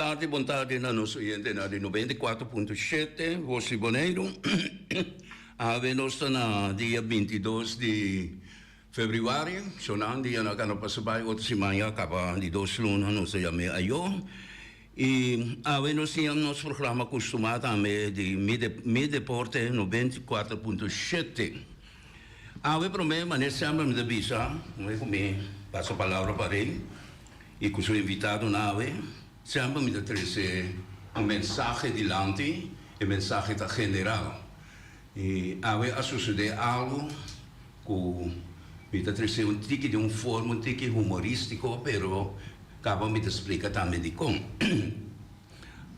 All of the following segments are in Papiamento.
tardi, bon tardi na nos oyentenan di 94.7 Voz di Boneiru. Awe nos ta na dia 22 di februari, sonan dia na kano pasa bai otro siman ya kaba di dos luna nos ta yam'é ayo. I awe nos tin nos programa kustumá tambe di Mi Deporte 94.7. Awe promé manera semper mi ta bisa, promé ku mi pasa palabra pa Rey i ku su invitadonan awe, semper mi ta trese un mensahe dilanti, e mensahe ta general. I awe a sosodé algu ku mi ta trese un tiki den un forma un tiki humorístiko, pero kaba mi ta splika tambe dikon.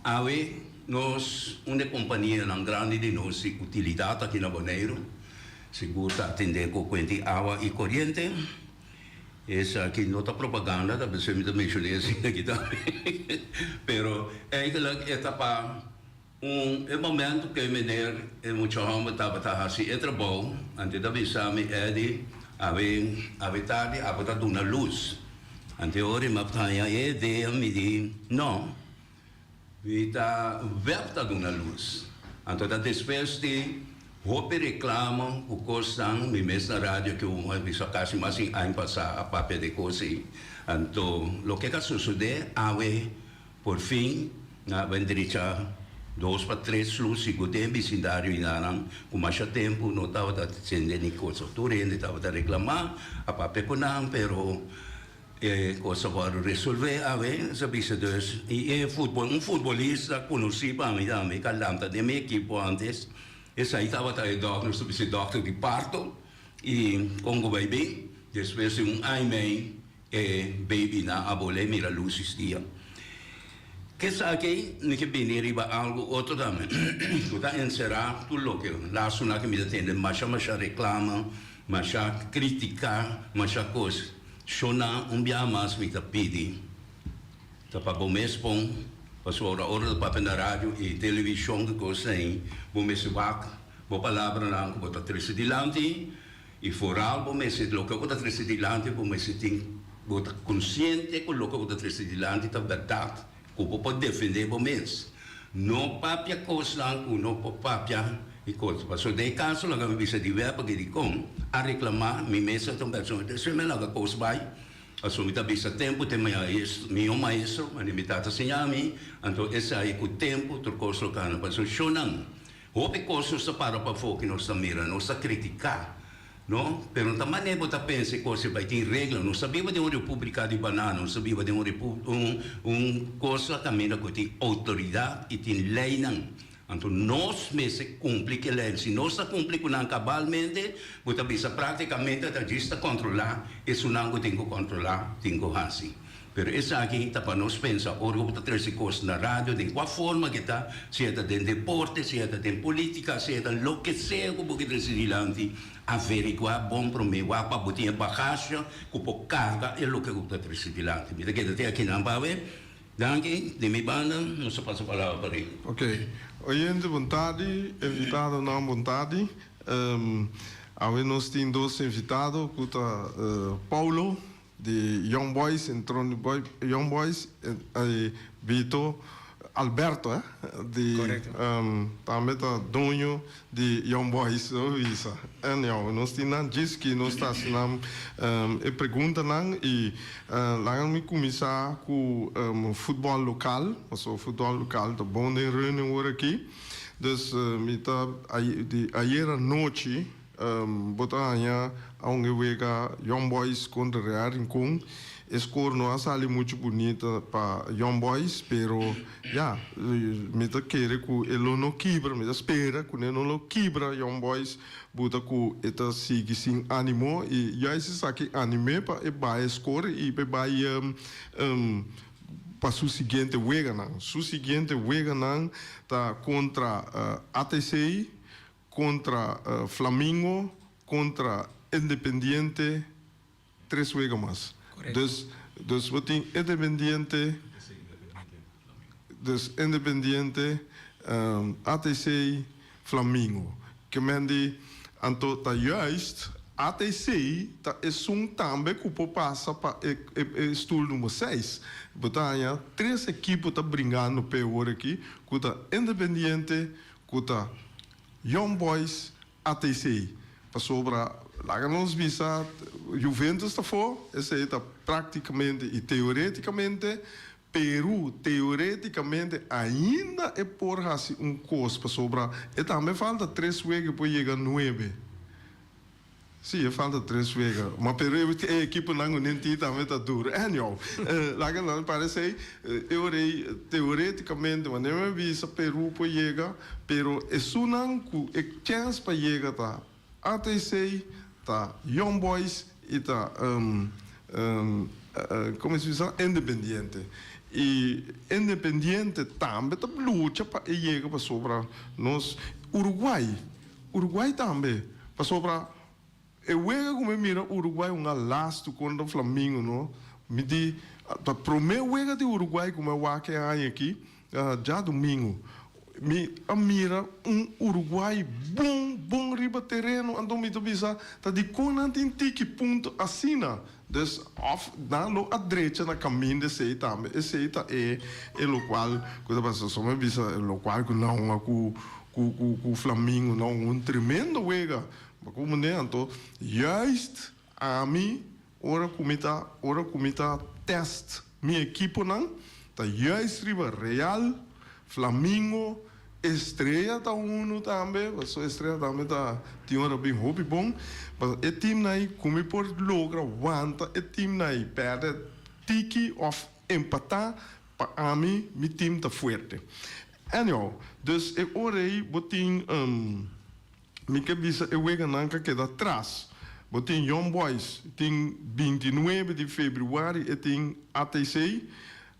Awe nos un de kompanianan grandi di nos di utilidat aki na Boneiru, sigur ta atendé ku kuenti awa i koriente. Esaki no ta propaganda, ta p'esei mi ta menshoné asina aki tambe. Pero eigenlijk e ta pa un e momento ku e meneer, e mucha hòmber tabata hasi e trabou, anto e ta bisa mi, Eddy, awe awe tardi abo ta duna lus. Anto e ora mi a haña e idea, mi di, No, mi ta web ta duna lus. Anto ta despues di hopi reklamo ku kosnan, mi mes na radio ku a bisa kasi mas di un aña pasá a papia di e kos ei. Anto loke ta sosodé awe Por fin nan a ben drecha dos pa tres lus sigur den e bisindario i nan ku masha tempu no tabata sende ni cosa. Tur hende tabata reklamá, a papia ku nan, pero e kos a wòrdu resolvé awe, sa bisa dus. I e futbol, un futbolista konosí pa mi tambe ku a lanta den mi ekipo antes, esei tabata e dòkter, nos ta bisa e dòkter di parto, i kon ku bai bin, despues di un aña i mei E babynan a bolé mira lus is dia. Kesaki mi ke bini riba algu otro tambe ku ta enserá tur loke lasonan ku mi ta tende masha masha reklama, masha kritiká, masha kos. Shona un bia mas mi ta pidi ta pa bo mes pon pasobra ora ta papia na radio i televishon ku kos ei bo mester wak bo palabranan ku bo ta trese dilanti. I foral bo mester loke bo ta trese dilanti bo mester tin bo ta konsiente ku loke bo ta trese dilanti ta bèrdat ku bo por defendé bo mes. No papia kosnan ku no por papia i kos. Pasobra den e kaso laga mi bisa di wèp aki dikon a reklamá mi mes a ta un persona despues mi a laga kos bai pasobra mi ta bisa tempu te mihó maestro manera mi tata siña mi anto esei ku tempu tur kos lo kana pasobra shownan Hopi kos nos ta para pafó ki nos ta mira, nos ta kritiká, no? Pero no ta manera bo ta pensa e kos ei bai tin regla. Nos ta biba den un repúblika di banana, nos ta biba den un repu un un kos la kaminda ku tin outoridat i tin leinan. Anto nos mester kumpli ku e lei. Si nos ta kumpli ku nan kabalmente, bo ta bisa práktikamente ta djis ta kontrolá esunnan ku tin ku kontrolá tin ku hasi. Pero esaki ta pa nos pensa ora ku bo ta trese kos na radio den kua forma ke ta, sea ta den deporte, sea ta den politica, sea ta loke sea ku bo ke trese dilanti, averigua bon prome wak pa bo tin e bagasje ku por karga e loke ku bo ta trese dilanti. Mi ta keda te akinan pa awe. Danki. Di mi banda nos a pasa palabra pa Rico. Ok. Oyente bon tardi, invitadonan bon tardi. Awe nos tin dos invitado ku ta Paulo Di Young Boys entró di Young Boys e Vito Alberto eh di tambe ta doño di Young Boys lo bisa. Anyhow nos tin nan djis ki nos ta hasi nan e preguntanan i laga mi kuminsá ku futbòl lokal pasobra futbòl lokal ta bon den reunion wor aki. Dus mi ta di ayer anochi. Bo ta haña aunke wega Young Boys kontra Real Rincon. E skor no a sali muchu bunita pa Young Boys, pero ya, mi ta kere ku e lo no kibra, mi ta spera ku e no lo kibra Young Boys, buta ku e ta sigui sin animo i juist esaki anim'é pa e bai e skor i pa e bai pa su siguiente weganan. Su siguiente weganan ta kontra ATC. Kontra Flamingo, kontra Independiente, tres wega mas. Dus, dus bo tin Independiente, dus Independiente, ATC, Flamingo. Ke men di, anto ta juist. ATC ta esun tambe ku por pasa pa e e stoel number 6. Bo ta haña tres ekipo ta bringando p'e awor aki, ku ta Independiente, ku ta Young Boys, ATC. Pasobra laga nos bisa Juventus ta afó, esei ta práktikamente i teorétikamente. Peru teorétikamente ainda e por hasi un kos pasobra e tambe falta tres wega e por yega nuebe. Sí, e falta tres wega. Ma pero e ekiponan ku nen tin tambe ta duru. Anyhow, laga nan parece e ora ei teorétikamente manera mi a bisa Peru por yega, pero esunnan ku e chèns pa yega ta ATC, ta Young Boys y ta como se bisa Independiente. Y Independiente tambe ta lucha pa e yega pasobra nos Uruguay, Uruguay tambe pasobra e wega cu mi mira Uruguay hunga lastu contra Flamingo no, mi di ta prome wega di Uruguay cu mi a wak e aña aki. Djadumingu mi a mira un Uruguay bon bon riba tereno, anto mi ta bisa ta dikon nan tin tiki punto asina? Dus of nan lo a drecha na kaminda esei tambe, esei ta e e lokual ku ta pasa. So mi a bisa e lokual ku nan hunga ku ku ku Flamingo nan hunga un tremendo wega, ma komo ne anto juist ami Ora ku mi ta ora ku mi ta test mi ekiponan ta juist riba Real, Flamingo, Estrella ta unu tambe, paso Estrella tambe ta tin ora bin hopi bon, paso e teamnan ei ku mi por logra wanta e teamnan ei pèrdè tiki òf empatá pa ami mi team ta fuerte. Anyhow, dus e ora ei bo tin. Mi ke bisa e weganan ka keda tras. Bo tin Young Boys, tin 29 di februari e tin ATC,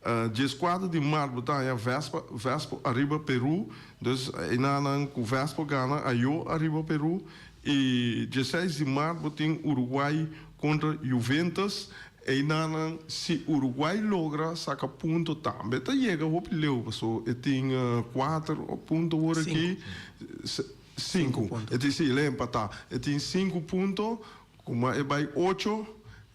14 di mart bo ta haña Vespa, Vespo ariba Peru, dus enanan ku Vespo gana ayo ariba Peru, i 16 di mart bo tin Uruguay kontra Juventus, enanan si Uruguay logra saka punto tambe ta yega hopi leu paso e tin kuater punto wor aki. Sinku. E tin si, el a empatá. E tin sinku punto, kuma e bai ocho,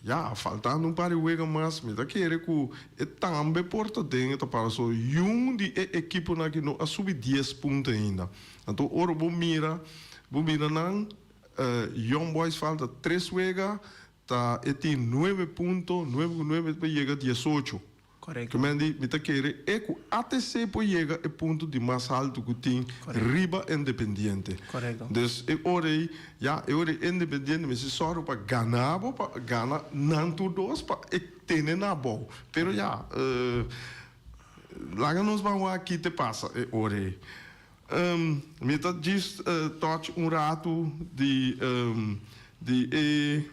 ya, faltando un par di wega mas, mi ta kere ku e tambe por ta den e ta para. So, yun di e ekiponan aki no a subi dies punto ainda. Anto ora bo mira, bo mira nan, Young Boys falta tres wega, ta e tin nuebe punto, nuebe ku nuebe pa yega diesocho. Korekto. Ke men di, mi ta kere e ku ATC por yega e punto di mas haltu ku tin Korekto. riba Independiente. Korekto. Dus e ora ei, ya, e ora ei Independiente mester sòru pa gana bo, pa gana nan tur dos pa e tene na abou. Pero ya, laga nos ban wak ki te pasa e ora ei. Mi ta djis touch un ratu di di e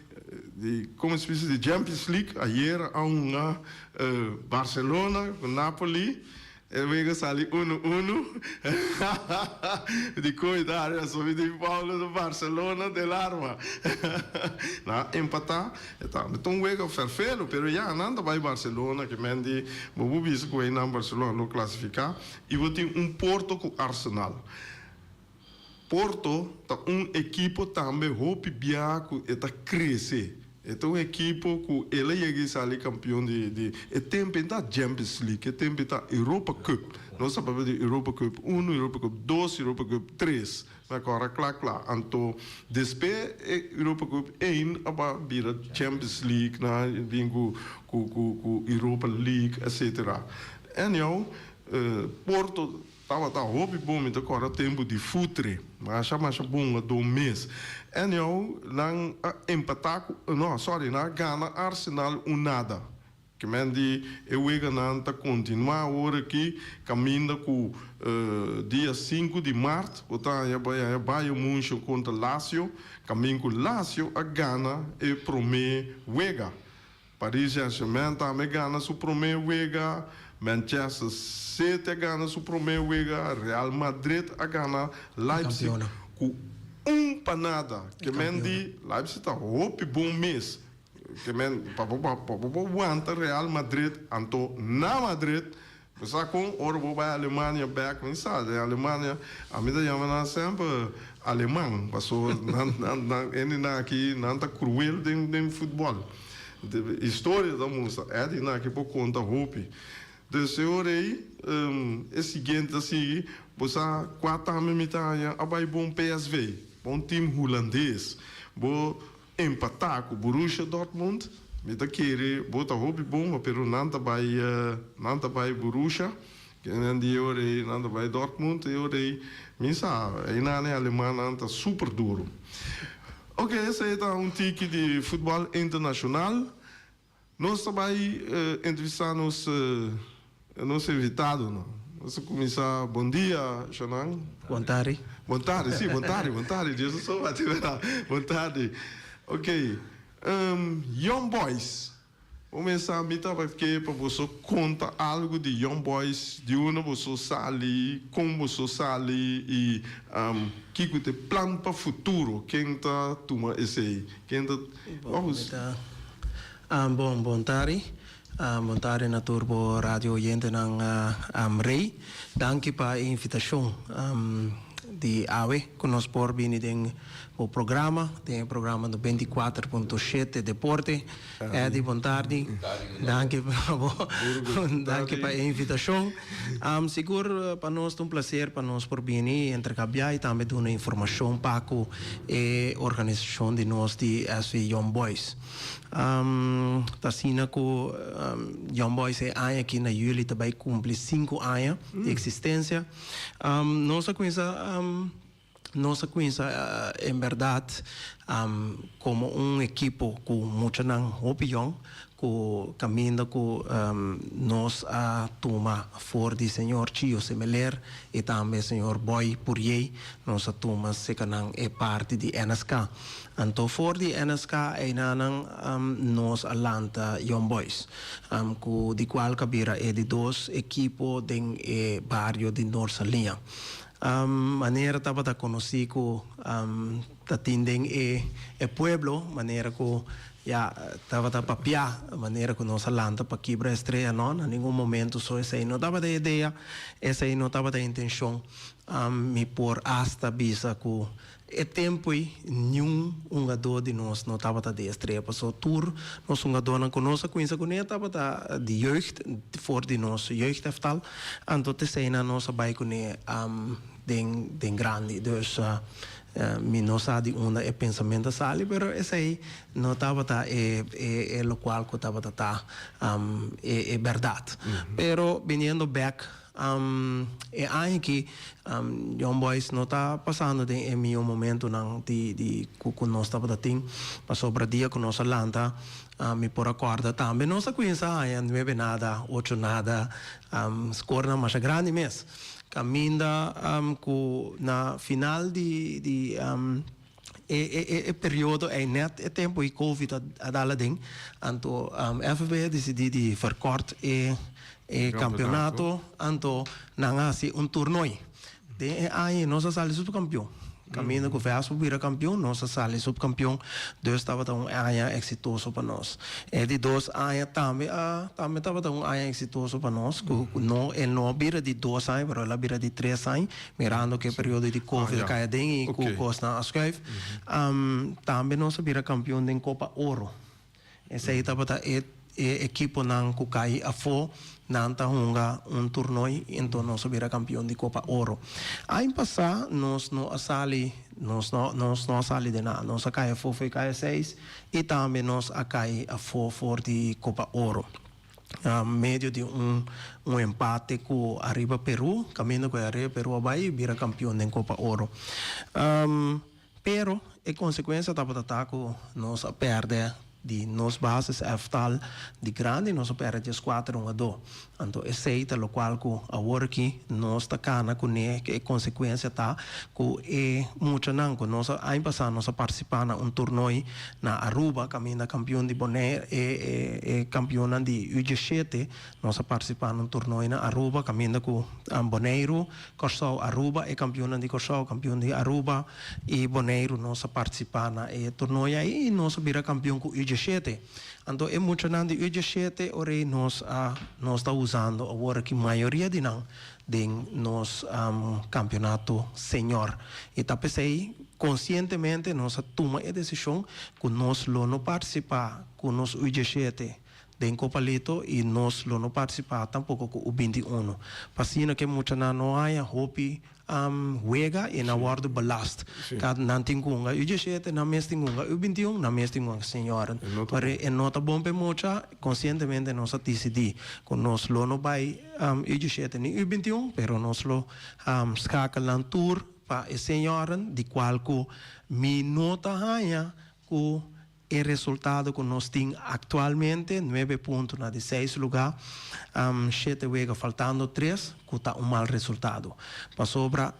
di como se bisa di Champions League ayer a hunga Barcelona cu Napoli e wega sali uno uno di coy Dario a subi di Paulo di Barcelona del arma nan a empata e ta un wega ferfelo pero ya nan ta bay Barcelona ke men di bo por bisa cu eynan Barcelona lo clasifica. I bo tin un Porto ku Arsenal. Porto ta un ekipo tambe hopi bia ku e ta krese. E ta un ekipo ku el a yega i sali kampion di di e tempu e ta Champions League, e tempu e ta Europa Cup. Nos ta papia di Europa Cup uno, Europa Cup dos, Europa Cup tres. Mi a kòrda kla kla. Anto despe e Europa Cup ein a ba bira Champions League, nan a bin ku ku ku Europa League etcetera. Anyhow, Porto tabata hopi bon, mi ta kòrda tempu di Futre, masha masha bon a don mes. Anyhow, nan a empatá ku, no, sorry, nan a gana Arsenal un nada. Ke men di e weganan ta kontinuá awor aki kaminda ku dia sinku di mart bo ta haña bai haña Bayern München kontra Lazio, kamin ku Lazio a gana e promé wega. Paris Saint-Germain tambe gana su promé wega, Manchester City a gana su promé wega, Real Madrid a gana Leipzig ku un pa nada. Ke men di Leipzig ta hopi bon mes. Ke men pa bo pa bo wanta Real Madrid anto na Madrid. Bo sa kon ora bo bai Alemania bek, mi sa den Alemania ami ta yama nan semper aleman paso nan nan nan hendenan aki nan ta kruel den den futbòl. Historia ta mustra Eddy nan aki por konta hopi. Dus e ora ei e siguiente ta sigui, bo sa kua tambe mi ta haña a bai bon PSV, bon team hulandes. Bo Empatá ku Borussia Dortmund, mi ta kere bo ta hopi bon, pero nan ta bai nan ta bai Borussia, nan di e ora ei nan ta bai Dortmund, e ora ei mi sa einan e alemannan ta super duro. Ok, esei ta un tiki di futbòl internashonal. Nos ta bai entrevistá nos nos invitadonan. Nos ta kuminsá, bon dia Shonan. Bon tardi. Bon tardi, si, bon tardi, bon tardi. Dios a soba di berdad. Bon tardi. Ok, Young Boys. Bo mesa mi tabata ke pa boso konta algu di Young Boys, di unda boso sali, kon boso sali i kiko ta e plan pa futuro. Ken ta tuma esei? Ken ta. Bon, mi ta bon bon tardi. Bon tardi na tur bo radio oyentenan Rey. Danki pa e invitashon di awe ku nos por bini den bo programa, den e programa 94.7 Deporte. Eddy, bon tardi. Danki pa bo, danki pa e invitashon. Sigur pa nos ta un placer pa nos por bini i intercambia i tambe duna informashon pa ku e organisashon di nos di SV Young Boys. Ta asina ku Young Boys e aña aki na juli ta bai kumpli sinku aña di eksistensia. Nos a kuminsa. Nos a cuminsa en berdad como un ekipo cu muchanan hopi yong cu caminda cu nos a tuma for di señor Chio Semeler y tambe señor Boy Puriey nos a tuma secanan e parti di NSK. Anto for di NSK eynanan nos a lanta Young Boys cu di cual ca bira e di dos ekipo den e bario di Noord Saliña. Manera tabata konosí ku ta tin den e e pueblo, manera ku ya tabata papiá, manera ku nos a lanta pa kibra Estrella, no, na ningun momento so esei no tabata e idea, esei no tabata e intenshon. Mi por asta bisa ku E tempu ei niun hungadó di nos no tabata di Estrella pasobra tur nos hungadónan ku nos a kuminsá kuné tabata di jeugd, for di nos jeugdelftal, anto t'eseinan nos a bai kuné den den grandi. Dus mi no sa di unda e pensamentu a sali pero esei no tabata e e lokual ku tabata ta e e bèrdat. Pero biniendo bèk. E aña aki Young Boys no ta pasando den e mihó momentunan di di ku ku nos tabata tin pasobra dia ku nos a lanta mi por a kòrda tambe nos a kuminsá haña nuebe nada ocho nada skornan masha grandi mes kaminda ku na final di di E e e periodo ei net e tempo ei covid a a dal aden anto FB a disidí di verkort e e kampeonato anto nan a hasi un toernooi. Den e aña ei nos a sali supkampion. Kaminda ku Vespo bira kampion nos a sali supkampion dus tabata un aña eksitoso pa nos. E di dos aña tambe a tambe tabata un aña eksitoso pa nos ku no e no a bira di dos aña pero el a bira di tres aña. Mirando ku e periodo di covid a kai aden i ku kosnan a schuif. Tambe nos a bira kampion den Kopa Oro. Esei tabata e e ekiponan ku kai afó, nan ta hunga un turnoi i enton nos a bira kampion di Kopa Oro. Aña pasá nos no a sali, nos no nos no a sali den nada. Nos a kai afó for di kaya seis i tambe nos a kai afó for di Kopa Oro. Medio di un un empate ku Arriba Peru, kaminda ku e Arriba Peru a bai i bira kampion den Kopa Oro. Pero e konsekuensia tabata ta ku nos a pèrdè di nos basis elftal di grandi, nos a pèrdè dieskuater hungadó. Anto esei ta lokual ku awor aki nos ta kana kuné, ku e konsekuensia ta ku e muchanan ku nos a aña pasá nos a partisipá na un tornoi na Aruba kaminda kampion di Bonaire e e kampionnan di U diesshete nos a partisipá na un tornoi na Aruba kaminda ku Boneiru, Kòrsou, Aruba e kampionnan di Kòrsou, kampion di Aruba i Boneiru nos a partisipá na e tornoi ei i nos a bira kampion ku U. U17. Anto e muchanan di U17 ora ei nos a nos ta usando awor aki mayoria di nan den nos campeonato senior. Y ta p'esei conscientemente nos a tuma e decision cu nos lo no participa cu nos U17 den Copa Lito y nos lo no participa tampoco cu U21. P'asina cu e muchanan no haya hopi wega y nan wordo belast. Ka nan tin cu hunga U17, nan mes tin cu hunga U21, nan mes tin cu hunga senioren. Pero e no ta bon pa e mucha, conscientemente nos a dicidi cu nos lo no bay U17 ni U21, pero nos lo schakel nan tur pa e senioren, di cual cu mi no ta haya cu E resultado ku nos tin aktualmente, nuebe punto na di seis lugá, shete wega faltando tres, ku ta un mal resultado. Pasobra,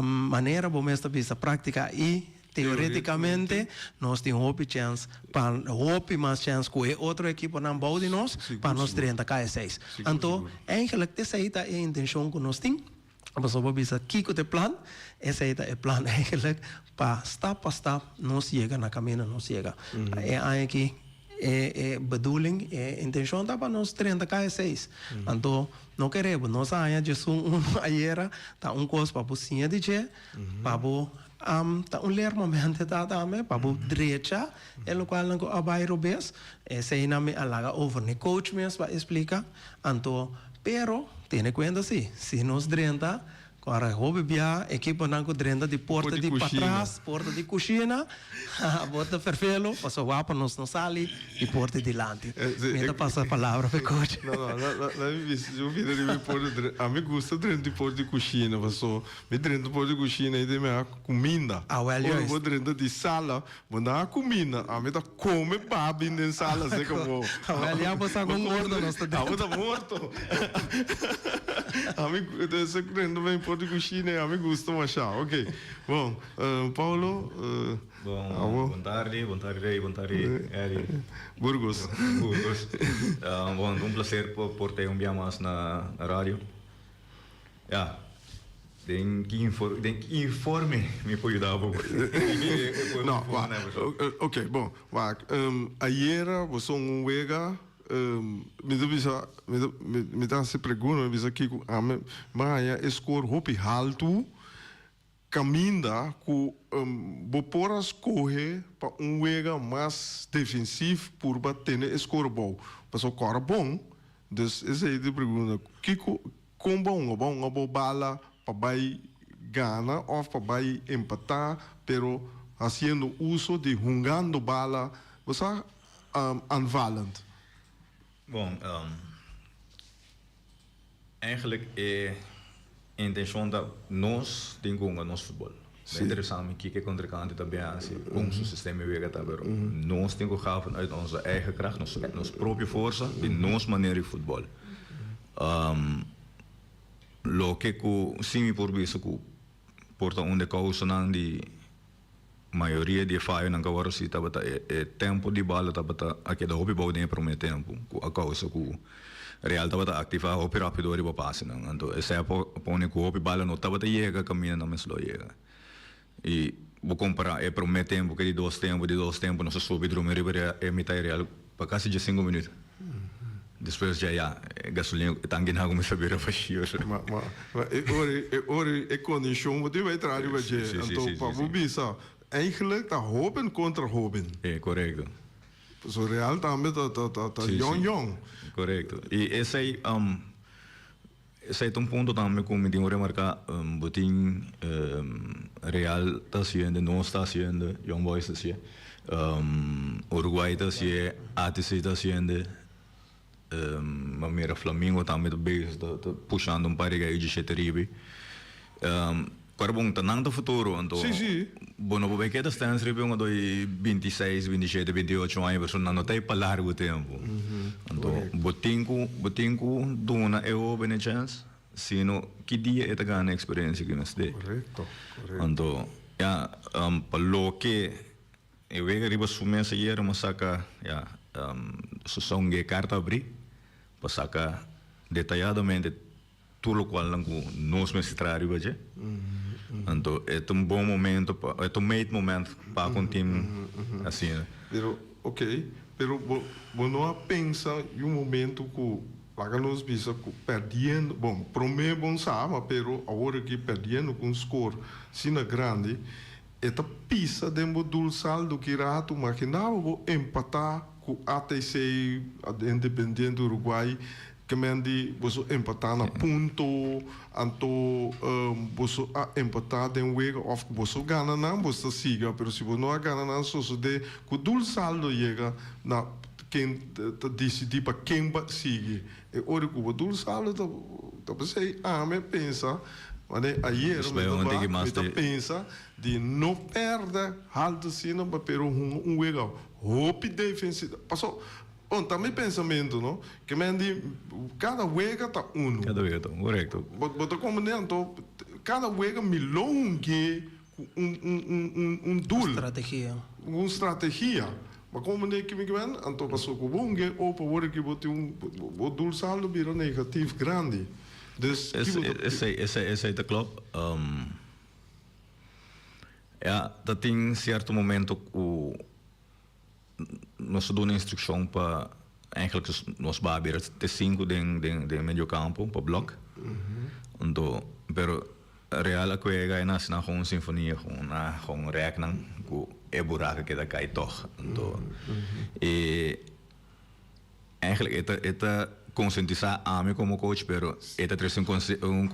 manera bo mes ta bisa práktika i teorétikamente nos tin hopi chèns pa hopi mas chèns ku e otro ekiponan bou di nos pa nos drenta ka e seis. Anto, eigenlik esei ta e intenshon ku nos tin. Pasobra bo bisa kiko ta e plan, esei ta e plan eigenlijk pa stap pa stap nos yega na kaminda nos yega. E aña aki e e bedoeling, e intenshon ta pa nos drenta kaya seis. Anto no kere bo nos a haña djesun uno ayera ta un kos pa bo siña di dje, pa bo ta un leermoment ta tambe pa bo drecha e lokualnan ku a bai robes. Eseinan mi a laga over na e coach mes pa esplika. Anto, pero, tene kuenta si, si nos drenta, ku ora hopi bia ekiponan ku drenta di porta di patras, porta di kushina, bo ta ferfelo, pasobra wak pa nos no sali di porta di dilanti. Mi ta pasa palabra pa e coach. No, no, la mi bisa, si bo bira riba e porta, a mi gusta drenta di porta di kushina, pasobra mi drenta porta di kushina i den mi a kuminda. Awel Ora juist. bo drenta di sala, Bo no a cuminda, ami ta come babi den sala seca bo. Awel ya bo sa con gordo nos ta Abo ta morto. Ami se prende ben por di cushina y ami gusta masha. Ok. Bon, Paulo, Bon, abo. bon tardi, bon tardi Rey, bon tardi Eddie. Burgos. Burgos. Bon, un placer por ta un bia mas na radio. Ya. Den ki infor den ki informe mi por yuda bo? No, wak, ok, bon, wak, ayera bo son un wega, mi ta bisa, mi ta, mi ta hasi pregunta, mi bisa kiko ami, mi a haña e score hopi haltu, kaminda ku bo por a skohe pa un wega mas defensief purba tene e score abou, pasobra kòrda bon, dus esei ta e pregunta, kiko. Kon bo hunga? Bo hunga bo bala pa bai gana of pa bai empatá, pero hasiendo uso di hungando bala, bo sa, aanvallend. Bon, eigenlijk e intencion ta nos tin cu hunga nos futbol. Ta interesant mi kiko e contrincante ta bin haci, con su sistema di wega ta, pero nos tin cu gaan vanuit onze eigen kracht, nos propio forsa y nos manera di futbol. Loke ku si mi por bisa ku por ta un di e kousanan di mayoria di e fayonan ku a wòrdu hasi tabata e tempo di bala tabata a keda hopi bou den e promé tempu ku a kousa ku Real tabata aktivá hopi rápido riba pasenan. Anto esei a pone ku hopi bala no tabata yega kaminda nan mester lo yega. I bo kompará e promé tempu ku e di dos tempu, di dos tempu nos a subi drumi riba e mitá di Real pa kasi diesinku minüt. Despues dja ya e gasolina e tanki nan a kuminsá bira vashio. Ma ma ma e ora e ora e kondishon bo tin bai traha riba dje. Anto pa bo bisa eigenlijk ta hoben kontra hoben. E korekto. Pasobra Real tambe ta ta ta ta yòn yòn. Korekto. I esei Esei ta un punto tambe ku mi tin ku remarká. Bo tin Real ta hasiendo, nos ta hasiendo, Young Boys ta hasié, Uruguay ta hasié, ATC ta hasiendo, bo a mira Flamingo tambe ta bezig ta pushando un par di gay djishete riba. Kor bon ta nan ta futuro, anto bo no por bai keda stens riba un adoi 26, 27, 28 aña pasobra nan no ta ei pa largu tempu. Anto bo tin ku bo tin ku duna e hoben e chèns, sino ki dia e ta gana e eksperensia ki mester. Anto ya pa loke e wega riba su mes ayer mi a saka ya su son ge karta abri pa saka detayadamente. Tur lokualnan ku nos mester traha riba dje. Anto e ta un bon momento pa, e ta un meet moment pa ku un team asina. Pero. Ok, pero bo bo no a pensa y un momento cu laga nos bisa cu perdiendo, bon, prome bon sa, ma pero awor aki perdiendo cu un score asina grandi, e ta pisa den bo doelsaldo ki rato, maginaba bo empata cu ATC, Independiente Uruguay, Ke men di boso empatá na punto, anto boso a empatá den wega òf ku boso gana nan, boso ta siga, pero si bo no a gana nan, sosodé ku doelsaldo yega na ken ta disidí pa ken pa sigui. E ora ku bo doelsaldo ta ta p'esei ami a pensa, manera ayer mi ta mi ta pensa di no pèrdè haltu asina, pero hunga un wega hopi defensivo, paso. Bon, ta mi pensamentu, no? Ke men di, kada wega ta unu. Kada wega ta unu, korekto. Bo, bo ta komprendé? Anto, kada wega mi lo hung'é ku un, un, un, un, un doel. Strategia. Un strategia. Bo a komprendé ke mi ke men? Anto, pasobra ku bo hung'é opa, ora ki bo tin un, bo doel saldo bira negatief grandi. Dus, ki bo ta. Esei, esei, esei ta klòp. Ya, ta tin sierto momento ku. Nos ta duna instrukshon pa eigenlijk nos baha bira te sinku den den mediocampo pa blok. Anto pero Real a kuega e nasi nan gewoon sinfonia gewoon na gewoon rek nan ku e buraka keda kai tog. Anto e Eigenlijk e ta e ta konsientisá ami komo coach pero e ta trese un un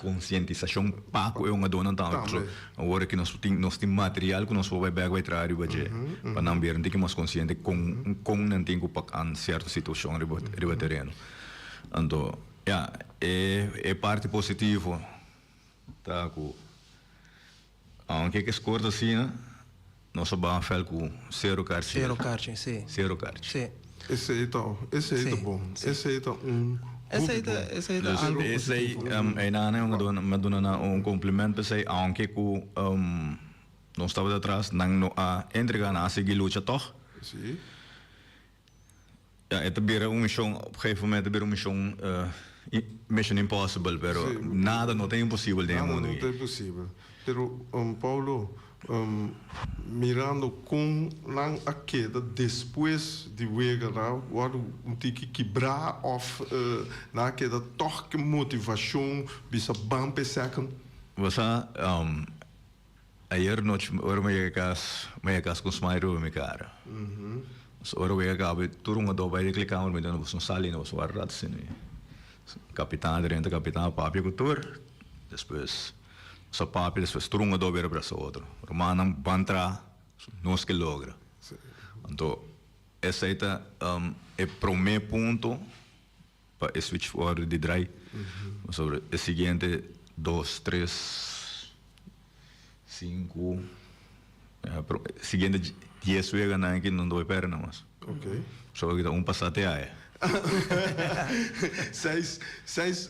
konsientisashon pa ku e hungadónan tambe pasobra awor aki nos tin nos tin material ku nos por bai bèk bai traha riba dje pa nan bira un tiki mas konsiente kon kon nan tin ku pak an sierto situashon riba riba tereno. Anto ya e e parti positivo ta ku Aunke ke score ta asina, nos a baha vèlt ku sero karchi. Sero karchi, si. Sero karchi. Si. Esei ta, esei ta bon. Esei ta un hopi bon. Esei ta algo positivo. Esei, einan mi a duna nan un compliment p'esei, aunke ku nos tabata atras, nan no a entrega, nan a sigui lucha tòg. Si. Ja, e ta bira un mishon, op gegeven moment ta bira un mishon, mission impossible, pero nada no ta imposibel den e mundo aki. Nada no ta imposibel. Pero, Paulo, mirando kon nan a keda despues di wega, nan a wòrdu un tiki kibrá òf nan a keda tòg ku motivashon bisa ban p'e second? Bo sa, Ayer nochi ora mi yega kas, mi yega kas ku un smile riba mi kara. So ora wega kaba tur un adob bai den klikamer mi duna boso un sali na boso wara rato asina. Kapitan a drenta, kapitan a papia ku tur, despues nos a papia, despues tur un adob a brasa otro. Rumannan ban traha, nos ke logra. Anto esei ta e prome punto pa e switch wòrdu di drai pasobra e siguiente dos tres sinku siguiente dies weganan aki no ta bai pèrdè nan mas pasobra aki ta un pasá te aya. Seis seis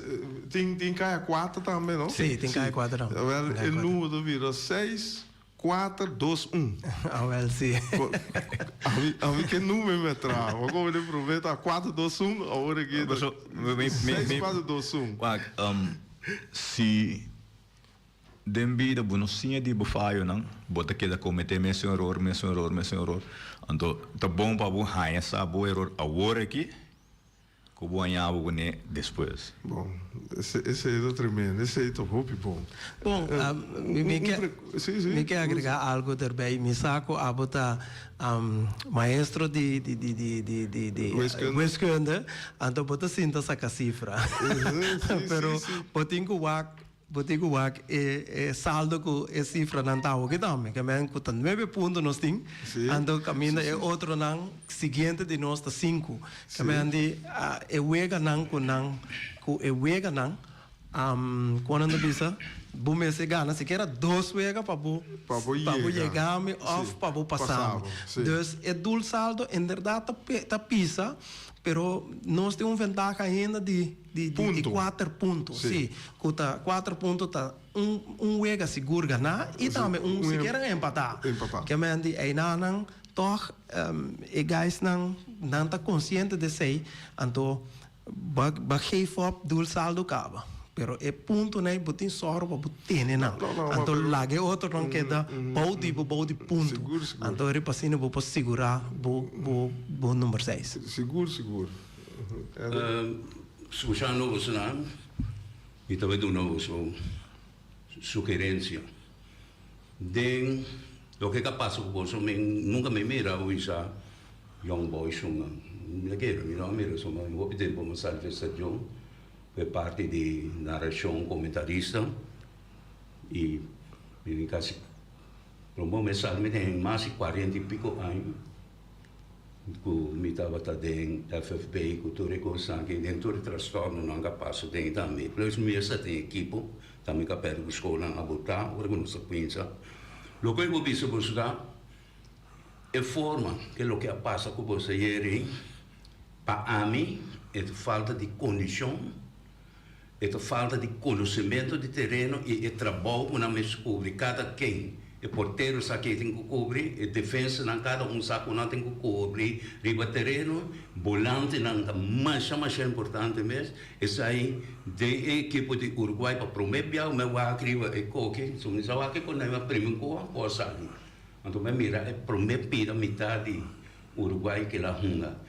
tin tin kaya kuater tambe no? Si tin kaya kuater tambe. Awèl e numero ta bira seis Kuater, dos, un. Awel si. Ami, ami ke nume mi a traha. Bo komo den prome ta kuater, dos, un, awor aki ta seis, kuater, dos, un. Wak, si den bida bo no siña di bo fayonan, bo ta keda kometé mesun eror, mesun eror, mesun eror. Anto ta bon pa bo haña sa bo eror awor aki. Ku bo haña bo kuné despues. Bon, esei ta tremendo, esei ta hopi bon. Bon, mi ke mi ke agregá algu derbei. Mi sa ku abo ta maestro di di di di di di di wiskunde, anto bo ta sinta saka sifra. Pero bo tin ku wak Bo tin ku wak e e saldo ku e sifranan ta awoki tambe. Ke men ku ta nuebe punto nos tin, anto kaminda e otronan siguiente di nos ta sinku. Ke men di e weganan ku nan ku e weganan kon nan ta bisa bo mester gana sikiera dos wega pa bo pa bo yega mi òf pa bo pasa mi. Dus e dul saldo inderdat ta pisa pero nos tin un ventaha ainda di. Di di kuater punto, si. Ku ta kuater punto ta un un wega sigur ganá i tambe un sikiera empatá. Ke men di einanan tòg e guysnan nan ta konsiente di esei, anto bo bo geef op doelsaldo kaba. Pero e puntonan ei bo tin sòru pa bo tene nan. Anto laga e otronan keda bou di bo, bou di punto. Anto riba asina bo por sigurá bo bo number seis. Sigur, sigur. Skuchando bosonan, mi ta bai duna boso sugerensia. Den loke ka pasa ku boso, mi nunka mi mira o bisa Young Boys shunga. Mi ta kere, mi no a mira suma hopi tempu mi a sali di e stadion. Fue parti di narashon komentarista i mi tin kasi promo mi sa mi tin mas di kuarenta i piko aña ku mi tabata den FFB ku tur e kosnan aki den tur e trastornonan ku a pasa den tambe plus mi a tin ekipo tambe ku a pèrdè ku skolnan a botá ora ku nos a kuminsá loke mi por bisa boso ta e forma ke loke a pasa ku boso ayer ei. Pa ami e ta falta di kondishon, e ta falta di konosementu di tereno i e trabou ku nan mester kubri kada ken. E portero sa ke tin ku kubri, e defensanan kada un sa ku nan tin ku kubri riba tereno, bolantenan ta masha masha importante mes. Esei den e ekipo di Uruguay pa prome biaha mi a wak riba e koki, so mi sa wak e konai mi a primi un koa, koa sali. Anto mi a mira e prome pida mitad di Uruguay ke la hunga.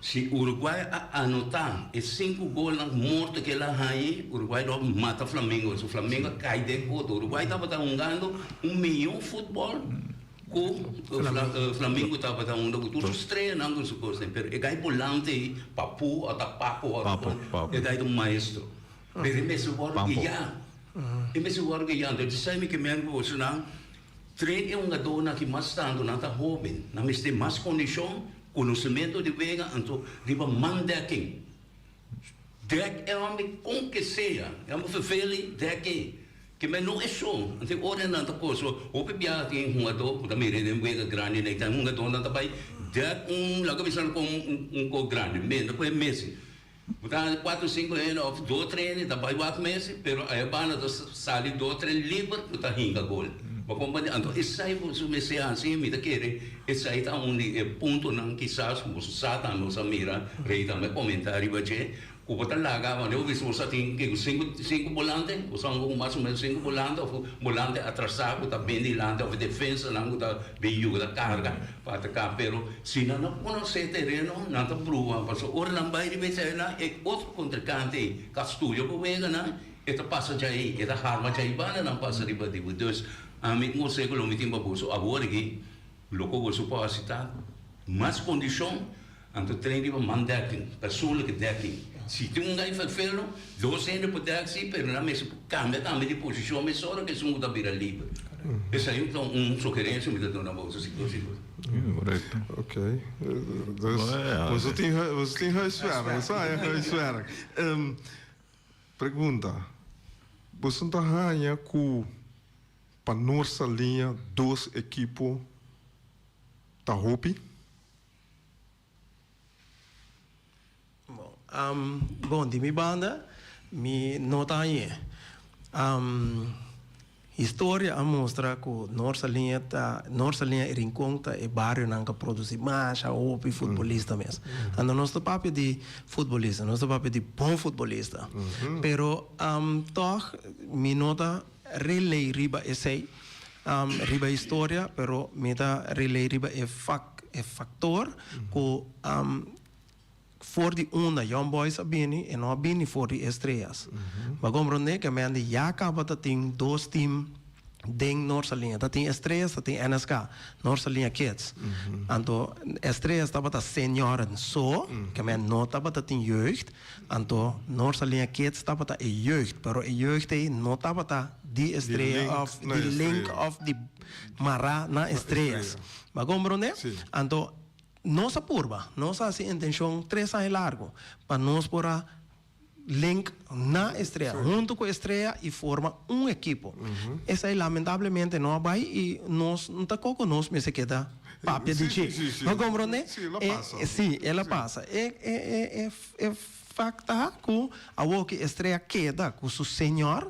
Si Uruguay a anotá e sinku golnan morto ke el a hañi, Uruguay lo a mata Flamengo. So Flamengo a kai den otro. Uruguay tabata hungando un mihó futbòl ku Flamengo tabata hunda ku tur su streanan ku su kosnan. Pero e gai bolante ei, Papu o ta Papo o e gai ta un maestro. Pero e mester wòrdu guiá. E mester wòrdu guiá. Anto esei mi ke men ku bosonan. Train e hungadónan aki mas tantu nan ta hóben, nan mester mas kondishon, konosementu di wega, anto riba mandekking. Dek e hòmber kon ke sea, e hòmber ferveli, dek e. Ke men no e so, anto e ora nan ta koso, hopi biaha tin hungadó ku ta mira den wega grandi nan, tin hungadónan ta bai dek un, laga bisa nan kon un kos grandi, menda ku e mesi. Bo ta haña kuater sinku hende òf dos tres hende ta bai wak mesi, pero aya banda ta sali dos tres liber ku ta hinka gol. Bo komprende? Anto esei boso mester hasi, mi ta kere esei ta un di e puntonan kisas ku boso sa tambe, boso a mira Rey tambe a komentá riba dje, ku bo ta laga, wanneer bo bisa boso a tin kiko sinku sinku bolante, boso a hunga ku mas o menos sinku bolante òf bolante atrasá ku ta bin dilanti òf e defensanan ku ta bin yuda karga pa ataká, pero Si nan no konosé tereno, nan ta bruha, pasobra ora nan bai riba e tereno, e otro kontrinkante ei ka studia ku weganan, e ta pasa dja'i, e ta harma dja'i banda nan pasa riba di bo. Dus, ami un konseho lo mi tin pa boso awor aki, loko boso por hasi ta mas kondishon, anto train riba man dekking, persoonlijke dekking. Si tin un gai ferfelo, dos hende por dek si, pero nan mester por kambia tambe di posishon mesora ku esun ku ta bira liber. Esei ta un sugerensia mi ta duna boso sigur sigur. Correcto. Ok. Dus, boso tin, boso tin huiswerk, boso haña huiswerk. Um, pregunta. Boso ta haña ku pa Noord Saliña dos ekipo ta hopi? Bon, um, bon, di mi banda, mi no ta hañ'é. Um, historia a mustra ku Noord Saliña ta, Noord Saliña i Rincon ta e barionan ku a produsí masha hopi futbolista mes. Anto nos ta papia di futbolista, nos ta papia di bon futbolista. Pero, um, tòg mi no ta relei riba esei, um, riba historia, pero mi ta relei riba e fak, e faktor ku, um, For di unda Young Boys a bini, e no a bini for di Estrellas. Bo a comprende ke mende ya caba ta tin dos team den Noord Saliña. Ta tin Estrellas, ta tin NSK, Noord Saliña Kids. Anto Estrellas tabata senioren so, ke men no tabata tin jeugd. Anto Noord Saliña Kids tabata e jeugd, pero e jeugd ei no tabata di Estrella of di link of di mara na Estrellas. Bo a comprende? Anto Nos a purba, nos a hasi intenshon tres aña largu pa nos por a link na Estrella, huntu ku Estrella i forma un ekipo. Esei lamentablemente no a bai i nos no ta koko nos mester keda papia di dje. Bo komprondé? Sí, el a pasa. E e e fakt ta ku awor ku Estrella keda ku su señor,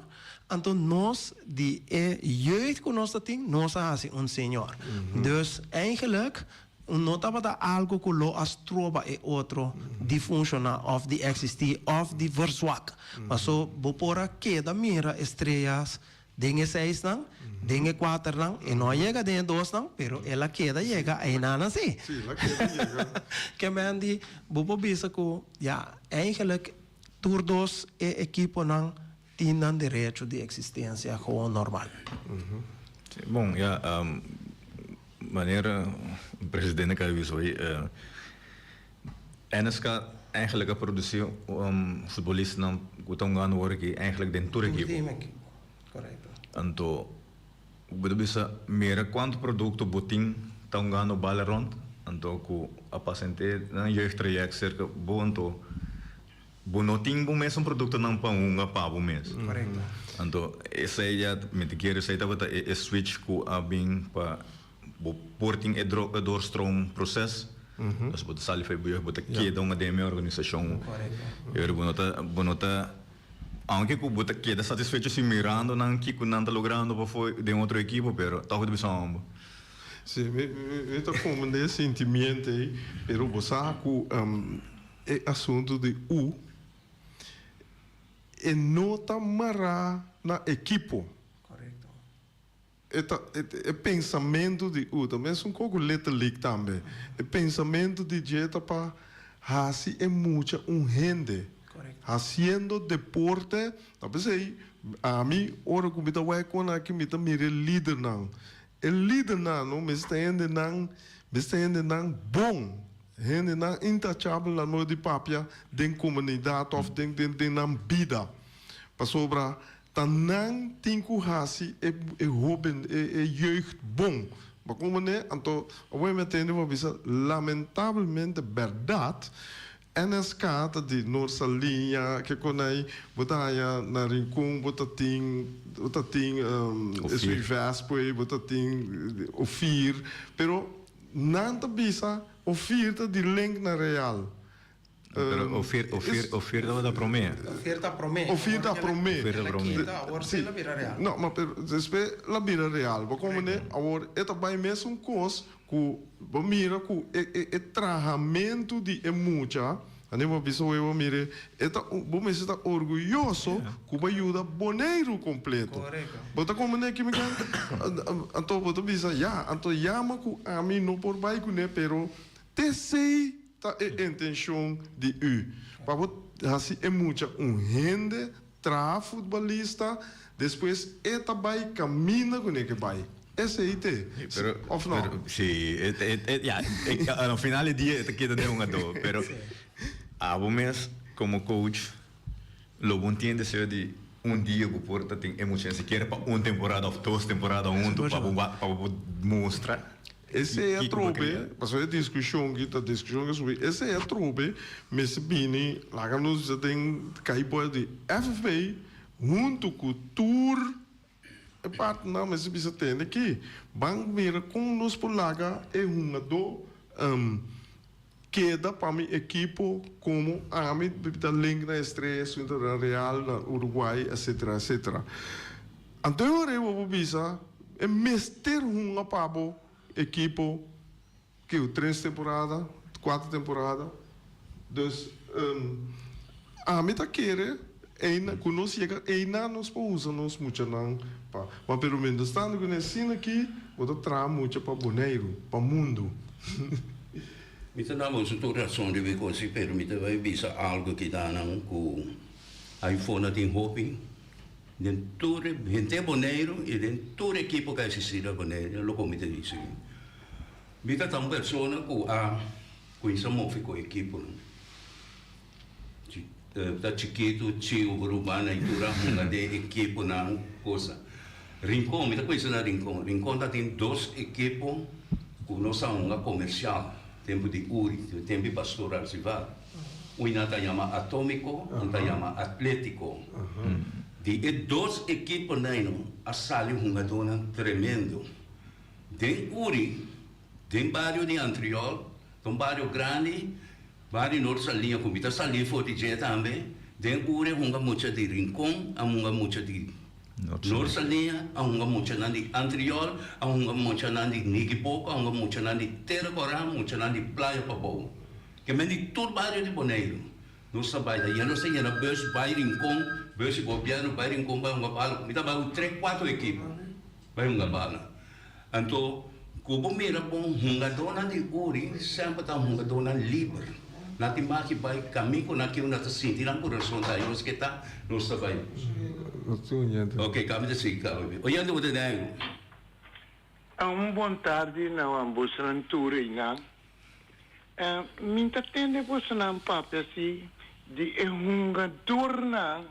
anto nos di e jeugd ku nos ta tin, nos a hasi un señor. Dus eigenlijk. Un no tabata algo ku lo a stroba e otro di funshoná òf di eksistí òf di verzwak. Paso bo por a keda mira Estrellas den e seisnan, den e kuaternan, e no a yega den e dosnan, pero el a keda yega einanan sí. Sí, el a keda yega. Ke men di, bo por bisa ku ya, eigenlijk tur dos e ekiponan tin nan derecho di eksistensia gewoon normal. Sí, bon, ya, manera presidente ka bisa hoy, NSK eigenlijk a produci futbolistanan ku ta hungando awor aki eigenlijk den tur ekipo. Korekto. Anto bo ta bisa mira kuantu produkto bo tin ta hungando bala rond, anto ku a pasa henter nan jeugdtraject serka bo, anto Bo no tin bo mesun produktonan pa hunga pa bo mes. Korekto. Anto esei ya mi ta kere esei tabata e switch ku a bin pa bo por tin e doorstroom proces. Dus bo ta sali for bo jeugd bo ta keda hunga den e organisashon. Korekto. E ora bo no ta bo no ta aunke ku bo ta keda satisfecho si mirando nan kiko nan ta logrando pafó den otro ekipo pero tòg bo ta bisa homber. Si mi mi ta komprende e sentimiento ei pero bo sa ku E asuntu di u e no ta mará na ekipo. Korekto. E ta e pensamentu di u ta mesun kos ku Little League tambe. E pensamentu di dje ta pa hasi e mucha un hende. Korekto. Hasiendo deporte, ta p'esei ami ora ku mi ta wak kon aki mi ta mira e lidernan. E lidernan no mester ta hendenan, mester ta hendenan bon. Hendenan intachabel nan no di papia den comunidad of den den den nan bida. Pasobra ta nan tin cu haci e e hoben e e jeugd bon. Bo comprende? Anto awor mi a tende bo a bisa lamentabelmente berdad NSK ta di Noord Saliña ke con ay bo ta haya na Rincon bo ta tin bo ta tin Ophir. Vespo bo ta tin Ophir pero Nan ta bisa Ophir ta di link na Real. Pero Ophir, Ophir, Ophir tabata promé. Ophir ta promé. Ophir ta promé. Ophir ta promé. El a kita, awor sí el a bira Real. No, ma pero despues el a bira Real. Bo komprendé? Awor e ta bai mesun kos ku bo mira ku e e e trahamentu di e mucha. Ane bo bisa oe bo mire e ta bo mester ta orguyoso ku bo a yuda Boneiru kompleto. Bo ta komprende ki mi ken? Anto bo ta bisa ya, anto yama ku ami no por bai kuné pero t'esei ta e intenshon di u. Pa bo hasi e mucha un hende traha futbolista despues e ta bai kaminda kuné ke bai. Esei te, of no? Pero, si, ya, al final di dia e ta keda den hungadó, pero abo mes komo coach lo bo tin e deseo di un dia bo por ta tin e muchanan sikiera pa un temporada of dos temporada huntu pa bo pa bo mustra Esei kiko bo atrobe, kria. pasobra e diskushon ki ta diskushon ki a subi, esei atrobe mester bini laga nos bisa den kai bòi di FFP huntu ku tur E partnernan mester bisa tende ki ban mira kon nos por laga e hungadó keda pa mi ekipo komo ami ta link na Estrella, esun ta na Real, na Uruguay etcetera etcetera. Anto e ora ei bo por bisa e mester hunga pa bo ekipo Kiu tres temporada, cuater temporada. Dus ami ta kere eyna cu nos yega eyna nos por usa nos muchanan pa. Ma pero mientras tanto cu asina aki bo ta traha mucha pa Boneiru, pa mundo. Mi ta daba boso tur rason riba e cos ei, pero mi ta bay bisa algo kidanan cu iPhone a tin hopi den tur e henter Boneiru y den tur ekipo cu a existi na Boneiru, loke mi ta dici. Mi ta ta un persona ku a kuminsá move ku ekiponan. Ta chikitu, chiu, rumannan i tur a hunga den ekiponan, kosa. Rincon, mi ta kuminsá na Rincon. Rincon ta tin dos ekipo ku nos a hunga komersial, tempu di Uri, tempu di Pastor Arcival. Un nan ta yama Atómiko, un ta yama Atlétiko. Di e dos ekiponan a sali hungadónan tremendo. Den Uri, den bario di Antriol, ta un bario grandi, bario Noord Saliña ku mi ta salí for di dje tambe, den Uri a hunga mucha di Rincon, a hunga mucha di Noord Saliña, a hunga muchanan di Antriol, a hunga muchanan di Nikiboko, a hunga muchanan di Tera Kòrá, muchanan di Playa Pabou. Ke men di tur bario di Boneiru. Nos ta bai ta yena, nos ta yena bus bai Rincon, bus di gobièrnu bai Rincon bai hunga bala. Mi ta bai ku tres kuater ekipo bai hunga bala. Anto ku bo mira bon hungadónan di Uri semper ta hungadónan liber. Nan tin maki bai kamin ku nan kiu nan ta sinti nan kurason ta nos ke ta nos ta bai. Ok kami ta sigui kaba bi. Oyente bo ta den agu. Un bon tardi na bosonan tur einan. Mi ta tende bosonan papia si di e hungadornan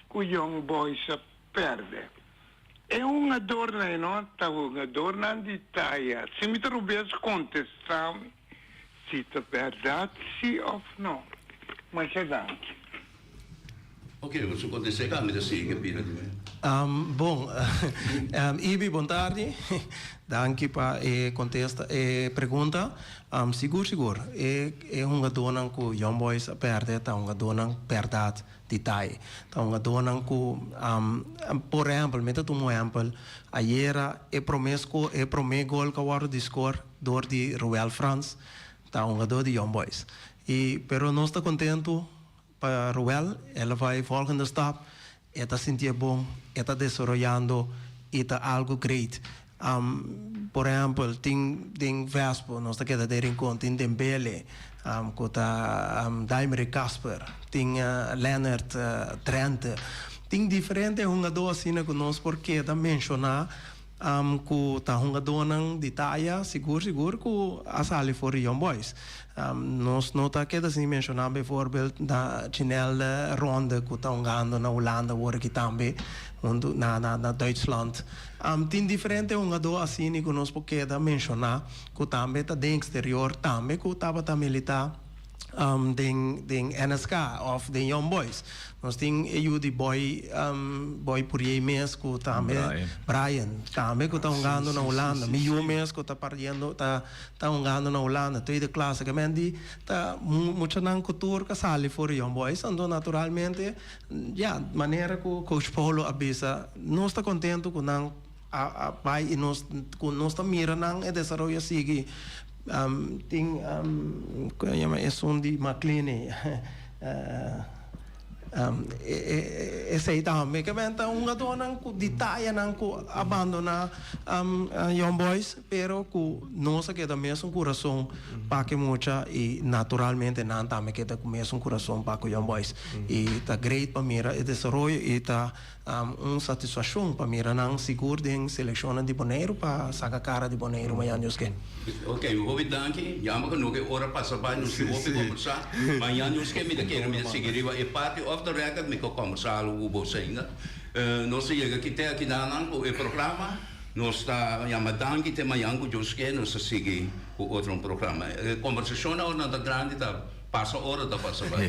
ku Young Boys a perde. E hungadornan ei no ta hungadornan di taya. Si mi ta rubes contesta mi si ta berdad si of no. Masha danki. Ok, bo su contesta e mi ta sigui ke pida di mi. Bon, Ibi bon tardi. Danki pa e contesta e pregunta. Sigur sigur e hungadornan cu Young Boys a perde ta hungadornan berdad. Di tai. Ta hungadónan ku, por ehèmpel, mi ta tuma un ehèmpel, ayera e promé sko, e promé gol ku a wòrdu di skor dor di Roel Frans ta hungadó di Young Boys. I pero nos ta kontentu pa Roel, el a bai volgende stap, e ta sintié bon, e ta desaroyando i ta algu great. Por ehempel, tin den Vespo, nos ta keda den Rincon, tin Dembele, ku ta Daimary Kasper, tin Lennert Drenthe. Tin diferente hungadó asina ku nos por keda menshoná ku ta hungadónan di taya sigur sigur ku a sali for di Young Boys. Nos no ta keda sin menshoná bijvoorbeeld na Chinel Ronde ku ta hungando na Hulanda awor aki tambe huntu na na Duitsland. Tin diferente hungadó asini ku nos por keda menshoná ku tambe ta den eksterior tambe ku tabata militá den den NSK òf den Young Boys. Nos tin e yu di Boy Boy Puriey mes ku tambe Brian tambe ku ta hungando na Hulanda. Mi yu mes ku ta partiendo ta ta hungando na Hulanda tweede klasse. Ke men di ta muchanan ku tur ka sali for di Young Boys anto naturalmente Ya, manera ku Coach Polo a bisa, nos ta kontentu ku nan a bai i nos ku nos ta mira nan e desaroyo a sigui. Tin ku a yama esun di McLean esei tambe ke men ta hungadónan ku di tayanan ku a bandoná Young Boys. Pero ku nos a keda mesun kurason pa ku e mucha i naturalmente nan tambe keda ku mesun kurason pa ku Young Boys. I ta great pa mira e desaroyo i ta un satisfakshon pa mira nan sigur den selekshonnan di Boneiru pa saka kara di Boneiru mañana Dios ke. Ok, hopi danki. Jammer genoeg e ora pasa bai, nos tin hopi kombersá. Mañana Dios ke mi ta kere mi ta sigui riba e parti off the record mi ke kombersá algu ku bo ainda. Nos a yega ki te akidanan ku e programa. Nos ta yama danki te mañan ku Dios ke nos ta sigui ku otro un programa. E kombersashon awor nan ta grandi ta pasa ora ta pasa bai.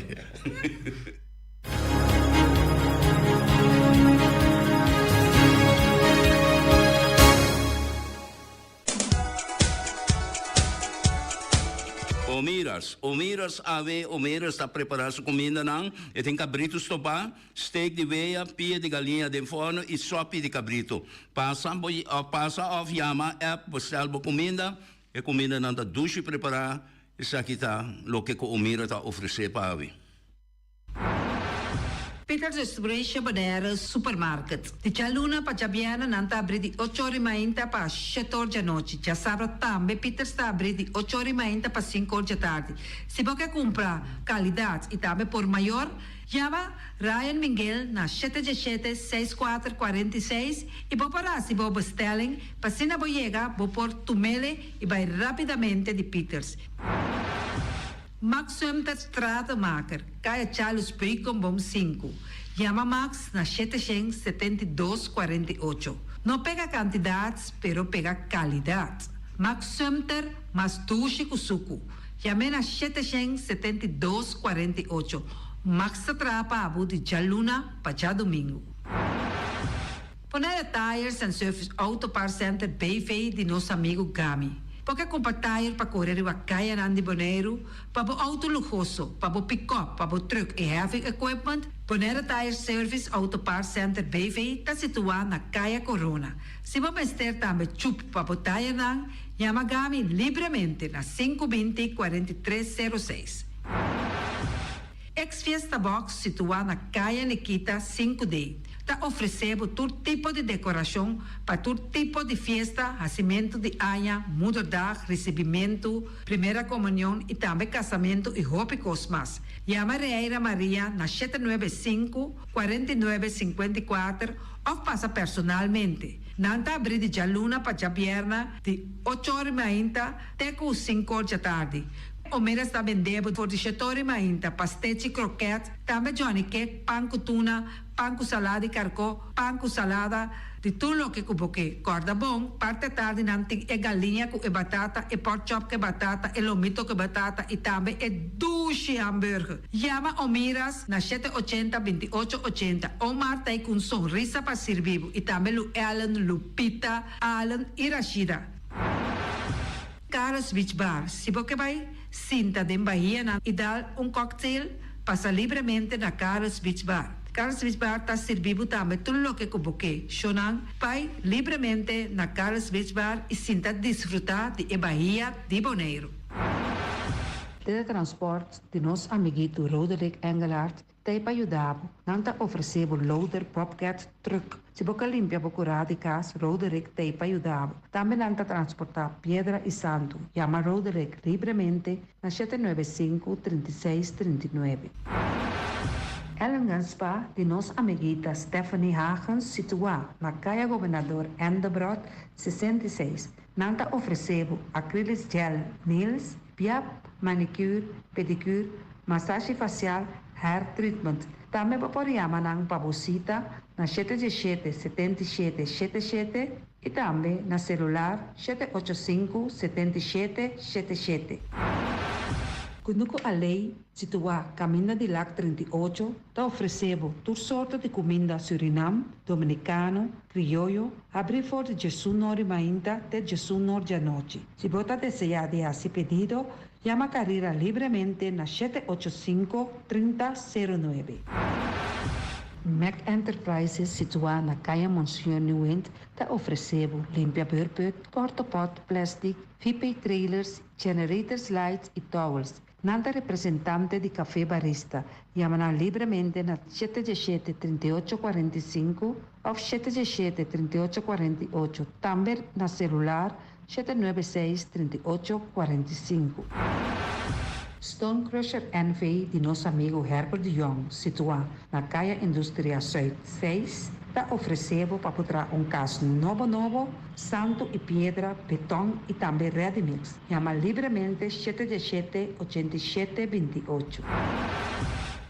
Omiras, Omiras awe Omiras ta prepara su kumindanan, e tin kabritu stobá. Steak di wea, pia di galiña den forno y sopi di cabrito. Pasa bo pasa of yama app bestel bo cuminda. E cumindanan ta dushi prepara. Esaki ta loke cu Omira ta ofrece pa awe. Peter Restauration Bonaire Supermarket. Di djaluna pa djabièrnè nan ta abrí di ocho or i mainta pa shete or djanochi. Djasabra tambe Peters ta abrí di ocho or i mainta pa sinku or djatardi. Si bo ke kumpra kalidat i tambe por mayor, Yama Ryan Minguel na shete djeshete seis kuater 46 i bo por hasi bo bestelling pa asina bo yega bo por tumele i bai rapidamente di Peters. Max Sumter Stratenmaker, Kaya Charles Beukenboom sinku. Yama Max na 772 48. No pega kantidat pero pega kalidat. Max Sumter mas dushi ku suku. Yam'é na 772 48. Max ta traha pa abo di djaluna pa djadumingu. Bonaire Tires and Service Auto Parts Center BV di nos amigu Gami. Bo ke kumpra tayer pa kore riba kayanan di Boneiru, pa bo outo luhoso, pa bo pikòp, pa bo trùk i heavy equipment? Bonaire Tire Service Auto Parts Center BV ta situá na Kaya Korona. Si bo mester tambe chup pa bo tayernan, yama Gami libremente na 520 43 06. Ex Fiesta Box situá na Kaya Nikita 5D ta ofresé bo tur tipo di dekorashon pa tur tipo di fiesta, hasimentu di aña, moederdag, risibimentu, primera komunion i tambe kasamentu i hopi kos mas. Yama Reira Maria na 795 49 54 òf pasa personalmente. Nan ta abrí di djaluna pa djabièrnè di ocho or i mainta te ku sinku or djatardi. Omeras ta bende bo for di shetor i mainta, pastechi, kroket, tambe johnny cake, pan ku tuna, pan ku salada di karkó, pan ku salada, di tur loke ku bo ke. Kòrda bon, parti atardi nan tin e galiña ku e batata, e pork chop ku e batata, e lomito ku e batata i tambe e dushi hamburger. Yama Omiras na 780 28 80. Omar ta ei ku un sonrisa pa sirbi bo i tambe Lu Ellen, Lupita, Allen i Rashida. Carlos Beach Bar, Si bo ke bai sinta den bahianan i dal un cocktail, pasa libremente na Carlos Beach Bar. Carlos Beach Bar ta sirbi bo tambe tur loke ku bo ke. Shownan, bai libremente na Carlos Beach Bar i sinta disfrutá di e bahia di Boneiru. Teletransport di nos amiguito Roderick Engelhardt T'ei pa yuda bo. Nan ta ofresé bo loader Bobcat truck. Si bo ka limpia bo kurá di kas, Roderick t'ei pa yuda bo. Tambe nan ta transportá piedra i santu. Yama Roderick libremente na 795 36 39. Ellingham Spa di nos amiguita Stephanie Hagens situá na Kaya Gobernador Endebrot 66. Nan ta ofresé bo acrylic gel nails, piap, manicure, pedicure, masashi fasial, hair treatment. Tambe bo por yama nan pa bo sita na 717 77 77 i tambe na selular 785 77 77. Kunuku Alei, situá Kaminda di Lak 38, ta ofresé bo tur sorto di kuminda Surinam, Dominikano, Krioyo, habrí for di 11 or di mainta te 11 or di anochi. Si bo ta deseá di hasi pedido, yama Carrera libremente na 785 3009. Mac Enterprises, situá na Kaya Monsieur Nieuwind, ta ofresé bo limpia beurput, portapot, plastic, VP trailers, generators lights i towels. Nan ta representante di Café Barista. Yama nan libremente na 717 38 45 òf 717 38 48. Tambe na selular 796 38 45. Stone Crusher NV di nos amigu Herbert de Jong, situá na Kaya Industria Zuid 6, ta ofresé bo pa traha un kas nobo nobo, santu i piedra, beton i tambe ready mix. Yama libremente 717 87 28.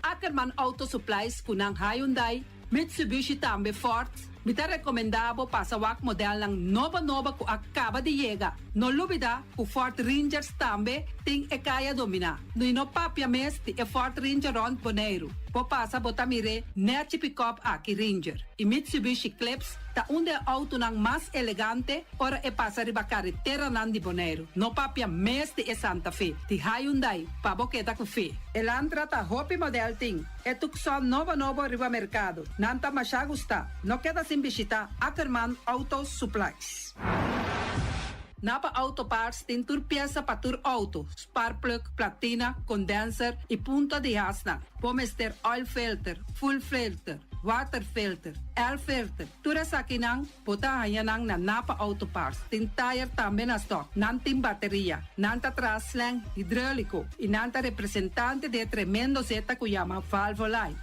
Ackerman Auto Supplies ku nan Hyundai, Mitsubishi tambe Ford. Mi ta rekomendá bo pasa wak modelnan nobo nobo ku a kaba di yega. No lubidá ku Ford Rangers tambe tin e kaya dominá. No no papia mes di e Ford Ranger rònt Boneiru. Bo pasa bo ta mir'é nèchi pick-up aki Ranger. I Mitsubishi Eclipse ta un di e outonan mas elegante ora e pasa riba kareteranan di Boneiru. No papia mes di e Santa Fe, di Hyundai, pa bo keda ku fe. Elantra ta hopi model tin. E Tucson nobo nobo riba merkado. Nan ta masha gusta. No keda sin bishitá Ackerman Auto Supplies. Napa Auto Parts tin tur piesa pa tur outo, spark plug, platina, condenser i punta di hasnan. Bo mester oil filter, fuel filter, water filter, air filter. Tur esakinan bo ta haña nan na Napa Auto Parts. Tin tire tambe na stock. Nan tin bateria. Nan ta traha slang hidráuliko i nan ta representante di e tremendo zeta ku yama Valvoline.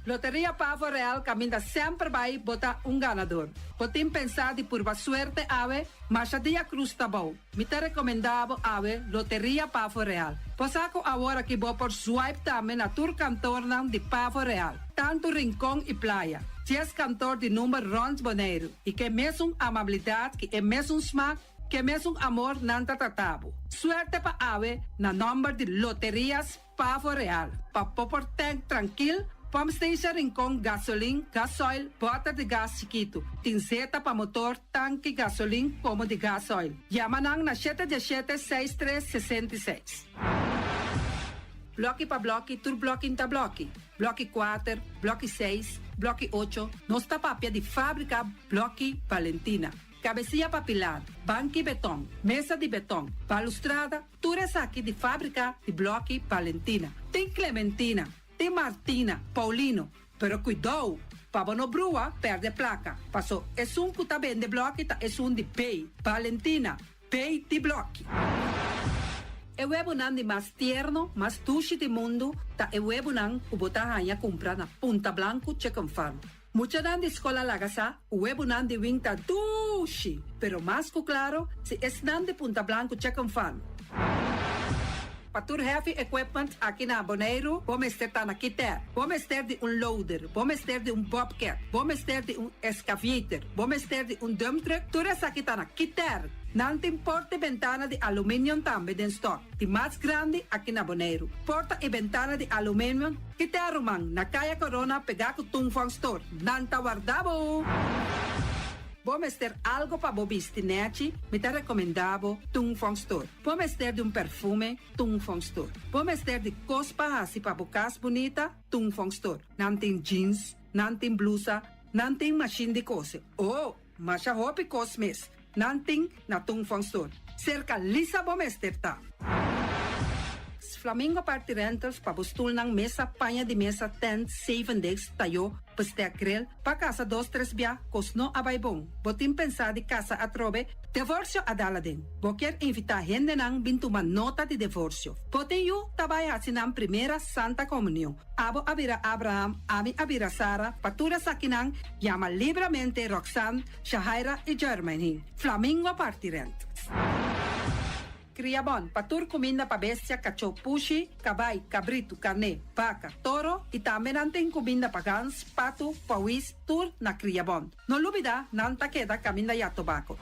Loteria Pavo Real kaminda semper bai bo ta un ganador. Bo tin pensá di purba suerte awe, masha dia krus ta bou. Mi ta rekomendá bo awe Loteria Pavo Real. Bo sa ku awor aki bo por swipe tambe na tur kantornan di Pavo Real, tantu Rincon i Playa. 10 kantor di number rònt Boneiru i ke mesun amabilidat ku e mesun smak, ke mesun amor nan ta trata bo. Suerte pa awe na nòmber di Loterias Pavo Real. Pa bo por tank trankil. Pump Station Rincon gasolin, gasoil, bòter di gas chikitu. Tin zeta pa motor, tanki, gasolin komo di gasoil. Yama nan na shete diesshete seis tres 66. Blòki pa blòki, tur blòki n'ta blòki. Blòki kuater, blòki seis, blòki ocho, nos ta papia di fábrika Blòki Valentina. Kabesia pa pilar, banki beton, mesa di beton, balustrada, tur esaki di fábrika di Blòki Valentina. Tin Clementina, tin Martina, Paulino, pero kuidou pa bo no brua pèrdè plaka, paso esun ku ta bende blòki ta esun di B, Valentina, B di blòki. E webunan di mas tierno, mas dushi di mundu ta e webunan ku bo ta haña kumpra na Punta Blanku Chicken Farm. Muchanan di skol a laga sa ku webunan di wing ta dushi, pero mas ku klaro si esnan di Punta Blanku Chicken Farm. Pa tur heavy equipment aki na Boneiru bo mester ta na Kiter. Bo mester di un loader, bo mester di un bobcat, bo mester di un excavator, bo mester di un dump truck, tur esaki ta na Kiter. Nan tin porta i bentana di aluminium tambe den stock, di mas grandi aki na Boneiru. Porta i bentana di aluminium Kiter ruman, na Kaya Corona pegá ku Tung Fong Store. Nan ta warda bo! Bo mester algo pa bo bisti nèchi? Mi ta rekomendá bo Tung Fong Store. Bo mester di un perfume? Tung Fong Store. Bo mester di kos pa hasi pa bo kas bunita? Tung Fong Store. Nan tin jeans, nan tin blusa, nan tin mashin di kose. Oh, masha hopi kos mes nan tin na Tung Fong Store. Serka Lisa bo mester ta. Flamingo Party Rentals pa bo stulnan, mesa, paña di mesa, tent, zeven desk, tayó, bestek grill, pa kasa dos tres bia, kos no a bai bon. Bo tin pensá di kasa atrobe? Devorsio a dal aden. Bo kier invitá hendenan bin tuma nota di devorsio. Bo tin yu ta bai hasi nan primera Santa Komunion. Abo a bira Abraham, ami a bira Sara, pa tur esakinan yama libramente Roxanne, Shahaira i Jermaine. Flamingo Party Rent. Kria bon pa tur kuminda pa bestia, kachó, pushi, kabai, kabritu, karné, baka, toro i tambe nan tin kuminda pa gans, patu, pawis, tur na Kria Bon. No lubida nan ta keda kaminda ya tobako.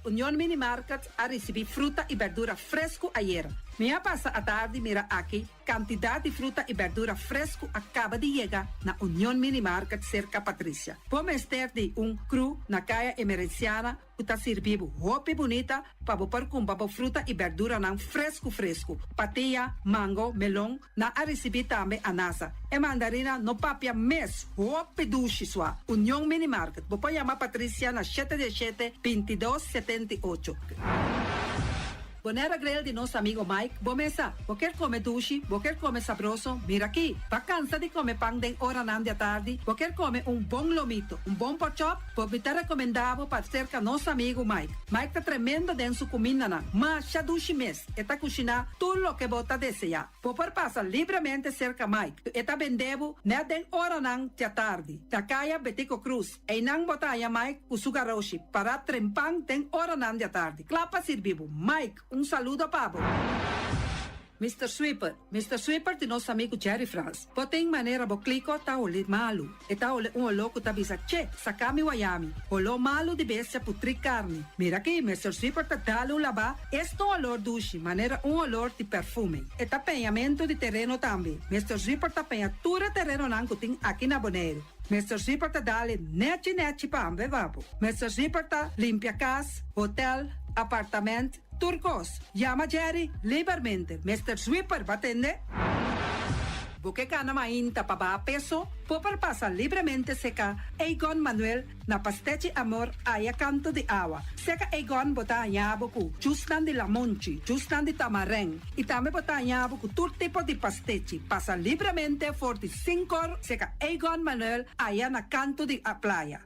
Union Mini Market a risibí fruta i berdura fresku ayera. Mi a pasa atardi mira aki Kantidat di fruta i bèrdura fresku a kaba di yega na Union Mini Market serka Patricia. Bo mester di un kru na Kaya Emerenciana ku ta sirbi bo hopi bunita pa bo por kumpra bo fruta i bèrduranan fresku fresku. Patia, mango, melon, nan a risibí tambe anasa. E mandarina no papia mes, hopi dushi sua. Union Mini Market, bo por yama Patricia na shete diesshete, 22, 78. Bonera Grill di nos amigo Mike, bo mesa. Bo kier come dushi, bo kier come sabroso, mira aki. Ba cansa di come pan den oranan di atardi, bo kier come un bon lomito, un bon porkchop, bo mi ta recomenda bo pa cerca nos amigo Mike. Mike ta tremendo den su cumindanan, masha dushi mes, e ta cushina tur loke bo ta desea. Bo por pasa libremente cerca Mike, e ta bende bo net den oranan di atardi, na caya Betico Croes. Einan bo ta haña Mike ku su garoshi pará trempan den oranan di atardi, kla pa sirbi bo. Mike, un saludo pa bo. Mister Sweeper, Mister Sweeper di nos amigu Jerry Frans. Bo tin manera bo kliko ta holi malu. E ta holi un holó ku ta bisa, Che, saka mi wayami. Holó malu di bestia putrí karni. Mira aki, Mister Sweeper ta dal un labá, es ta un holor dushi, manera un holor di perfume. E ta peñamentu di tereno tambe. Mister Sweeper ta peña tur e terenonan ku tin aki na Boneiru. Mister Zipper ta dale nechi nechi pa hamber babo. Mister Zipper ta limpia cas, hotel, apartament, tur cos. Yama Jerry libermente. Mister Zwipper ba tende? Bo ke gana mainta pa baha peso? Bo por pasa libremente seca Egon Manuel na Pastechi Amor aya kanto di awa. Seka Egon bo ta haña bo ku jusnan di lamonchi, jusnan di tamarèn i tambe bo ta haña bo ku tur tipo di pastechi. Pasa libremente for di sinkor seka Egon Manuel aya na kanto di a playa.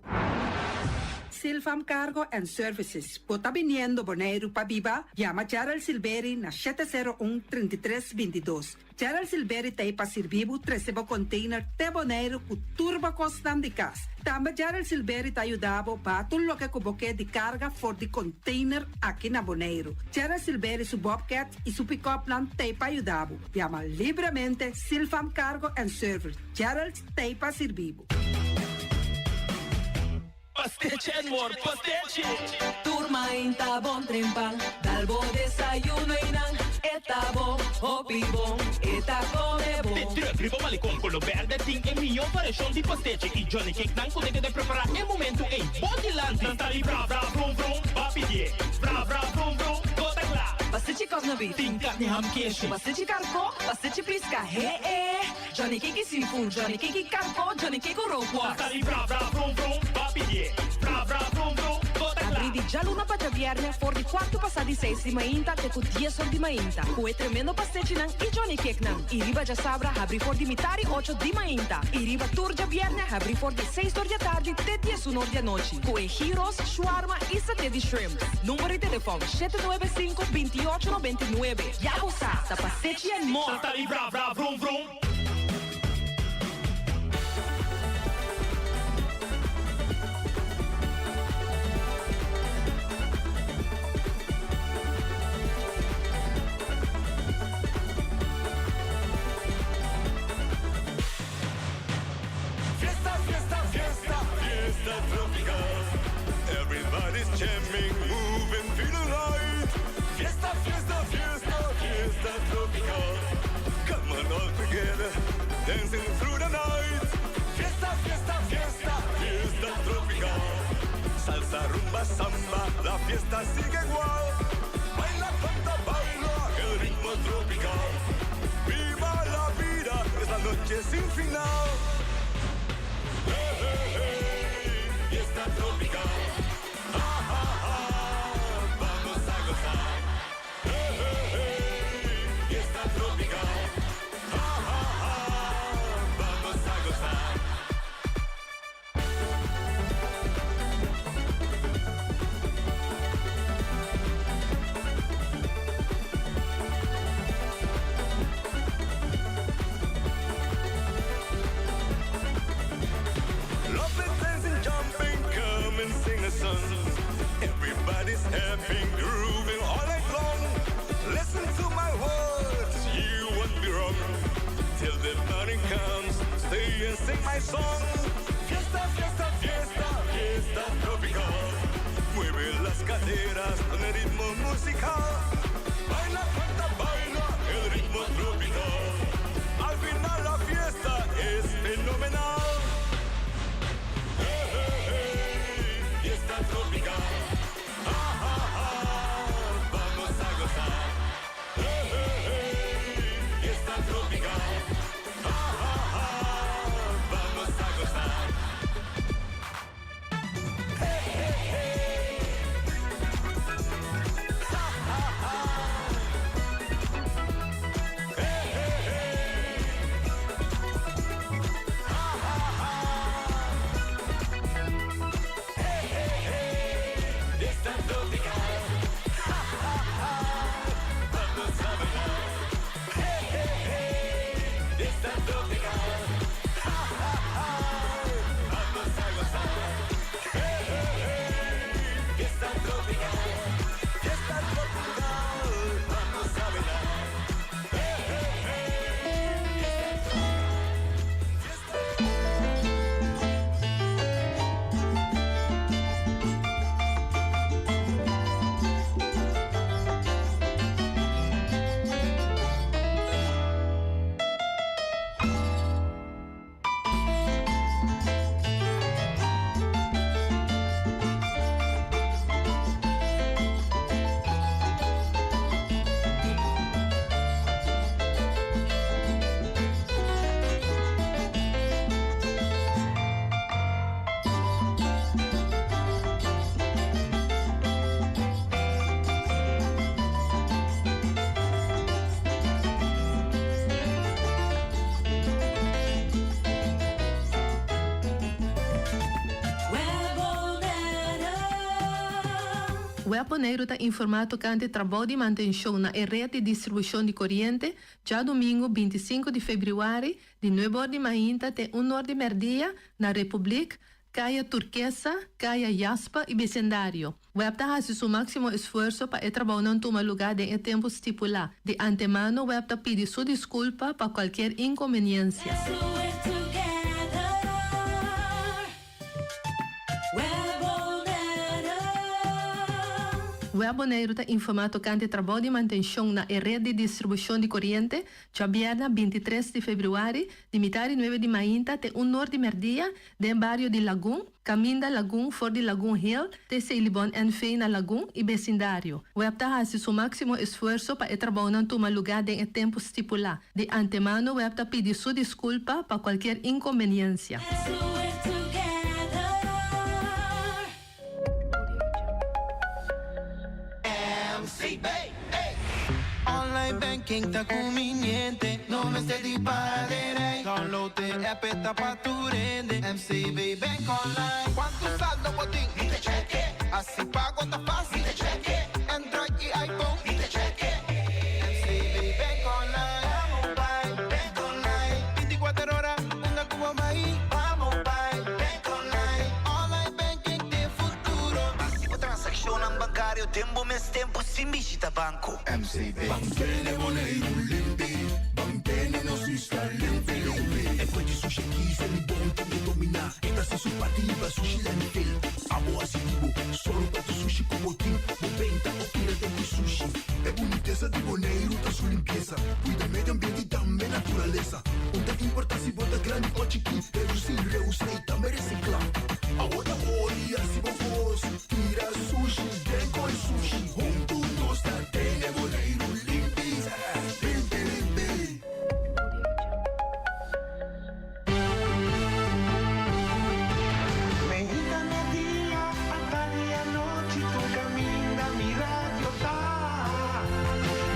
Silfam Cargo and Services, bo ta biniendo Boneiru pa biba? Yama Gerald Silberi na 701 33 22. Gerald Silberi ta ei pa sirbi bo trese bo container te Boneiru ku tur bo kosnan di kas. Tambe Gerald Silberi ta yuda bo baha tur loke ku bo ke di karga for di container aki na Boneiru. Gerald Silberi su bobcat i su pick-upnan ta ei pa yuda bo. Yama libremente Silfam Cargo and Service. Gerald ta ei pa sirbi bo. Pastechi and more pastechi. Tur mainta bon trempan, dal bo desayuno y nan e ta bo. Hopi bon, e ta come bon. De truck riba malecon color berde tin e mihó variashon di pastechi y Johnny Cake nan cu ta keda prepara e momento ey bo dilanti. Nan ta di bra bra brum brum, ba pidié. Bra bra brum brum, bo ta cla. Pastechi cosna beef. Tin carni ham keshi. Pastechi carco, pastechi pisca, he e. Johnny Cake y seafood, Johnny Cake y carco, Johnny Cake cu rookworst. Nan ta di bra bra brum brum, ba pidié. Bra bra brum brum, bo ta cla. Abrí di djaluna pa djabièrnè for di kuartu pasá di seis di mainta te ku dies or di mainta ku e tremendo pastechinan i Johnny Cakenan. I riba djasabra habrí for di mitar i ocho di mainta. I riba tur djabièrnè habrí for di seis or di atardi te diesun or di anochi ku e gyros, shawarma i saté di shrimp. Number di telefòn, 795 28 99. Ya bo sa, ta pastechi and more! Nan ta di bra bra brum brum. Fiesta, fiesta, fiesta, fiesta tropical. Everybody's jamming, moving, feeling right. Fiesta, fiesta, fiesta, fiesta tropical. Come on all together, dancing through the night. Fiesta, fiesta, fiesta, fiesta tropical. Salsa, rumba, samba, la fiesta sigue igual. Baila, canta, baila, el ritmo tropical. Viva la vida, es la noche sin final. Hey, hey, hey, fiesta tropical. Ha, ha, ha, vamos a gozar. Hey, hey, hey, fiesta tropical. Ha, ha, ha, vamos a gozar. Loving, dancing, jumping, come and sing a song. Everybody's happy, grooving all night long. Listen to my words, you won't be wrong. Till the morning comes, stay and sing my song. Fiesta, fiesta, fiesta, fiesta tropical. Mueve las caderas con el ritmo musical. Baila, canta, baila el ritmo tropical. Al final la fiesta es fenomenal. Hey, hey, hey, fiesta tropical. Ha, ha, ha, vamos a gozar. Hey, hey, hey, fiesta tropical. Ha, ha, ha, vamos a gozar. Hey, hey, hey. Ha, ha, ha. Hey, hey, hey. Ha, ha, ha. Hey, hey, hey. Fiesta tropical. Ha, ha, ha. Vamos a bailar. Hey, hey, hey. Fiesta tropical. Ha, ha, ha. Vamos a gozar. Hey, hey, hey. Fiesta tropical. Fiesta tropical. Vamos a bailar. Hey, hey, hey. Fiesta Fiesta. Web Boneiru ta informá tokante trabou di mantenshon na e ret di distribushon di koriente djadumingu 25 di febrüari di nuebe or di mainta te un or di mèrdia na Republiek, Kaya Turkesa, Kaya Jaspa i besindario. Web ta hasi su máksimo esfuerso pa e trabounan tuma lugá den e tempu stipulá. Di antemano web ta pidi su diskulpa pa kualkier inkonbeniensia. Let's do it together. Web Bonaire. Web Boneiru ta informá tokante trabou di mantenshon na e ret di distribushon di koriente djabièrnè 23 di febrüari di mitar di nuebe di mainta te un nor di mèrdia den bario di Lagun, Kaminda Lagun for di Lagun Hill te Seilibon NV na Lagun i besindario. Web ta hasi su máksimo esfuerso pa e trabounan tuma lugá den e tempu stipulá. Di antemano web ta pidi su diskulpa pa kualkier inkonbeniensia. MCB, ey! Online banking ta conveniente, no mester di para den rij. Download e app e ta pa tur hende, MCB Bank Online. Cuanto saldo bo tin? Mi ta check e. Haci pago ta facil? Mi ta check e. Android y iPhone? Mi ta check e. MCB Bank Online. Vamos bai, Bank Online. Binticuater ora, unda cu bo bai. Vamos bai, Bank Online. Online banking t'e futuro. Haci bo transaccionnan bancario den bo mes tempo sin bishita banco. MCB. Ban tene Boneiru limpi, ban tene nos isla limpi limpi. E kue di sushi aki Selibon tin ke dominá, e ta hasi su parti riba sushi landfill. Abo hasi di bo, sòru pa tur sushi ku bo tin, bo benta o tira den ku sushi. E bunitesa di Boneiru ta su limpiesa, kuida medio ambiente i tambe naturalesa. Un ta importá si bo ta grandi o chikí, redusí, reusá i tambe resiklá. Abo ta hori hasi bo kos, tira sushi den koi sushi. Huntu nos ta tene Boneiru limpi, limpi limpi. Meinta media, atardi anochi tur caminda mi radio ta.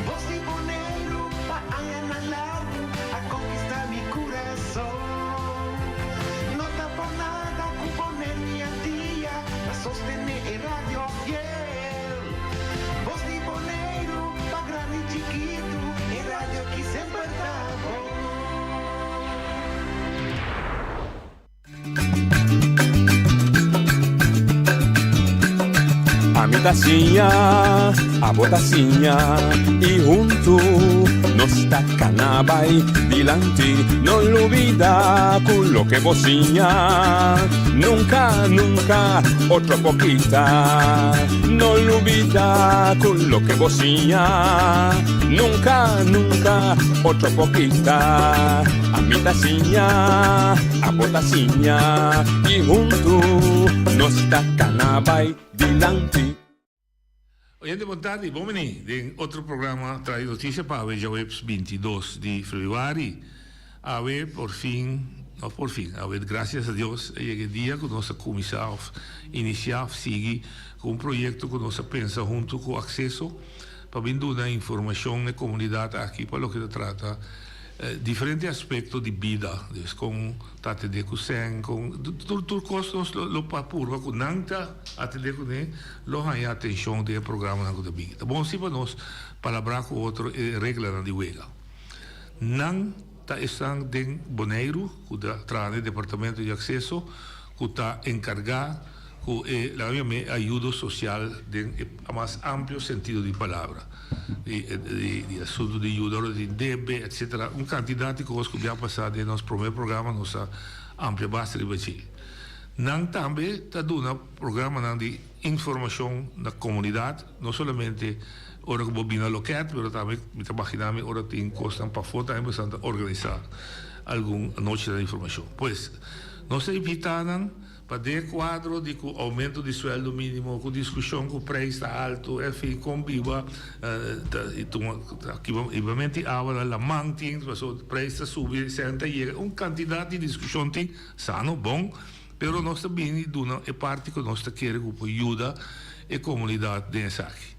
Voz di Boneiru pa añanan largu a conquista mi curason. No ta por nada cu pone mi al dia pa sostene e radio fiel. Voz di Boneiru pa grandi y chikitu e radio aki semper ta bon. Ami ta siña, abo ta siña y huntu nos ta cana bay dilanti. No lubida cu loke bo siña nunca, nunca otro por kita. No lubida cu loke bo siña nunca, nunca otro por kita. Ami ta siña, abo ta siña y huntu nos ta cana bay dilanti. Oyente bon tardi, bon bini den otro programa Trae Noticia pa awe djaweps 22 di februari. Awe por fin, no por fin, awe gracias a Dios a yega e dia cu nos a cuminsa of inicia of sigui cu un proyecto cu nos a pensa hunto cu Acceso pa bin duna informacion na e comunidad aki pa loke ta trata diferente aspecto di bida, dus con ta atende cu sèn, con tur tur cos nos lo lo pa purba cu nan ta atende cune lo haña atencion den e programanan cu ta bini. Ta bon si pa nos palabrá cu otro e reglanan di wega. Nan ta esnan den Boneiru cu ta traha den departamento di acceso cu ta encarga cu e laga mi yam'e ayudo social den e mas amplio sentido di palabra, di di asunto di yuda ora tin debe etcetera, un cantidad di cos cu bia pasa den nos prome programa nos a amplia basta riba dje. Nan tambe ta duna programanan di informacion na comunidad, no solamente ora cu bo bini na loket, pero tambe mi ta magina mi ora tin cosnan pafo tambe boso ta organisa algun anochinan di informacion. Pues, nos ta invita nan. Pa den e kuadro di ku oumento di suèldo mínimo, ku diskushon ku preis ta altu, enfin kon biba ta tuma hibamento di awa na laman tin, pasobra preis ta subi, sèn ta yega, un kantidat di diskushon tin, sano, bon, pero nos ta bini duna e parti ku nos ta kere ku por yuda e komunidat den esaki.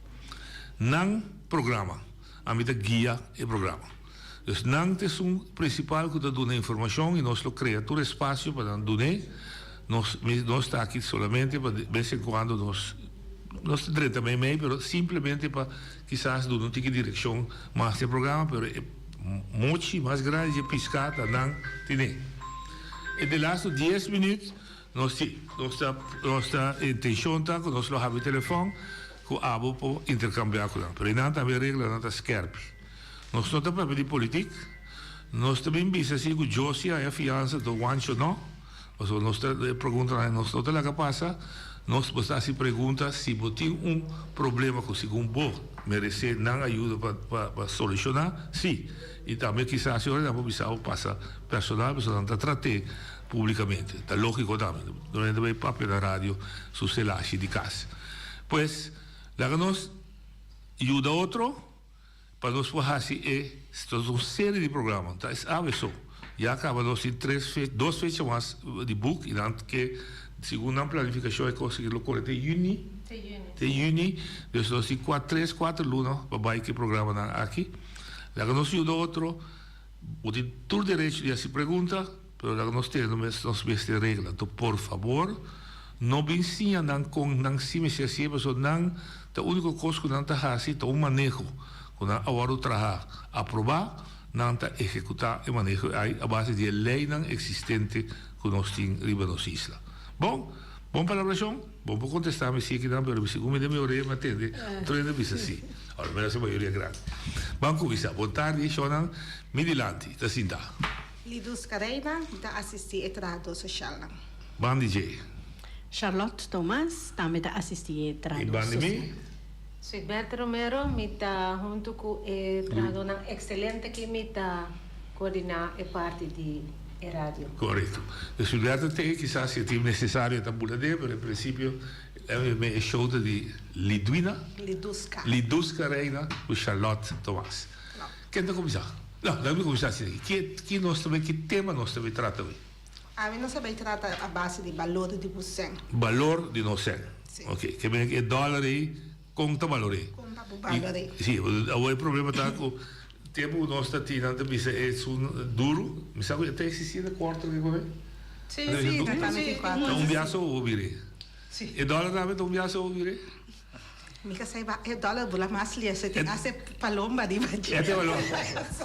Nan programa, ami ta guia e programa. Dus nan ta esun principal cu ta duna informacion y nos lo crea tur espacio pa nan dun'é. Nos nos ta aki solamente pa de bes en cuando nos nos ta drenta meimei pero simplemente pa kisas duna un tiki direccion mas den programa pero e mochi mas grandi dje pisca ta nan tine. E de lasto dies minuut nos si nos ta nos ta intencion ta cu nos lo habri telefon cu abo por intercambia cu nan pero e nan tambe reglanan ta skerpi. Nos no ta papia di politik. Nos ta bin bisa si ku Josie haña fiansa do Wancho no. Pasobra nos ta e preguntanan nos no ta laga pasa. Nos bo ta hasi pregunta si bo tin un problema ku segun bo meresé nan ayuda pa pa pa solushoná, sí. I tambe kisas e ora nan por bisa bo pasa personal pasobra nan ta trat'é públikamente. Ta lógiko tambe. No hende bai papia na radio su selashi di kas. Pues, laga nos yuda otro. Pa nos por haci e ta un serie di programa, ta es awe so. Ya caba nos tin tres fe, dos fecha mas di boek y nan ke segun nan planificacion e cos aki lo core te juni, te juni, dus nos tin cua tres cuater luna pa bay ke programanan aki. Laga nos yuda otro, bo tin tur derecho di haci pregunta, pero laga nos tene nos nos mester regla. Anto por fabor no bin siña nan con nan si mester hacié pasobra nan Ta úniko kos ku nan ta hasi ta un maneho ku nan a wòrdu traha, aprobá, nan ta ehekutá e maneho ei a base di e leinan eksistente ku nos tin riba nos isla. Bon, bon palabrashon, bon por kontestá mi si akinan, pero segun mi den mi orea mi a tende otro hende bisa si. Ora mi a hasi mayoria grandi. Ban kuminsá. Bon tardi, shònan, mi dilanti ta sintá. Lidusca Reina, mi ta asistí e trahadó soshalnan. Ban di dje. Charlotte Thomas tambe ta asistí e trahadó I ban di mi. sosial. Suidberto Romero, mi ta huntu ku e trahadónan ekselente aki mi ta koordiná e parti di e radio. Korekto. De Suidberto te kisas si e tin nesesario e ta bula den, pero en prinsipio e show ta di Lidwina. Lidusca. Lidusca Reina ku Charlotte Thomas. Ken ta kuminsá? No, laga mi kuminsá asina aki. Ki ki nos ta bai, ki tema nos ta bai trata awe? Awe nos ta bai trata a base di balor di bo sèn. Balor di nos sèn. Sí. Ok, ke men e dòler ei, kon ta balor'é? Kon pa bo balor'é. Sí, awor e problema ta ku tempu ku nos ta tin nan ta bisa e esun duru, mi sa ku e ta eksistí na kuarto ke kome? Sí, sí, ta tambe tin kuarto. Ta un biaha so bo bir'é. Sí. E dòler tambe ta un biaha so bo bir'é? Mi ka sai ba e dollar bula mas lie se tin hace palomba riba dje. Ete palomba.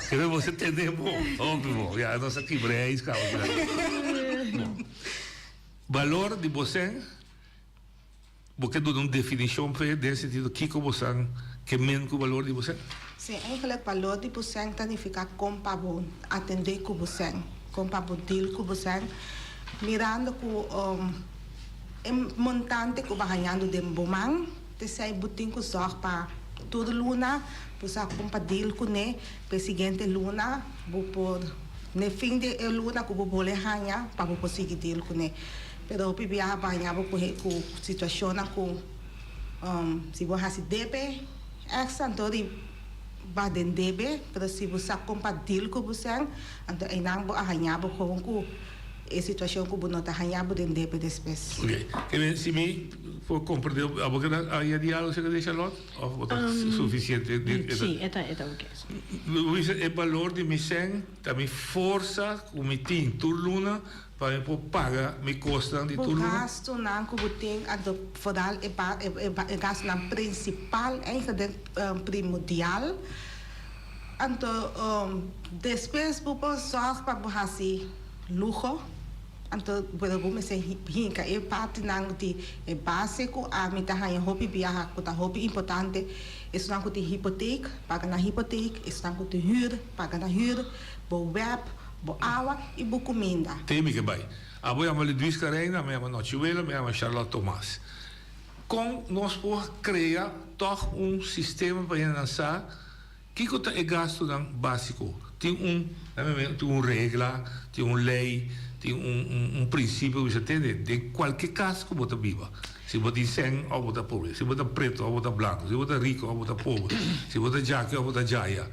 Kebe bo se tende bo. Hopi bo. Ya nos a kibra e ijs kaba kila. Bon. Balor di bo sen, bo ke duna un definishon p'e den sentido kiko bo san ke men ku balor di bo sen? Si, eigenlijk balor di bo sen ta nifiká kon pa bo atendé ku bo sen, kon pa bo deal ku bo sen, mirando ku. E montante ku bo hañando den bo man, t'esei bo tin ku zòrg pa tur luna bo sa kon pa deal kuné, pa e siguiente luna bo por n'e fin di e luna ku bo bole haña pa bo por sigui deal kuné. Pero hopi biaha bo haña bo ku ku situashonnan ku si bo hasi debe èkstra anto di ba den debe, pero si bo sa kon pa deal ku bo sèn anto einan bo a haña bo gewoon ku. E situacion cu bo no ta haña bo den debe despues. Ok. Ke men si mi por comprende abo ke ta haña dialogo acerca di Charlotte of bo ta suficiente di e ta. Si, e ta e ta ok. Bo bisa e balor di mi sèn ta mi forsa cu mi tin tur luna pa mi por paga mi cosnan di Bo tur luna. gastonan cu bo tin anto vooral e e gastonan principal eigenlijk primordial anto despues bo por zorg pa bo haci. Luho, anto pero bo mester hinka e partinan di e base ku ami ta haña hopi biaha ku ta hopi importante, esunnan ku tin hipotek, paga nan hipotek, esunnan ku tin hür, paga nan hür, bo web, bo awa i bo kuminda. Te mi ke bai. Abo yama Lidwiska Reina, mi yama Nochi Wela, mi yama Charlotte Thomas. Kon nos por krea tòg un sistema pa hendenan sa Kiko ta e gastunan básiko? Tin un, tin un regla, tin un lei, tin un un prinsipio ku bisa tende den kualke kas ku bo ta biba. Si bo tin sèn òf bo ta pobre, si bo ta pretu òf bo ta blanku, si bo ta riku òf bo ta pobre, si bo ta djaki òf bo ta djaya,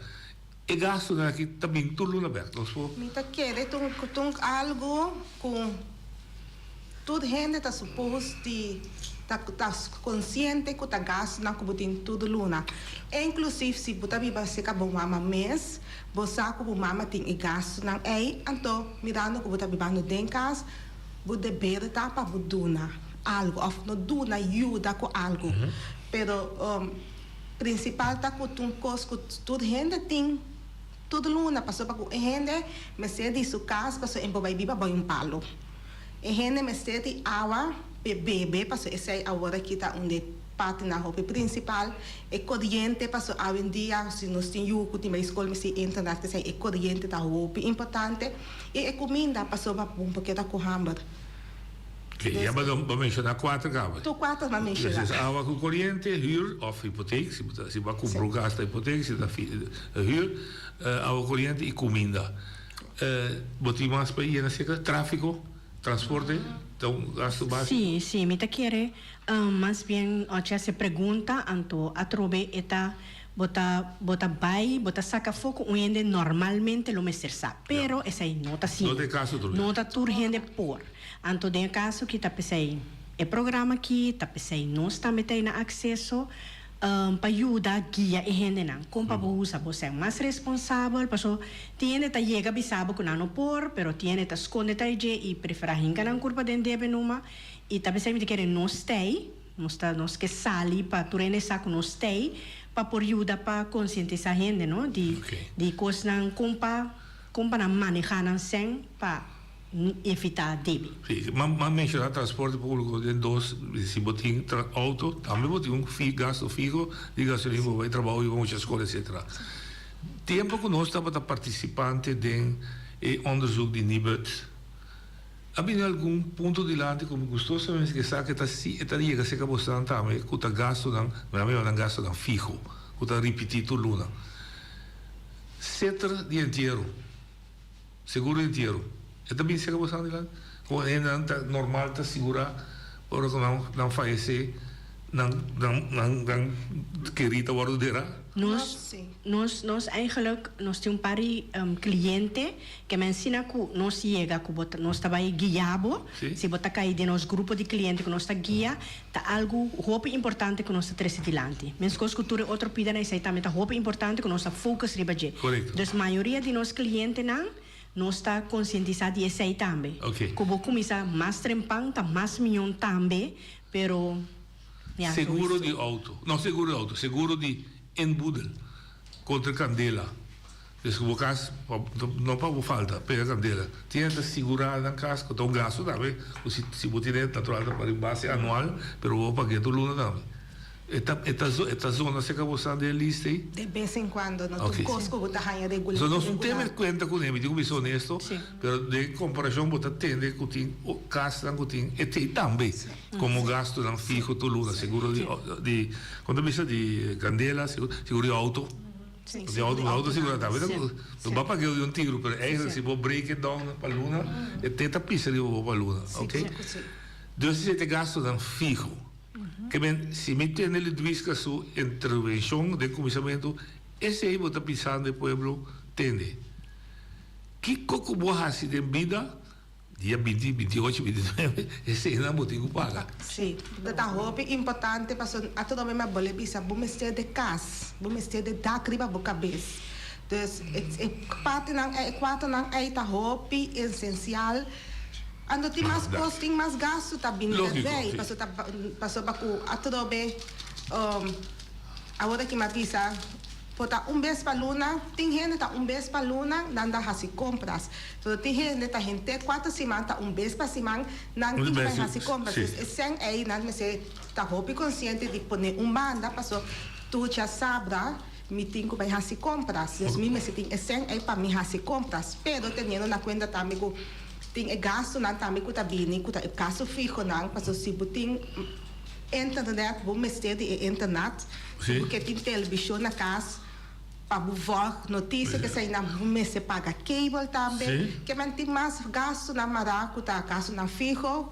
e gastunan aki ta bin tur luna bèk. Nos por. Mi ta kere ta un algu ku. Tur hende ta supos di ta ta konsiente ku ta gastunan ku bo tin tur luna. Inklusif si bo ta biba serka bo mama mes, bo sa ku bo mama tin e gastunan ei, anto mirando ku bo ta bibando den kas, bo deber ta pa bo duna algu òf no duna yuda ku algu. Pero prinsipal ta ku ta un kos ku tur hende tin tur luna pasobra ku e hende mester di su kas pasobra e por bai biba bai un palo. E hende mester di awa p'e bebe paso esei awor aki ta un di e partinan hopi principal. E coriente paso awendia si nos tin yu cu tin bay scol mester internet esei e coriente ta hopi importante. Y e cuminda pasobra bo por keda cu hamber. Oké, ya bo a menshoná kuater kaba. Tur kuater mi a menshoná. Dus awa ku koriente, hür òf hipotek, si bo ta si bo a kumpra un kas ta hipotek, si ta hür, awa koriente i kuminda. Bo tin mas pa yena seka? Tráfiko, transporte ta un gastu básiko? Sí, sí, mi ta kere mas bien ochi hasi pregunta anto atrobe e ta Bo ta bo ta bai, bo ta saca afó cu un hende normalmente lo mester sa, pero esai no ta asina. No ta e caso tur No ta tur hende por. Anto den e caso aki ta p'esai e programa aki, ta p'esai nos tambe ta na acceso pa yuda guia e hendenan con pa bo usa bo ser mas responsabel, paso tin hende ta yega bisa bo cu nan no por, pero tin hende ta sconde ta dje y prefera hinca nan curpa den debe numa y ta p'esai mi ta kere nos t'ei. Nos ta nos ke sali pa tur hende sa ku nos t'ei pa por yuda pa konsientisá hende no di di kosnan kon pa kon pa nan manehá nan sèn pa evitá debe. Sí, m'a menshoná transporte públiko den dos, si bo tin outo tambe bo tin un gasto fiho di gasolina pa bo bai trabou i pa mucha skol etcetera. Tempu ku nos tabata partisipante den e onderzoek di Nibud, A bini algun punto dilanti ku mi gustosamente ke sa ke ta si e ta yega serka bosnan tambe ku ta gastunan, mi a yama nan gastunan fiho, ku ta ripití tur luna. Seter di entiero, seguro di entiero, e ta bini serka bosnan dilanti? Ku hendenan ta normal ta sigurá ora ku nan nan fayesé nan nan nan nan kerí ta wòrdu derá? Nos nos nos eigenlijk nos tin un par di cliente Ke men asina ku nos yega ku bo ta nos ta bai guia bo, si bo ta kai den nos grupo di kliente ku nos ta guia, ta algu hopi importante ku nos ta trese dilanti. Meskos ku tur e otro pidanan esei tambe ta hopi importante ku nos ta focus riba dje. Dus mayoria di nos klientenan nos ta konsientisá di esei tambe. Ku bo kuminsá mas trempan ta mas mion tambe, pero ya Seguro di outo, no seguro di outo, seguro di inboedel kontra kandela. Des ku bo kas no pa bo falta pega kandela. Tin hende ta sigurá nan kas ku ta un gastu tambe ku si si bo tene natural ta paga un base anual pero bo pag'é tur luna tambe. E ta e ta e ta zona serka bo sa den e lista ei? De bes en kuando no tur kos ku bo ta haña regular. So nos no tene kuenta kuné mi tin ku bisa honesto pero den komparashon bo ta tende ku tin kasnan ku tin e tei tambe komo gastunan fiho tur luna seguro di di kon ta bisa di kandela seguro di outo. Di auto, auto sigura tambe ta ku bo a pag'é di un tiru, pero eigenlijk si bo break it down pa luna, e te ta pisa riba bo pa luna, ok? Dus esei ta e gastunan fiho. Ke men, si mi tende Lidwiska su intervenshon den kuminsamentu, esei bo ta pisando e pueblo tende. Kiko ku bo hasi den bida? Dia binti, binti ocho, binti nuebe, eseinan bo tin ku paga. Sí, ta ta hopi importante pasobra atrobe mi a bole bisa bo mester de kas, bo mester de dak riba bo kabes. Dus e partinan ei, e kuartonan ei ta hopi esensial. Anto tin mas kos, tin mas gastu ta bini erbei pasobra ta pasobra ku atrobe awor aki mi a bisa. Por ta un bes pa luna, tin hende ta un bes pa luna nan ta hasi kompras. Pero tin hende ta henter kuater siman ta un bes pa siman nan tin ku bai hasi kompras. Dus e sèn ei nan mester ta hopi konsiente di pone un banda paso tur djasabra mi tin ku bai hasi kompras. Dus mi mester tin e sèn ei pa mi hasi kompras. Pero teniendo na kuenta tambe ku tin e gastunan tambe ku ta bini ku ta e gastu fihonan paso si bo tin internet bo mester di e internet. Si bo ke tin televishon na kas pa bo vòlg notisia keseinan bo mester paga cable tambe. Ke men tin mas gastunan mará ku ta gastunan fiho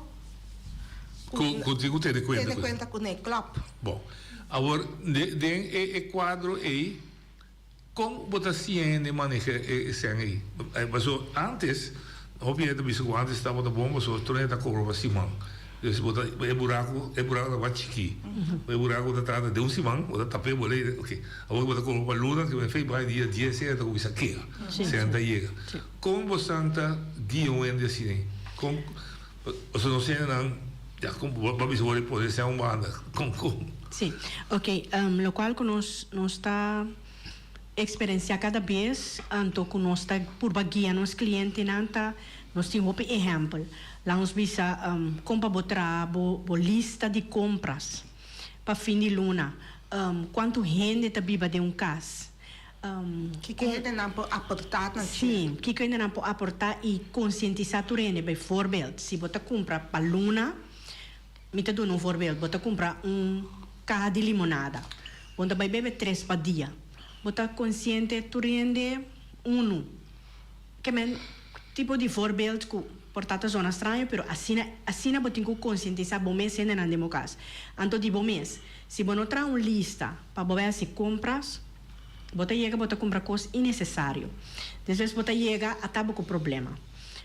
ku tin ku tene kuenta tene kuenta kuné, klòp. Bon, awor den e kuadro ei Kon bo ta siña hende maneha e sèn ei? Pasobra ántes, hopi hende ta bisa ku ántes tabata bon pasobra tur hende ta kobra pa siman. Dus bo ta e buraku e buraku ta mas chikí. E buraku ta trata den un siman bo ta tap'é bo lei oke. Awor bo ta kobra pa luna ke fen bai dia dies hende ta kuminsá keha. Sèn ta yega. Kon bosan ta guia un hende asina ei? Kon pasobra nos hendenan ya kon bo a bisa bo pone sèn un banda kon kon? Sí, oke lokual ku nos nos ta Experencia cada bes anto cu nos ta purba guia nos clientenan ta nos tin hopi ehempel. Laat nos bisa con pa bo traha bo bo lista di compras pa fin di luna, cuanto hende ta biba den un cas. Kiko hendenan por aportá na dje? Sí, kiko hendenan por aportá i konsientisá tur hende. Bijvoorbeeld, si bo ta kumpra pa luna, mi ta duna un voorbeeld, bo ta kumpra un kaha di limonada, bo ta bai bebe tres pa dia, bo ta konsiente tur hende unu. Ke men tipo di voorbeeld ku por ta ta zona straño, pero asina asina bo tin ku konsientisá bo mes hendenan den bo kas. Anto di bo mes, si bo no traha un lista pa bo bai hasi kompras, Bo ta yega bo ta kumpra kos innesesario. Despues bo ta yega a ta bo ku problema.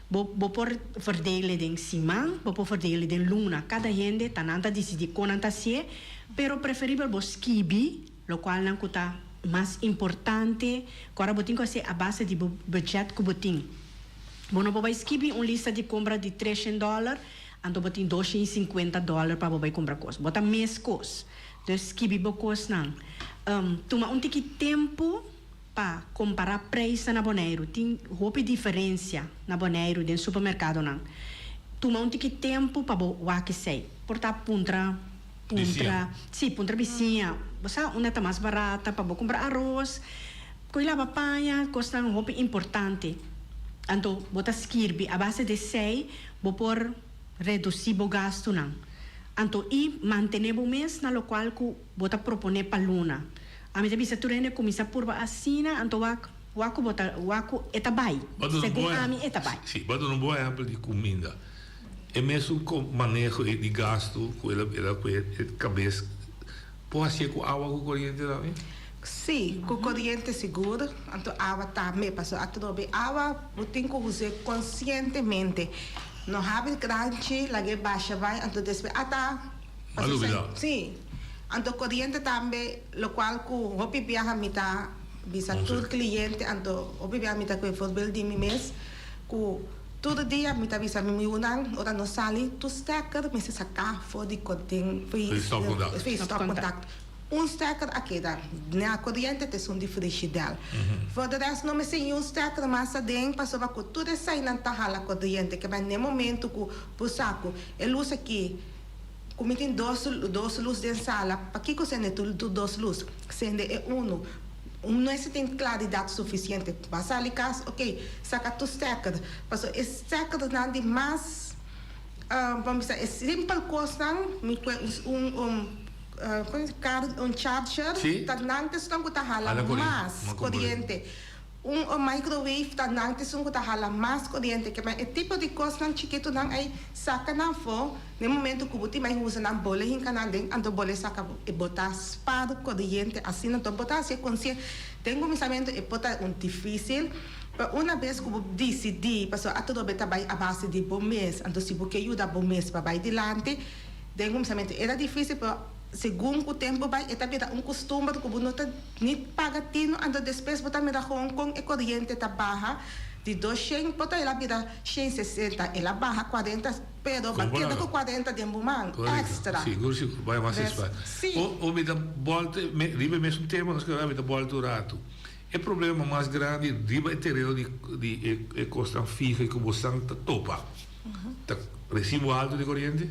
Bo bo por verdele den siman, bo por verdele den luna. Kada hende ta nan ta disidí kon nan ta hasié, pero preferibel bo skibi lokual nan ku ta mas importante ku ora bo tin ku hasié a base di bo budget ku bo tin. Bo no por bai skibi un lista di kompra di treshen dòler, anto bo tin doshen i sinkuenta dòler pa bo bai kumpra kos. Bo ta mes kos. Dus skibi bo kosnan. Tuma un tiki tempu pa kompará preisnan na Boneiru. Tin hopi diferensia na Boneiru den supermerkadonan. Tuma un tiki tempu pa bo wak esei. Por ta puntra puntra si, puntra bisiña. Bo sa unda ta mas barata pa bo kumpra aros, ko'i laba paña, kosnan hopi importante. Anto bo ta skirbi a base di esei bo por redusí bo gastunan. Anto i mantené bo mes na lokual ku bo ta proponé pa luna. Ami ta bisa tur hende kuminsá purba asina, anto wak wak ku bo ta wak ku e ta bai. Bo duna un Segun bon ami e ta bai. Sí, bo duna un bon ehèmpel di kuminda. E mesun maneho ei di gastu ku el a el a kue e kabes por hasié ku awa ku koriente tambe? Sí, ku koriente sigur, anto awa tambe, pasobra atrobe awa bo tin ku us'é konsientemente. No habri kranchi, lag'é basha bai, anto despues ata A lubidá. Sí. Anto koriente tambe, lokual ku hopi biaha mi ta bisa tur kliente, anto hopi biaha mi ta kohe voorbeeld di mi mes, ku tur dia mi ta bisa mi yunan ora nos sali, tur stekker mester saká for di koden, for di stopcontact. Un stekker a keda na koriente ta esun di frishidèl. For de rest no mester ni un stekker mas aden pasobra ku tur eseinan ta hala koriente. Kebè n'e momentu ku bo sa ku e lus aki ku mi tin dos dos lus den sala, pakiko sende tur tur dos lus? Sende e unu. Un no mester tin klaridat sufisiente. Bo a sali kas, oke, saka tur stekker. Pasobra e stekkernan di mas, ban bisa e simpel kosnan mi kue un un. Un charger ta nan ta esun ku ta hala mas koriente. Un microwave ta nan ta esun ku ta hala mas koriente. Ke men e tipo di kosnan chikitunan ei saka nan afó na e momento ku bo tin bai usa nan bole hinka nan den anto bole saka e bo ta spar koriente asina. Anto bo ta hasi e konsiente den kuminsamentu e por ta un difisil pero una bes ku bo disidí pasobra atrobe ta bai a base di bo mes anto si bo ke yuda bo mes pa bai dilanti. Den kuminsamentu era difísil, pero segun ku tempu bai e ta bira un kustumber ku bo no ta ni paga tinu, anto despues bo ta mira gewoon kon e koriente ta baha di doshen por ta el a bira shen sesenta, el a baha kuarenta, pero bo a keda ku kuarenta den bo man èkstra. Sigur sigur, bai mas despues. Si. O mi ta bòlta riba e mesun tema nos keda mi ta bòlta un ratu. E problema mas grandi riba e tereno di di e kosnan fiho ku bo san ta topa. Ta resibo alto di koriente?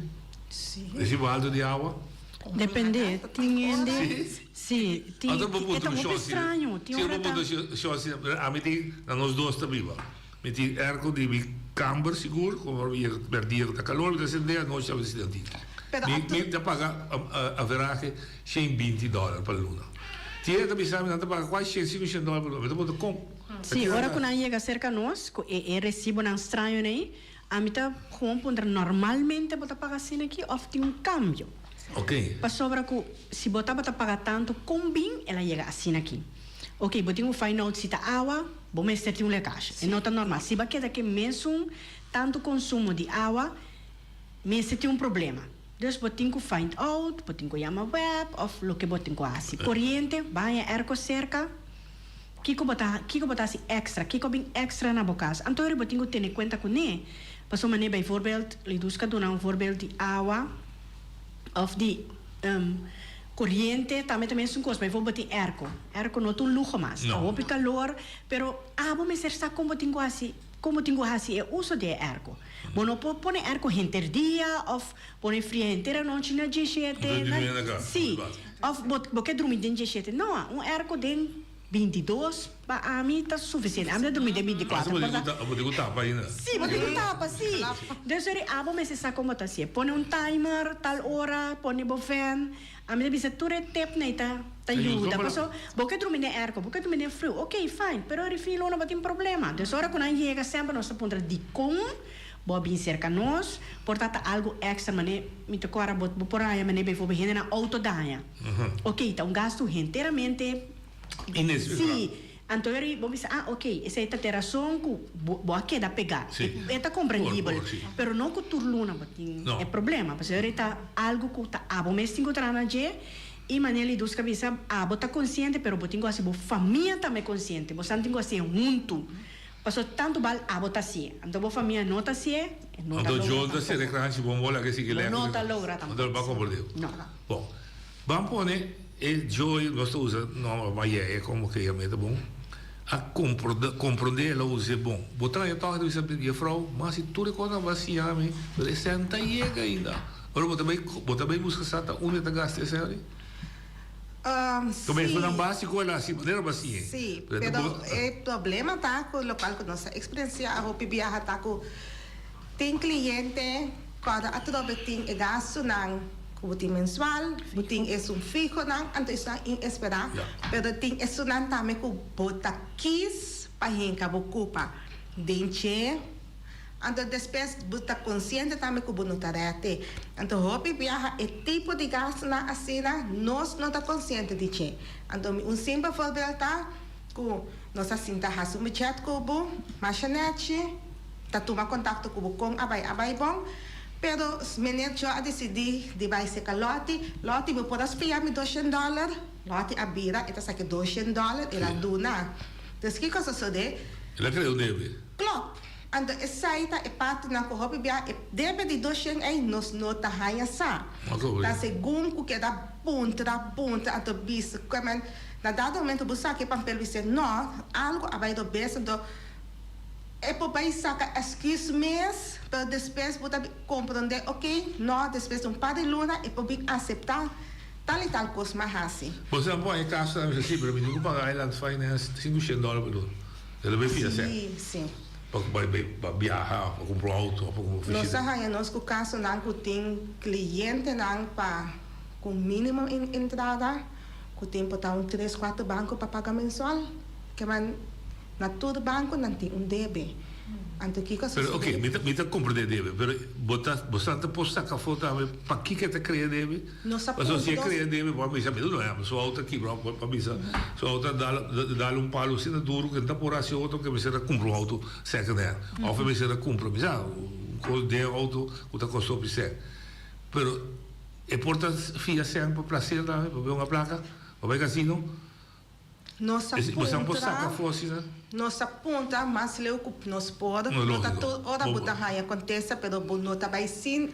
Si. Resibo alto di awa? Depende, tin hende, si, tin, Anto bo e puntra ta un hopi shosi, straño, tin si ora bo ta. puntra un shosi, ami tin, na nos dos ta biba. Mi tin airco di mi kamber sigur, como ora mi yega merdia ku ta kalor mi ta sende, anochi ta sende anti. Pero Mi anto. mi ta paga averahe shen binti dòler pa luna. Tin hende ta bisa mi nan ta paga kuasi shen sinku shen dòler pa luna. Mi ta puntra kon? Sí, ora ku nan yega serka nos ku e e resibonan strañonan ei, ami ta gewoon puntra, normalmente bo ta paga asina aki òf tin un kambio? Oké. Pasobra ku si bo tabata paga tantu, kon bin el a yega asina aki? Oké, bo tin ku find out si ta awa, bo mester tin un lekashe. E no ta normal. Si bo a keda ku e mesun tantu konsumo di awa, mester tin un problema. Dus bo tin ku find out, bo tin ku yama web òf loke bo tin ku hasi. Koriente, baña airco serka. Kiko bo ta kiko bo ta hasi extra? Kiko a bin extra na bo kas? Anto eri bo tin ku tene kuenta kuné. Pasobra manera bijvoorbeeld, Liduska duna un voorbeeld di awa òf di koriente tambe ta mesun kos. Bijvoorbeeld bo tin airco. Airco no ta un luho mas. Ta hopi kalor, pero abo mester sa kon bo tin ku hasi kon bo tin ku hasi e uso di e airco. Bo no por pone airco henter dia òf pone fria henter anochi na dieshete. Bo ta drumi na kas. Si. Òf bo bo ke drumi den dieshete. No, un airco den. 22 pa ami ta suficiente. Ami ta drumi den 24. Asa bo tin ku bo tin ku tapa ainda. Si, bo tin ku tapa, si. Dus ori abo mester sa kon bo ta hacié. Pone un timer tal ora, pone bo fan. Ami ta bisa tur e tip nan ta ta yuda. Paso bo ke drumi den airco, bo ke drumi den friu, ok fine, pero ori fin luna bo tin problema. Dus ora ku nan yega semper nos ta puntra dikon bo a bin serka nos, por ta ta algu extra mane mi ta kora bo bo por haña mane bijvoorbeeld hende nan auto daña. Ok ta un gastu henteramente Inesperado. Si, anto ori bo bisa ah ok esei ta te rason ku bo bo a keda pega. Si. E ta komprendibel. Por por si. Pero no ku tur luna bo tin No. e problema. Pasobra ori ta algu ku ta abo mes tin ku traha na dje i manera Liduska bisa abo ta konsiente pero bo tin ku hasi bo famia tambe konsiente. Bo san tin ku hasié huntu. Pasobra tantu bal abo ta hasié. Anto bo famia no ta hasié, e no ta Anto logra John ta sere tampoco. kranchi bon bola ke sigui Bo lèk. no ta logra Anto tampoco. lo ba komprendé. No. Bon. Ban pone. E Joy, nos ta usa nomber ma yeye como ke yam'e ta bon, a comprende el a us'e bon. Bo ta haña toki ta bisa jefrouw, ma si tur e cosnan bo a siña mi, pero e cen ta yega ainda. Ora bo ta bay bo ta bay busca sa ta unda e ta gasta e cen ari? Como Si. esonan basico el a haci manera bo a siñ'e. Si, pero e problema ta cu locual cu nos a experiencia hopi biaha ta cu Tin cliente cu atrobe tin e gastonan cu bo tin mensual, bo tin esun fihonan, anto esunnan inespera, pero tin esunnan tambe cu bo ta kies pa hinca bo cupa den dje, anto despues bo ta consciente tambe cu bo no ta rete. Anto hopi biaha e tipo di gastonan asina nos no ta consciente di dje. Anto mi un simpel voorbeeld ta cu nos a sinta haci un budget cu bo masha nechi, ta tuma kontakto ku bo kon a bai a bai bon, pero meneer Joe a disidí di bai seka Lottie, Lottie bo por a spia mi doshen dòler? Lottie a bira e ta saka e doshen dòler el a duna. Dus kiko a sosodé? El a krea un debe. Klòp! Anto esei ta e partinan ku hopi bia e debe di doshen ei nos no ta haña sa. Ta segun ku keda puntra puntra anto bisa ku men na dado momento bo saka e pampel bis'é no algu a bai robes anto E por bai saca excuse mes, pero despues bo ta comprende, ok, no, despues di un par di luna e por bin acepta tal y tal cos m'a haci. Bo sa bo a e caso ta bisa si, pero mi tin cu paga Island Finance sinku shen dollar pa luna. E lo bay fia sèn. Si, si. Pa bay bay pa biaha, pa cumpra un auto, pa cumpra un Nos a oficina. haña nos cu casonan cu tin clientenan pa cu minimo entrada, cu tin por ta un tres, cuatro banco pa paga mensual. Keman. Na tur banco nan tin un debe. Anto kiko a Pero sosode? ok, mi ta mi ta comprende debe, pero bo ta bo sa ta por saca afo tambe pakiko e ta crea debe? Nos a Pasobra si e punto crea debe bo a bisa mi no no su auto a kibra bo a bisa su auto a dal dal un palo asina duro ke no ta por haci otro ke mester a cumpra un auto second hand of e mester a cumpra mi sa un cos den auto cu ta costa hopi cen. Pero e por ta fia cen pa placer tambe pa bebe un placa pa bay casino? Nos a puntra, nos a puntra mas leu ku nos por. No ta tur ora bo ta haña kontesta, pero bo no ta bai sin,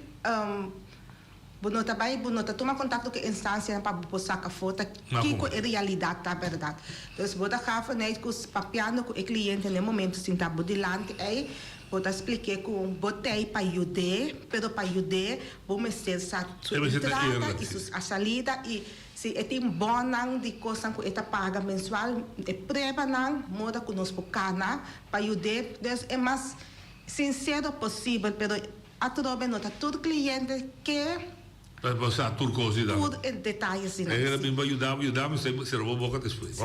bo no ta bai, bo no ta tuma kontakto ku e instansianan pa bo por saka for ta kiko e realidat ta bèrdat. Dus bo ta gafa nèt ku papiando ku e kliente na e momento sinta bo dilanti ei, bo ta splik'é ku bo t'ei pa yud'é, pero pa yud'é bo mester sa su entrada i su salida i Si e tin bonnan di kosnan ku e ta paga mensual, e pruebanan moda ku nos por kana pa yud'é. Dus e mas sinsero posibel, pero atrobe no ta tur kliente ke Ta pa sa tur kos di nan. tur e detayes di nan. E bin pa yuda bo, yuda mi, sera bo boka despues.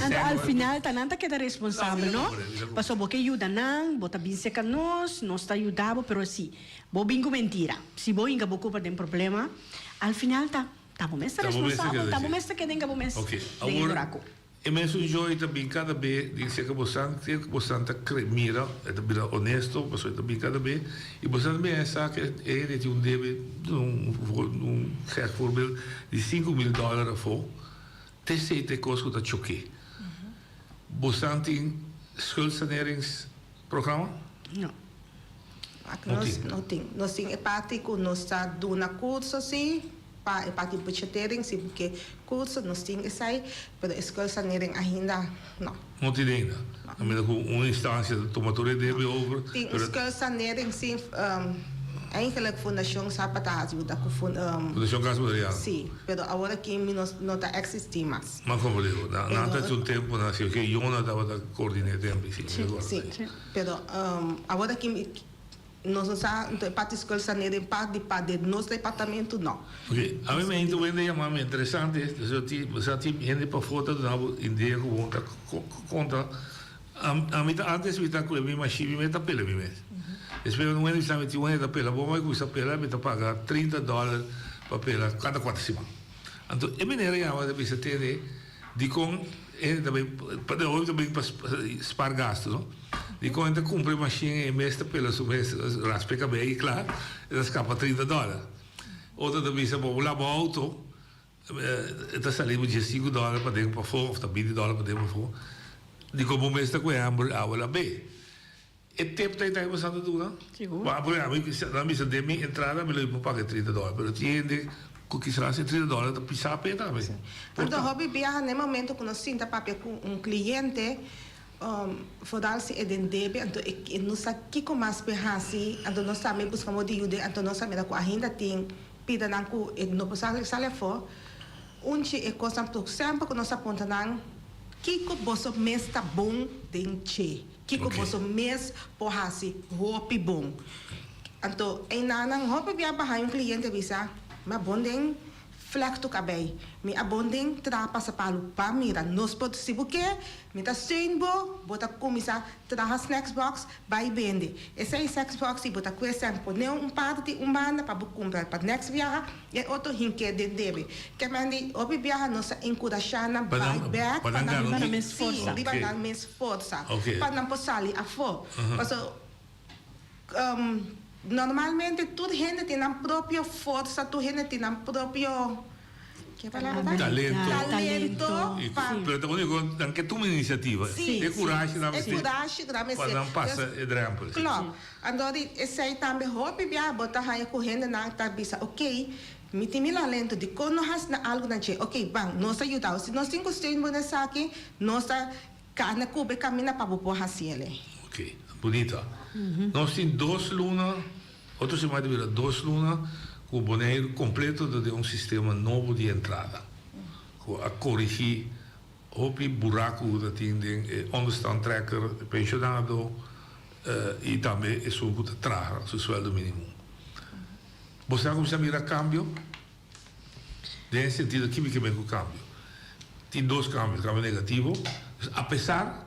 Anto al final ta nan ta keda responsabel, no? Pasobra bo ke yuda nan, bo ta bin serka nos, nos ta yuda bo, pero si Bo bin ku mentira. Si bo hinka bo kupa den problema, al final ta ta bo mes ta responsabel, ta bo mes ta keda hinka bo mes Ok, den e awor buraku. e mesun Joy ta bin kada be di seka bosan, te ku bosan ta kre mira, e ta bira honesto, pasobra e ta bin kada be, i bosan ta bin sa ku e hende tin un debe, un un gek voorbeeld, di 5000 dòler afó, te esei ta e kos ku ta chok'é. Bosan tin schuldsaneringsprogramma? No. Aki nos no tin. Nos tin e parti ku nos ta duna kurso si, pa e parti budgetering si bo ke kurso nos tin esei, pero e schuldsanering ainda no. No tin ainda. A mira ku un instansia ta tuma tur e debe over. Tin un schuldsanering si. Eigenlijk Fundashon Sapa ta hasi yuda ku fun. Fundashon Cas Boneriano. Sí, pero awor aki mi no no ta eksistí mas. Mas komo digo, na nan ta un tempu nan si ke Yona tabata koordiné tempu si, mi rekorda. Sí, pero awor aki mi nos no sa e parti skol sa nere den part di pa den nos departamento no. Ok, ami mi hende wende yama mi interesante, sa tin hende pafó ta duna bo idea ku bo ta konta. Ami ta antes mi ta kue mi mashin mi mes ta pela mi mes. Despues un hende bisa mi tin un hende ta pela bo mi cuminsa pela mi ta paga trinta dollar pa pela cada cuater siman. Anto e meneer a yama ta bisa tende dicon e hende ta bay pa hopi ta bay pa spaar gasto no dicon e ta cumpra e mashin e mes ta pela su mes raspa e cabey y cla e ta scapa trinta dollar. Otro ta bisa bo laba auto. E ta sali bo diesinku dòler pa den pafó òf ta binti dòler pa den pafó. Di komo mes ta ku e hèmber awa la be. E tep ta e bo sa ta duna. Sigur. Bo a mi nan bisa den mi entrada mi lo por paga e trinta dòler pero tin hende ku kisas e trinta dòler ta pisá p'e tambe. Anto hopi biaha na e momento ku nos sinta papia ku un kliente vooral si e den debe anto e no sa kiko mas p'e hasi anto nos tambe buska modo di yuda anto nos a mira ku ainda tin Pida nan ku e no por sali sali afó. Un dje e kosnan ku semper ku nos a puntra nan, Kiko boso mes ta bon den dje? Kiko boso mes por hasi hopi bon? Anto einan nan hopi bia baha un kliente bisa, Mi a bon den flèktu kabei, mi a bon den traha pasapalu pa mira. Nos por, si bo ke, mi ta steun bo, bo ta kuminsá Traha snacks box bai bende. Esei snacks box si bo ta kue sèn pone un parti un banda pa bo kumpra pa next biaha e otro hink'é den debe. Ke men di hopi biaha nos ta enkurashá nan bai bèk pa nan Riba nan mes forsa. Sí, riba nan mes forsa pa nan por sali afó. Paso normalmente tur hende tin nan propio forsa, tur hende tin nan propio. Ke palabra ta? Talento. Talento. I pa. Pero ta único nan ke tuma iniciativa. Si. E curashi nan E mester. curashi ku nan Pa mester. nan pasa e drempel. Si. Klòp. Anto di esei tambe hopi bia bo ta haña ku hendenan ta bisa oké, mi tin mi lalento dikon no hasi na algu nan dje. Oké, ban, nos ta yuda bo. Si nos tin ku steun bo na esaki, nos ta kana ku bo e kaminda pa bo por hasi el'e. Oké, bunita. Nos tin dos luna. Otro siman ta bira dos luna ku Boneiru kompleto ta den un sistema nobo di entrada ku a korigí hopi buraku ku ta tin den e onderstand trekker, e penshonado i tambe esun ku ta traha su sueldo minimo. Bo sa kuminsá mira kambio? Den e sentido ki mi ke men ku kambio? Tin dos kambio, kambio negativo, apesar.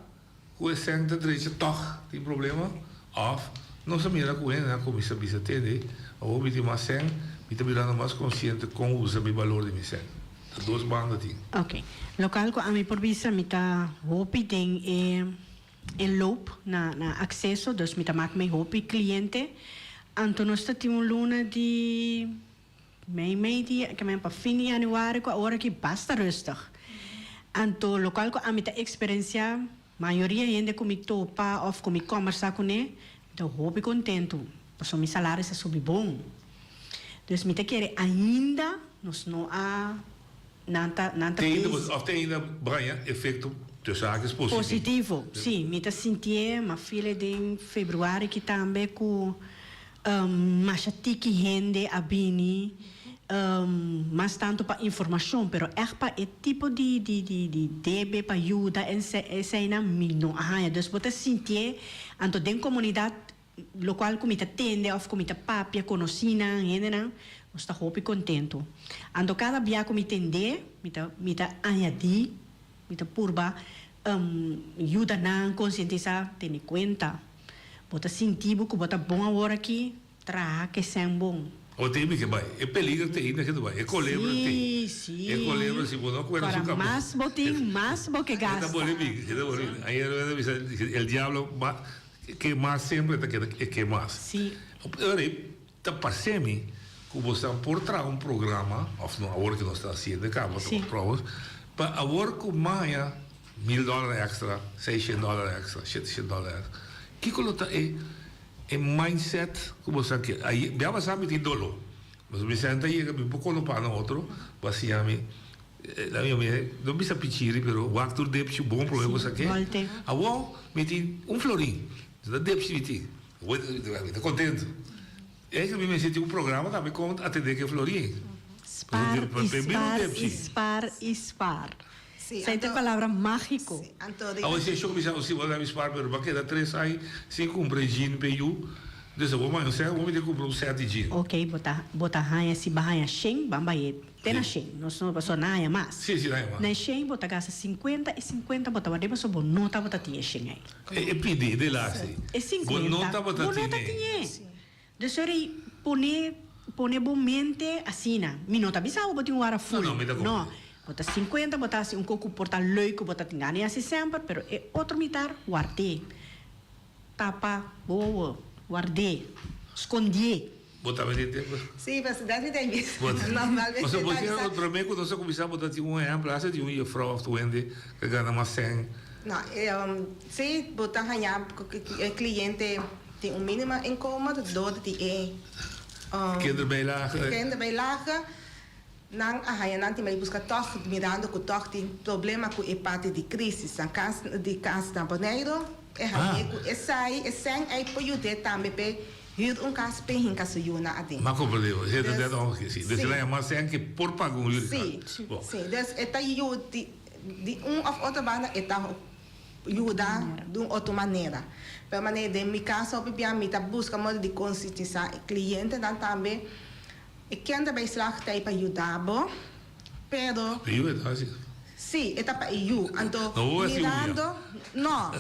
Ku e sèn ta drecha tòg tin problema? Òf nos a mira ku hende a kuminsá bisa tende, awor mi tin mas sèn, mi ta birando mas konsiente kon usa mi balor di mi sèn. Ta dos banda tin. Ok. Lokal ku ami por bisa mi ta hopi den e e loop na na akseso, dus mi ta mak mei hopi kliente. Anto nos ta tin un luna di mei mei di ke men pa fin di januari ku awor aki basta rustig. Anto lokual ku ami ta eksperensiá, mayoria hende ku mi topa òf ku mi kòmbersá kuné, mi ta hopi kontentu pasobra mi salaris a subi bon. Dus mi ta kere ainda nos no a nan ta nan ta Te ainda bes. òf te ainda baña efekto tussen haakjes positivo. Positivo, sí. Mi ta sintié, m'a file den februari aki tambe ku Masha tiki hende a bini, mas tantu pa informashon, pero ègt pa e tipo di di di di debe pa yuda en eseinan mi no a haña. Dus bo ta sintié anto den komunidat lokual ku mi ta tende òf ku mi ta papia, konosínan, hendenan, nos ta hopi kontentu. Anto kada bia ku mi tendé mi ta mi ta añadí, mi ta purba yuda nan konsientisá, tene kuenta. Bo ta sinti bo ku bo ta bon awor aki? Traha ke sèn bon. O te mi ke bai. E peliger te ainda ke ta bai. E kolebra te. Sí, sí. E kolebra si bo no kuera su Ora kabes. mas bo tin, mas bo ke E ta gasta. boli mi, e ta boli mi. Ayer mi ta bisa el diablo ma ke mas sempre ta keda e ke mas. Sí. Ora e ta parse mi ku bo sa por traha un programa, of no awor ke nos ta hasiendo e kaba Sí. trouwens, pa awor ku maya Mil dòler èkstra, seishent dòler èkstra, sheteshent dòler èkstra. Kiko lo ta e e mindset ku bo sa ke? Aye, bia basá mi tin doló. Pasobra mi sèn ta yega, mi por kolopá na otro, bo a siña mi, la mi mi no bisa pichiri, pero wak tur depchi bon promé bo sa ke. Awor mi tin un florin, ta depchi mi tin. Awor mi ta kontentu. Eigenlijk mi mester tin un programa tambe kon atendé ku e florin. Spaar i spaar i spaar i spaar. Esei ta e palabra mágiko. Awor si e shon bisa si bo labi spaar pero bo a keda tres ai sin kumpra e jean p'e yu, dus awor mañana sèt bo mester kumpra un sèt di jean. Ok, bo ta bo ta haña si bo haña shen ban bai e te na shen nos no pasobra nan haña mas. Si, si nan haña mas. Na e shen bo ta gasta sinkuenta e sinkuenta bo ta ward'é pasobra bo no tabata tin e shen ei. E pidi de laatste. E Bo no 50. tabata Bo no ta tine. tin'é. Dus ora ei pone pone bo mente asina. Mi no ta bisa bo bo tin un wara full. No, no, mi ta No. comprende. Bo ta 50, bo ta hasi un koku por ta leuk ku bo ta tin gana di hasi semper, pero e otro mitar ward'é. Tapa bo wowo, ward'é, skondié. Bo ta mete tempo. Sí, presidente mi ta bisa. Bo ta. Normalmente Pasobra bo ta tin bisa. otro prome ku nos a kuminsá bo ta tin un ehempel hasta di un jefrouw of tu hende ku gana mas sèn. No, sí bo ta haña e cliente tin un mínimo inkomen dor di e Kinderbijlage. kinderbijlage. Nan a haña nan tin bai buska tòg mirando ku tòg tin problema ku e parti di krísis na kas di kas na Boneiru. E hañ'é ku esei e sèn ei por yud'é tambe p'e hür un kas p'e hinka su yunan aden. M'a komprendé bo. Esei ta Dus, dèt ònke, si. Dus sí. el a yama sèn ke por paga un hür di kas. Sí, Bon. sí. Dus e ta yu di di un òf otro banda e ta yuda di un otro manera. Pero manera den mi kaso hopi bia mi ta buska modo di konsientisá e klientenan tambe. E ken ta bay slag ta e pa yuda bo, pero. Pa yu e ta haci. Si, e ta pa e yu. Anto, No bo haci uña. mirando, no,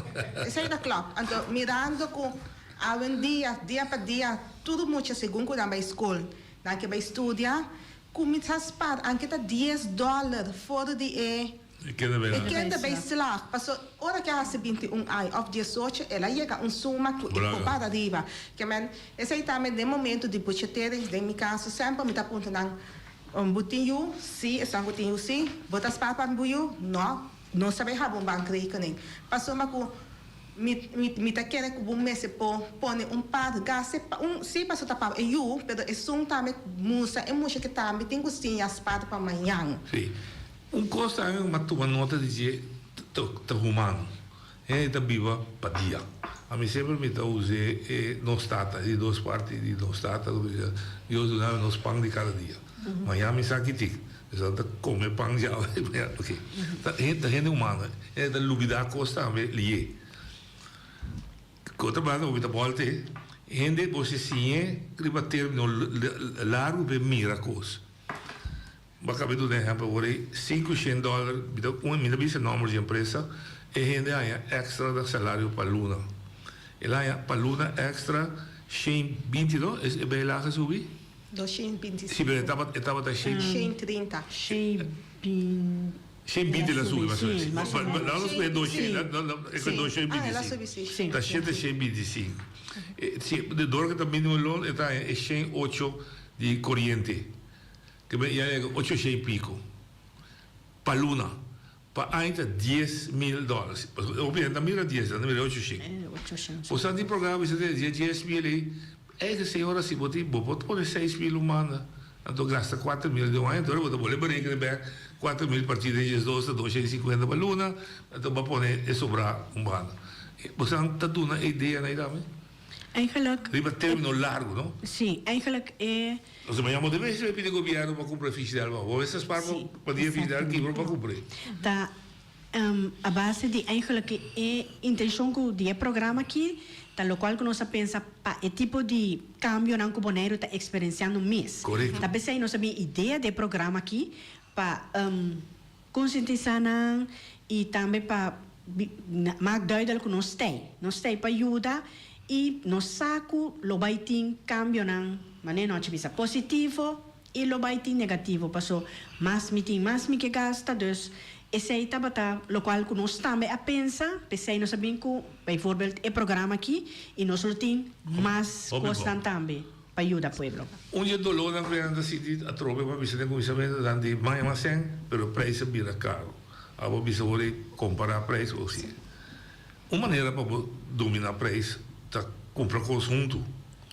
esey ta klop. Anto, mirando cu awendia, dia pa dia, tur mucha segun cu nan bay school, nan ke bay studia, cuminsa spaar, anke ta dies dollar for di e. E kende bay E kende bay slag, paso ora ke a hasi 21 aña of 18 el a yega un suma ku e por para riba. Ke men, esei tambe den momento di budgetering, den mi kaso semper mi ta puntra nan, bo tin yu? Si, esun ku tin yu si. Bo ta spaar pa bo yu? No, no sa bay haba un bankrekening. Pasobra ku mi mi mi ta kere ku bo mester por pone un par gase pa un, si paso ta pa e yu, pero esun tambe musa e mucha ke tambe tin ku siña spaar pa mañan. Si. Un kos tambe ku mi a tuma nota di dje ta humano. Hende ta biba pa dia. Ami semper mi ta us'é e nos tata, e di dos parti di nos tata ku bisa Dios duna mi nos pan di kada dia. Maña mi sa kitik. Esnan ta kome pan djawe maña oke. Ta hende humano. Hende ta lubidá kos tambe lié. Ku otro banda bo ta bòlt'e hende bo si siñ'é riba término largu pa e mira kos. Bo a kaba di duna ehèmpel awor ei, sinku shen dòler, mi ta un mi ta bisa nòmber di empresa, e hende a haña èkstra na salario pa luna. El a haña pa luna èkstra shen binti no? E bijlage a subi? Dos shen binti Si, sinku. pero e tabata e tabata shen. Shen trinta. Shen binti. Shen binti el a subi mas o Sí, menos. mas o menos. Laat nos pone dos shen, Sí. e ku dos shen Ah, binti el a sinku. subi, si. Ta shete shen binti sinku. E si, de dor ku ta minimum loon e ta haña e shen ocho di koriente. Ke ben ya yega ocho shei piko pa luna. Pa aña ta 10,000 dòler. Hopi hende ta mira dies, nan ta mira ocho shei. Bo sa tin programa bisa den dje 10,000 ei, eigen señora si bo tin bo por pone 6,000 un manda, anto gasta 4,000 den un aña, entonces bo ta bolbe berekenen bek 4,000 partí den diesdos ta dos shei sinkuenta pa luna, anto bo a pone e sobrá un banda. Bo sa ta duna e idea nan ei tambe? Eigenlijk. Riba término largu, no? Sí, eigenlijk e. Nos mañana bo debe recibe pidi gobierno pa cumpra Fishidel pa bo. Bo spar pa dia Fishidel kibra pa cumpre. Ta a base di eigenlijk e intencion cu di e programa aki ta locual cu nos a pensa pa e tipo di cambionan cu Boneiru ta experienciando mes. Correcto. Ta pesey nos a bin idea di e programa aki pa concientisa nan y tambe pa maak duidelijk cu nos t'ey. Nos t'ey pa yuda y nos sa cu lo bay tin cambionan, manera nochi bisa, positivo y lo bay tin negativo paso mas mi tin mas mi ke gasta, dus esey tabata locual cu nos tambe a pensa, p'esey nos a bin cu bijvoorbeeld e programa aki y nos lo tin mas Hopi bon. cosnan tambe pa yuda pueblo. Un di e dolónan ku nan ta sinti atrobe pa bisa den kuminsamentu nan di maya mas sèn, pero preis a bira karu. Abo bisa bo di kompará preis o si. Un manera pa bo dominá preis ta kumpra kos huntu.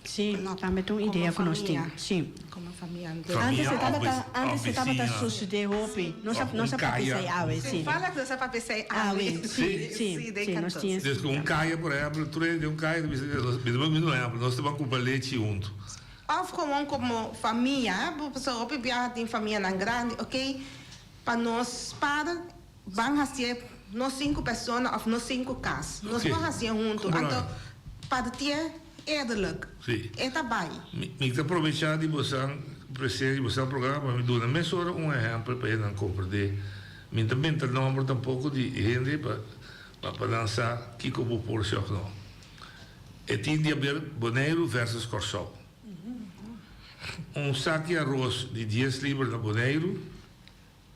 Sí, tambe ta un idea ku nos tin. Sí. Komo famia. Antes e tabata, antes e tabata sucede hopi. Nos a, nos a papia esei awe, sí. Fala ku nos a papia esei awe. Sí, sí, sí, nos tin Des ku un kaya, por ehempel, tur hende den un kaya ta bisa, mi ta un ehempel, nos ta ban kumpra lechi huntu. Of gewoon komo famia, pasobra hopi biaha tin famianan grandi, ok, pa nos spaar ban hasié nos sinku persona of nos sinku kas. Nos por hasié huntu. Anto partié eerlijk. E ta bai. Mi ta probechá di bosan presencia di bosan programa pa mi duna mesora un ehèmpel pa hendenan komprendé. Mi no ta benta nòmber tampoko di hende pa pa nan sa kiko bo por si òf no. E tin di haber Boneiru versus Kòrsou. Un saki aros di dies liber na Boneiru,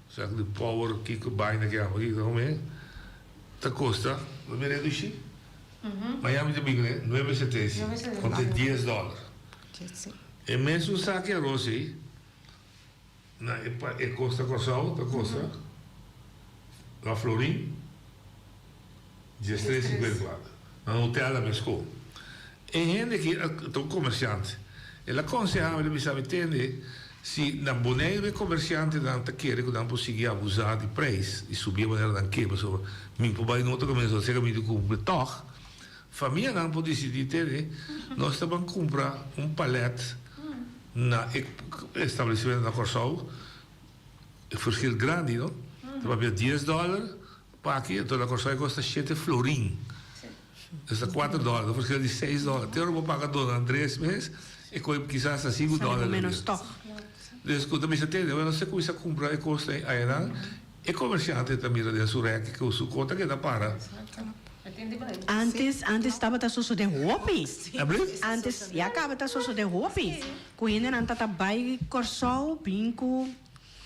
saki di power kiko baina ke amo kiko ta kome, ta kosta, bo mira e dushi? Miami ta bin kuné nuebe setenta i sinku, konta dies dòler. E mesun saki aros ei na e e kosta Kòrsou ta kosta na florin diestres sinkuenta i kuater. Na Nutella meskó. E hende aki ta un komersiante. El a konsehá mi, el a bisa mi, Tende, si na Boneiru e komersiantenan ta kere ku nan por sigui abusá di preis i subi e manera nan ke pasobra mi por bai na otro kaminda sosega mi di kumpra tòg, famianan por disidí, Tende, nos ta ban kumpra un palèt Na e establecimento na Kòrsou e verschil grandi no, ta papia dies dòler pa aki enton na Kòrsou e kosta shete florin, esta kuater dòler, ta verschil di seis dòler, te ora bo paga Don Andres mes e koe kisas ta sinku dòler. Dus ku ta bisa tende bueno nos a kuminsa kumpra e kosnan ayanan. E komersiante ta mira den su rèki ku su kota keda para. Antes, antes tabata sosodé hopi. Antes ya kaba ta sosodé hopi. Ku hendenan ta ta bai Kòrsou bin ku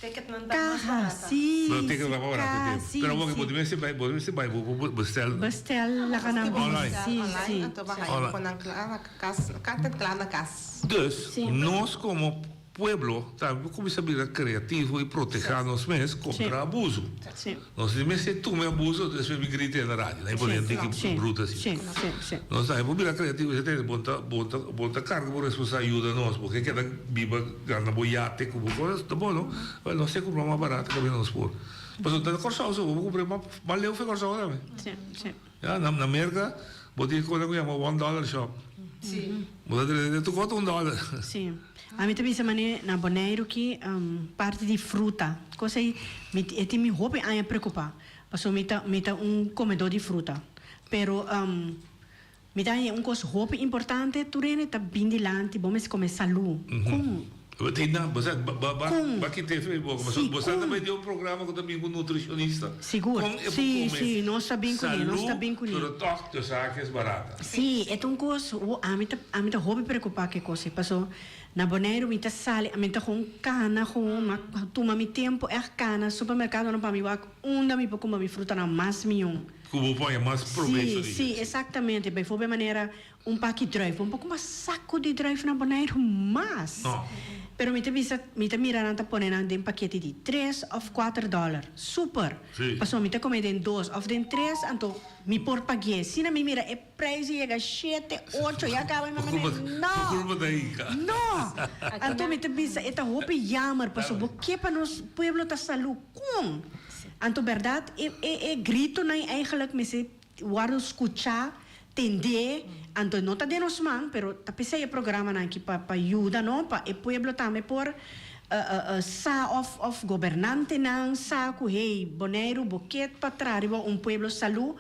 kaha. Sí, Pero ticket ta barata kaha, tempu. sí, Pero bo sí. bo mester bai, bo mester bai bo por bestel. Bestel laga nan bin. Online. Sí, sí. Anto bo haña Online. ku nan kla na kas, kant en kla na kas. Dus, nos komo Pueblo tambe por cuminsa bira creativo y proteha nos mes contra abuso. Nos no mester tuma e abuso despues bin grita na radio, na pone hende ki bruto asina. Nos tambe por bira creativo y bisa bon ta bon ta bon ta carga bo responsabilidad yuda nos, bo ke keda biba gana bo yate cu bo cosas ta bon no, pero nos tin cumpra mas barato caminda nos por. Pasobra ta na Corsou so bo por cumpra mas leu fe Corsou tambe. Ya na Merca bo tin e cosa cu yama one dollar shop. Bo ta trese tur cos ta un dollar. Ami ta bisa mane na Boneiru ki parti di fruta cosa ei mi e tin mi hopi aña preocupa pasobra mi ta mi ta un comedor di fruta pero mi ta haña un cos hopi importante tur hende ta bin dilanti bo mester come salu con Bo tin nan bo sa ba ba con ba kita e fe boca si pasobra bo sa con ta bai den un programa cu ta bin cu nutricionista sigur con e por si come si nos ta bin cune nos ta salu bin cune pero toch tu sa ke es barata. Si e ta un cos ami ta ami ta hopi preocupa cu e cos ei pasobra Na Boneiru mi ta sali, mi ta gewoon cana gewoon, ma tuma mi tempo echt cana supermercadonan pa mi wak unda mi por cumpra mi frutanan mas mion. Cu bo por haña mas probecho Sí, di sí, dje. exactamente. Bijvoorbeeld manera un paki druif, bo no por cumpra saco di druif na Boneiru mas. No. Pero mi ta bisa, mi ta mira nan ta pone nan den pakete di tres of cuater dollar. Super! Sí. Pasobra mi ta come den dos of den tres, anto mi por pagu'e. Asina mi mira e Prijs a yega shete, ocho, ya caba mi mama di no! No! Anto mi ta bisa e ta hopi jammer pasobra bo ke pa nos pueblo ta salu con? Anto berdad e e e gritonan eigenlijk mester wordo scucha, tende, anto no ta den nos man pero ta pesey e programanan aki pa pa yuda no pa e pueblo tambe por sa of of gobernantenan sa cu hey Boneiru bo ke pa traha riba un pueblo salu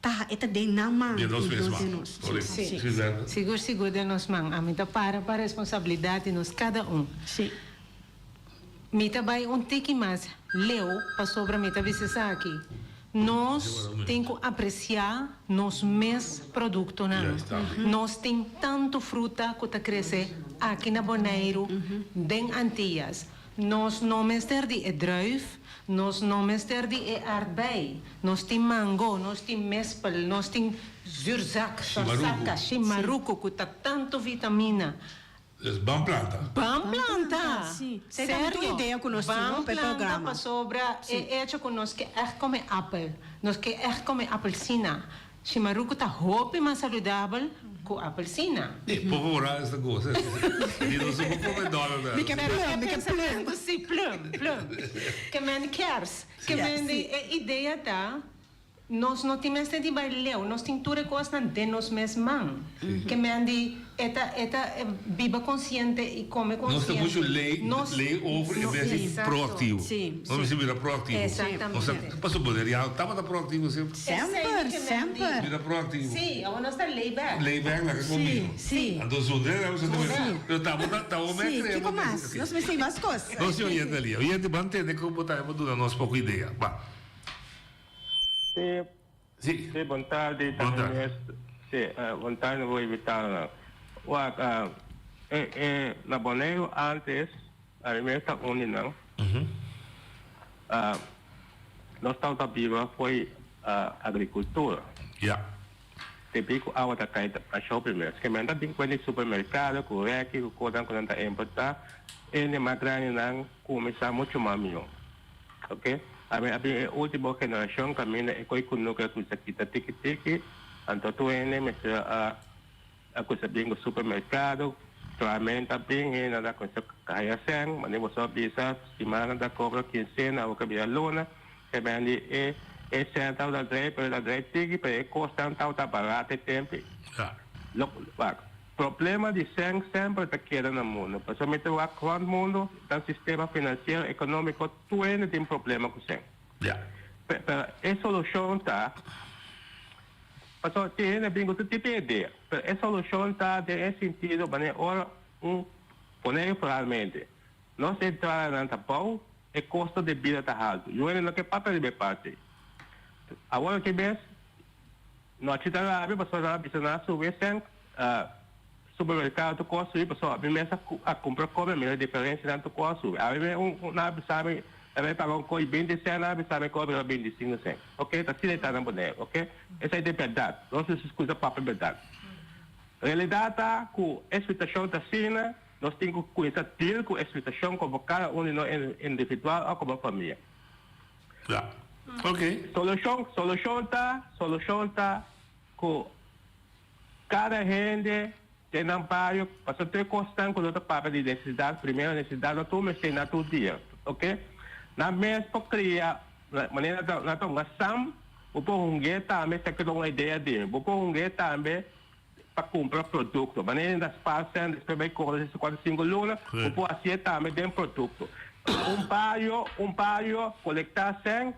Ta, e ta den nan man Den nos i mes no man. den nos. Correcto. Sí. Sí, Bertha. Sigur, sigur den nos man. Ami ta para pa responsabilidad di nos cada un. Sí. Mi ta bai un tiki mas leu pasobra mi ta bisa esaki. Nos tin cu aprecia nos mes productonan. Nos tin tanto fruta cu ta crece aki na Boneiru, den Antillas. Nos no mester di e druif, nos no mester di e aardbei. Nos tin mango, nos tin mespel, nos tin zuurzak, sorsaka, shimaruku ku ta tantu vitamina. Dus ban planta. Ban planta! Sí. Serio, ban planta pasobra e echo ku nos ke ègt kome apel, nos ke ègt kome apelsina. Shimaruku ta hopi mas saludabel ku apelsina. E poco Morales ta goza. Di nos no por come dòler na. Mi ke plum, mi ke plum. Si, plum, plum. Ke men kers. Ke men di e idea ta. Nos no tin mester di bai leu, nos tin tur e kosnan den nos mes man. Ke men di e ta e ta biba konsiente i kome Nos ta konsiente. muchu lei Nos lei over en bes di Exacto. proactivo. Sí, Nos mester sí. bira proactivo. Nos ta Exactamente. pasobra Boneriano tabata proactivo semper. Semper, semper. Bira proactivo. Sí, awor nos ta lay back. Lay back laga Sí, conmigo. sí. Anto zonder nan nos ta Sí. Pero tabata tabata Sí, me crea kiko mas? Nos mester mas kos. Nos oyente ali. Oyente ban tende como ta duna nos poco idea. Ba. Sí. Sí. Sí, bon tardi. Bon tardi. Sí, eh, bon tardi, bo invitadonan. Wak, ah, eh, eh, na Boneiru antes, ami mes ta un di nan, ah, nos tabata biba fo'i ah, agricultura. Ja. Debí ku awa ta kai ta shopi mes. Ke men ta bin kuenta di supermerkado ku rèki ku kosnan ku nan ta importá, hende mas grandinan kuminsá muchu mas mihó. Ok, ami a bin e ultimo generashon kaminda e koi kunuku a kuminsa kita tiki tiki, anto tur hende mester a a kuminsa bin ku supermerkado, solamente a bin hende nan a kuminsa haya sèn, manera boso a bisa simana ta kobra kinsena awor ke bira luna, ke bende e e sèn tabata drei pero ta drei tiki pero e kosnan tabata barata e tempu ei. Lo wak. Problema di sèn semper ta keda na mundu. Pasobra mi ta wak rònt mundu, dan sistema finansiero, ekonómiko, tur hende tin problema ku sèn. Pero e solushon ta, pasobra tin hende bin ku tur tipo di idea, pero e solushon ta den e sentido manera ora un pone realmente nos entradanan ta bou, e kosto di bida ta haltu. Yu hende no ke papia riba e parti ei. Awor ki bes Nochi ta rabia pasobra nan a bisa nan a subi e sèn supermerkado tur kos a subi pasobra mi mes a kumpra kome a mira diferensianan tur kos a subi abi mi un nan a bisa mi nan a paga un kos di binti sèn nan a bisa mi kos a bira binti sinku sèn oke ta asina e ta na Boneiru oke esei ta e bèrdat nos mester skucha papia bèrdat realidat ta ku e situashon ta asina nos tin ku kuminsá deal ku e situashon komo kada un di nos individual òf komo famia. Ja. Ok. Solushon, solushon ta, solushon ta ku kada hende den nan bario, pasobra tur e kosnan ku no ta papia di nesesidat, primero nesesidat no tur mester na tur dia, ok. Nan mes por kria, manera nan ta nan ta hunga sam, bo por hung'é tambe, esaki ta un idea di mi, bo por hung'é tambe pa kumpra produkto. Manera nan ta spaar sèn despues bai kobra seis kuater sinku luna, bo por hasié tambe den produkto. Un bario, un bario kolektá sèn,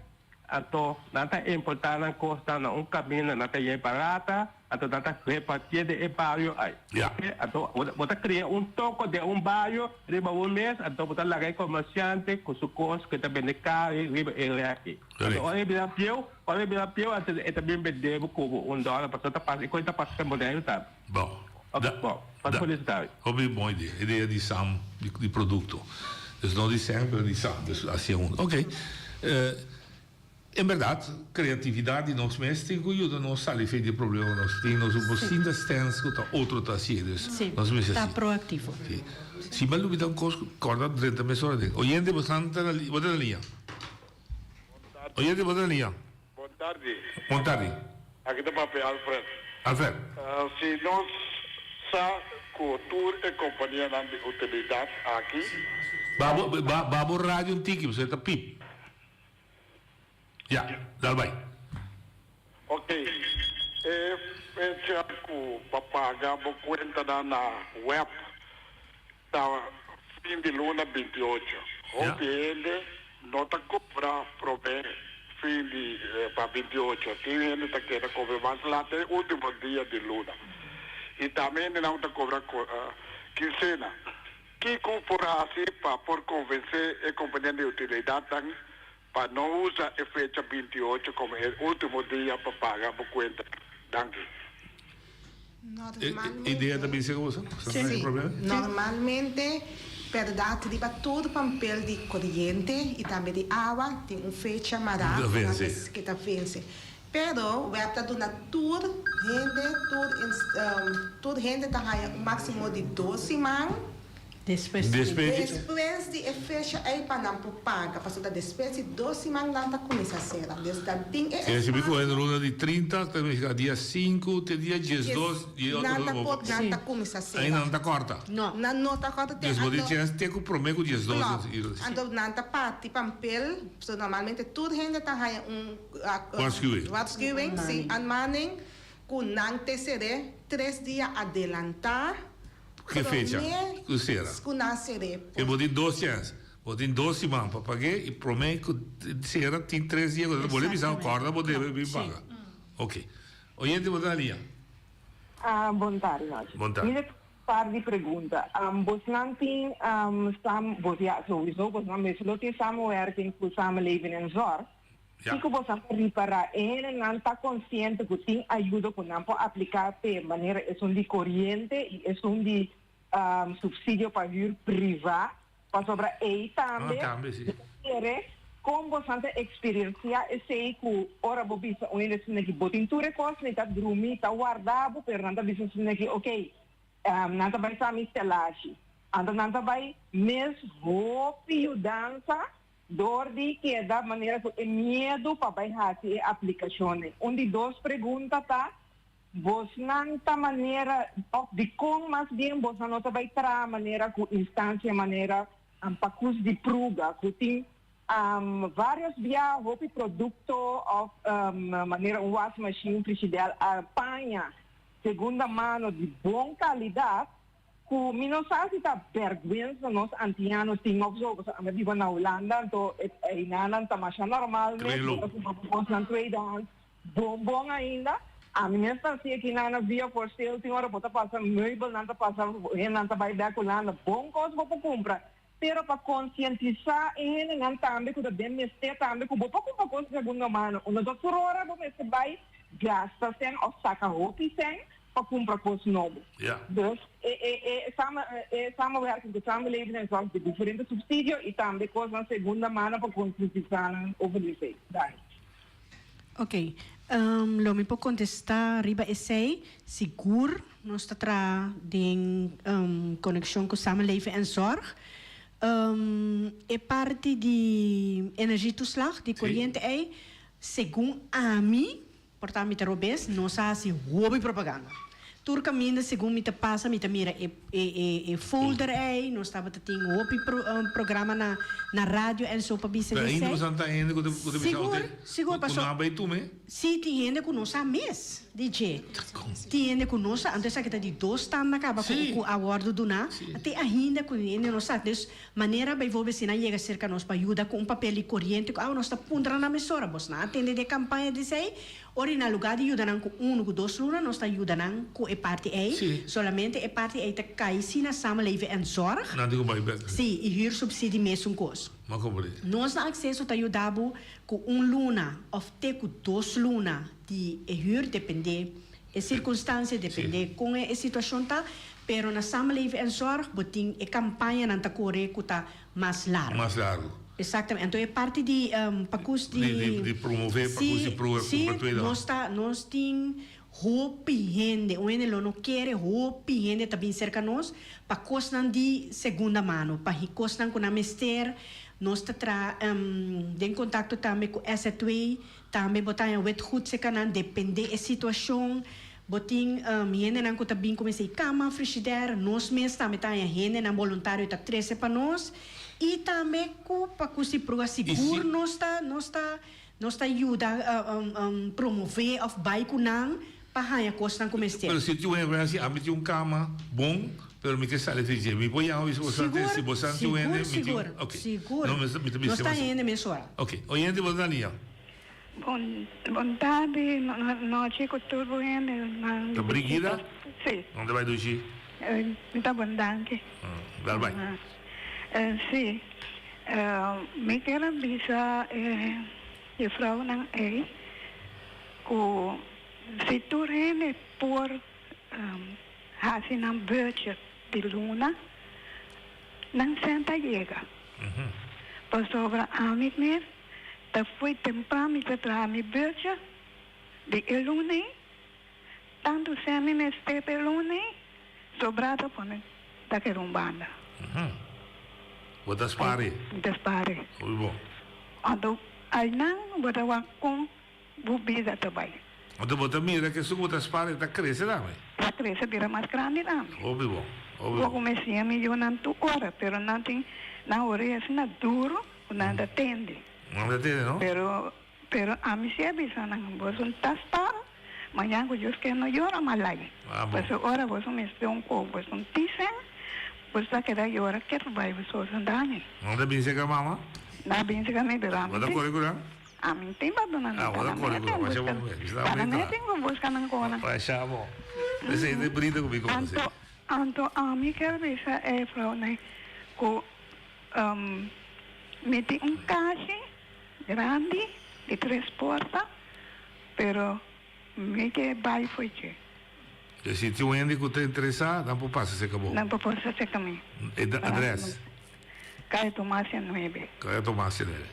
anto nan ta importá nan kosnan na un kaminda nan ta yei barata, anto nan ta repartié den e bario ai. Oke, anto bo ta kria un toko den un bario riba bo mes, anto bo ta laga e komersiante ku su kos ku e ta bende kari riba e rèki. Anto ora e bira pieu, ora e bira pieu anto e ta bin bende bo ku un dòler pasobra ta pasa e kos ta pasa den Boneiru tambe. Bon. Ok, bon. Pasa feliz tardi. Hopi bon idea. Idea di Sam, di produkto. Dus no di Sam, pero di Sam. Dus hacia un. Ok. En berdad, creatividad di nos mes tin cu yuda nos sali fe di e problema cu nos tin. Nos no por sinta stens cu ta otro ta hacié. Dus Sí, nos mester ta haci. proactivo. Sí. Si bo a lubida un cos, corda drenta mesora den. Oyente, bo ta na bo ta na liña. Oyente, bo ta na liña. Bon tardi. Bon tardi. Aki ta papia Alfred. Alfred. Si nos sa cu tur e companianan di utilidad aki. Ba bo, ba, ba bo radio un tiki, pasobra e ta pip. Ya, dal bai. Ok, e fecha cu pa paga bo cuentanan na web ta fin di luna 28. Hopi hende no ta cobra prome fin di pa 28. Tin hende ta keda cobra mas lat e ultimo dia di luna. Y tambe hendenan ta cobra quincena. Kico por haci pa por convence e compania di utilidadnan pa no usa e fecha 28 como e ultimo dia pa paga bo cuenta? Danki. E idea ta bisa ku boso? Sí. Normalmente, bèrdat riba tur pampel di koriente i tambe di awa tin un fecha mará ku nan ke ta vense. Pero web ta duna tur hende tur tur hende ta haña un máksimo di dos siman. Despues di. Despues di e fecha ei pa nan por paga, pasobra ta despues di dos siman nan ta kuminsá sera. Dus nan tin e Si mi espacio. kohe luna di 30, ta nifiká dia sinku te dia diesdos di e otro Nan ta luna. por, nan ta kuminsá sera. Ainda nan ta kòrta. No. Nan no ta kòrta te Dus bo tin anto. chèns te ku promé ku diesdos. Klòp. Anto nan ta parti pampel, so normalmente tur hende ta haña un Waarschuwing. waarschuwing, si, aanmaning, ku nan te ser'é tres dia adelantá. Ke fecha ku sera? Ku nan ser'é. E bo tin dos chèns. Bo tin dos siman pa pag'é i promé ku sera tin tres dia ku bo lo bisa kòrda bo debe bin paga. Oke. Oyente bo ta na liña. Bon tardi nochi. Bon tardi. Mi ta par di pregunta. Bosnan tin sam bos ya souiso bosnan mes lo tin samenwerking ku samenleving en zorg. Ja. Kiko boso a ripará? E hendenan ta konsiente ku tin ayudo ku nan por apliká p'e manera esun di koriente i esun di supsidio pa hür privá, pasobra ei tambe Ah, tambe si. mi ta kere kon boso ta eksperensiá esei ku ora bo bisa un hende asina ki bo tin tur e kos mi ta drumi ta warda bo pero nan ta bisa asina ki okey nan ta bai sa mi stelashi anto nan ta bai mes hopi yudansa Dor di keda manera ku e miedu pa bai hasi e aplikashonnan. Un di dos pregunta ta, Bosnan ta manera, òf dikon mas bien bosnan no ta bai traha manera ku instansia manera Pakus di Pruga ku tin vários bia hopi produkto òf manera un wasmashin, un frishidèl, paña segunda mano di bon kalidat Ku mi no sa si ta bèrgwensa nos antianos tin òf so, pasobra ami a biba na Hulanda, anto einanan ta masha normal mes, bo ta kumpra bo kosnan tweedehands, bon bon ainda. Ami mes ta hasi aki na na Via for Sale, tin ora bo ta pasa meubelnan ta pasa, hendenan ta bai bèk Hulanda, bon kos bo por kumpra, pero pa konsientisá e hendenan tambe ku ta den mester tambe ku bo por kumpra kos di segunda mano, no ta tur ora bo mester bai gasta sèn òf saka hopi sèn pa kumpra kos nobo. Ja. Dus e e e samen e samenwerking ku samenleving en zorg di diferente subsidio i tambe kosnan segunda mano pa konsientisá nan over di esei. Danki. Ok, lo mi por kontestá riba esei. Sigur nos ta traha den konekshon ku Samenleving en Zorg. E parti di energietoeslag, di koriente ei, segun ami, Por ta mi ta robes, nos a hasi hopi propaganda. Tur kaminda segun mi ta pasa mi ta mira e e e folder ei, nos tabata tin hopi programa na na radio en so pa bisa Pero ainda esei. bo sa ta hende ku ta ku ta bisa Sigur, ote sigur ku paso no a bai tume? Si tin hende ku no sa mes di dje. Tin hende ku no sa, anto esaki ta di dos tanda kaba ku ku a wòrdu duná, te ainda ku hende no sa. Dus Manera bijvoorbeeld si nan yega serka nos pa yuda ku un papel di koriente ku awe nos ta puntra nan mesora, bos nan a tende di e kampaña di esei? Ora i na lugar di yuda nan ku unu ku dos luna nos ta yuda nan ku e parti ei. Solamente e parti ei ta kai si na Samenleven en Zorg. Nan tin ku bai bek. Si, i huursubsidie mesun kos. Ma komprendé. Nos na Akseso ta yuda bo ku un luna òf te ku dos luna di e huur, dependé e sirkunstansia, dependé kon e situashon ta. Pero na Samenleven en Zorg bo tin e campañanan ta core cu ta mas largo. Mas largo. Exactamente. Anto e parti di pacus di. Di di promove pacus di proe Si, cumpra tweede hand. nos ta nos tin hopi hende, un hende lo no kere hopi hende ta bin cerca nos pa cosnan di segunda mano, pa cosnan cu nan mester. Nos ta traha den contacto tambe cu SZW, tambe bo ta haña wetgoed cerca nan, depende e situacion. Bo tin hendenan ku ta bin kuminsá i kama, frishider, nos mes tambe ta haña hendenan boluntario ta trese pa nos i tambe ku pa ku si pruga sigur nos ta nos ta nos ta yuda promové òf bai ku nan pa haña kosnan ku mester. Pero si tin un hende ku ami tin un kama bon pero mi ke sali frishider mi por yama bisa boso antes si boso tin un hende mi tin Sigur, ok sigur, no mi ta nos bisa ta haña hende mesora. Ok oyente bo ta na liña. Bon bon tardi nochi ku tur bo hende nan Ta Brigida? Si. Nan ta bai dushi? Mi ta bon danki. Dal bai. Si mi kier a bisa e jufrounan ei ku si tur hende por hasi nan budget di luna nan senta yega pasobra ami mes Ta foi tempran mi ta traha mi beurtje di e luna ei, tantu sèn mi mester pa e luna ei, sobrá ta pone ta keda un banda. Bo ta spar e? Mi ta spar e. Hopi bon. Anto ainan bo ta wak kon bo bida ta bai. Anto bo ta mira ku esun ku bo ta spar e ta krese tambe? Ta krese bira mas grandi tambe. Hopi bon, hopi bon. Poko mi siña mi yunan tur ora, pero nan tin nan orea asina duru ku nan ta tende. Nan ta tende, no? Pero, pero ami si a bisa nan, boso ta spar, mañan ku Dios ke no yora malai. Ah, bon. Pasobra ora boso mester un kos, boso un tisen, boso ta keda yora ketu bai boso daña. Nan ta bin serka mama? Nan a bin serka mi, pero ami Bo ta tin. kore ku nan? Ami tin pa duna nan Ah, bo ta kore ku nan. Masha bon mes. Bisa Kada bonita. mes tin ku buska nan kona. Masha bon. Esei ta e brida ku mi konosé. Anto, anto ami kier bisa e vrouwnan ku mi tin un kashi grandi di tres porta, pero mi ke bai for dje. E si tin un hende ku ta interesá, nan por pasa serka bo. Nan por pasa serka mi. E adrès? Kaya Tomasia nuebe. Kaya Tomasia nuebe.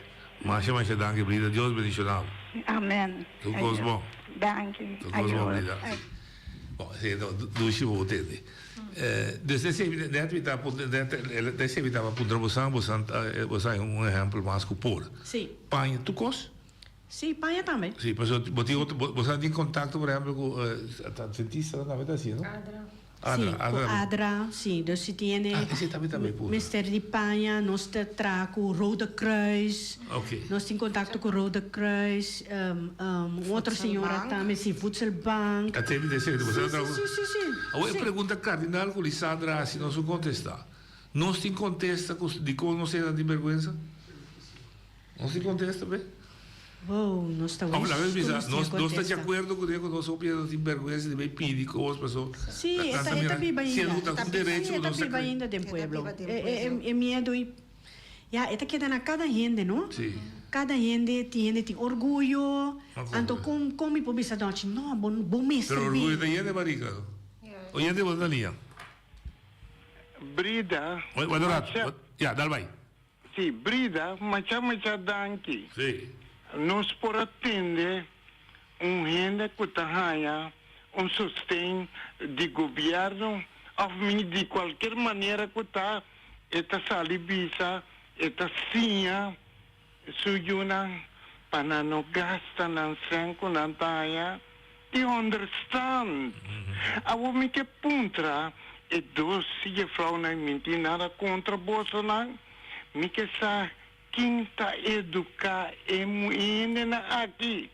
Masha masha danki Brida. Dios bendiciona bo. Amen. Tur kos bon. Danki. Tur kos bon Brida. Bon, esei ta dushi bo tende. Dus esei net mi ta net esei mi taba puntra bosan, bosan bosan hay un ehempel mas ku por. Sí. Paña tur kos? Sí, paña tambe. Sí, pasobra bo tin otro bosan tin kontakto por ehempel ku adventistanan tambe ta hasi no? Adra. Adra, Sí, ku Adra. Adra, sí. Dus si tiene Ah, esei tambe tambe por. mester di paña, nos ta traha ku Rode Kruis. Ok. Nos tin kontakto ku Rode Kruis, un otro señora Voedselbank. tambe, sí, Voedselbank. A tende di esei, Sí, boso a sí, traha ku. sí, sí, sí. Awor e Sí. pregunta kardinal ku Lisandra hasi nos no kontestá. Nos tin kontesta ku dikon nos hende tin bèrgwensa? Nos tin kontesta be? Wow, nos ta Of wis laga mi ku bisa, nos tin nos nos ta di kontesta. akuerdo ku ku nos hopi hende tin bèrgwensa di bai pidi kos paso Sí, e nan ta ta e ta mira biba siendo ainda. ku ta un Sí, derecho e ku ta nos ta biba kre. ainda den E ta pueblo. biba den E e pueblo. e miedu i ya e ta keda na kada hende, no? Sí. Kada hende tin hende tin orguyo, anto kon kon mi por bisa nochi, no, bo bo mester Pero orguyo bin. ta yende barika. Oyente bo ta liña. Brida. Wait, wait un rato. Ya, dal bai. Si, Brida, masha masha danki. Si. Nos por a tende un hende ku ta haña un sosten di gobièrnu òf mi di kualker manera ku ta, e ta sali bisa, e ta siña su yunan pa nan no gasta nan sèn ku nan ta haña di onderstand. Awor mi ke puntra e dos jefrounan, mi tin nada kontra bosonan, mi ke sa kin ta eduká e muhénenan aki.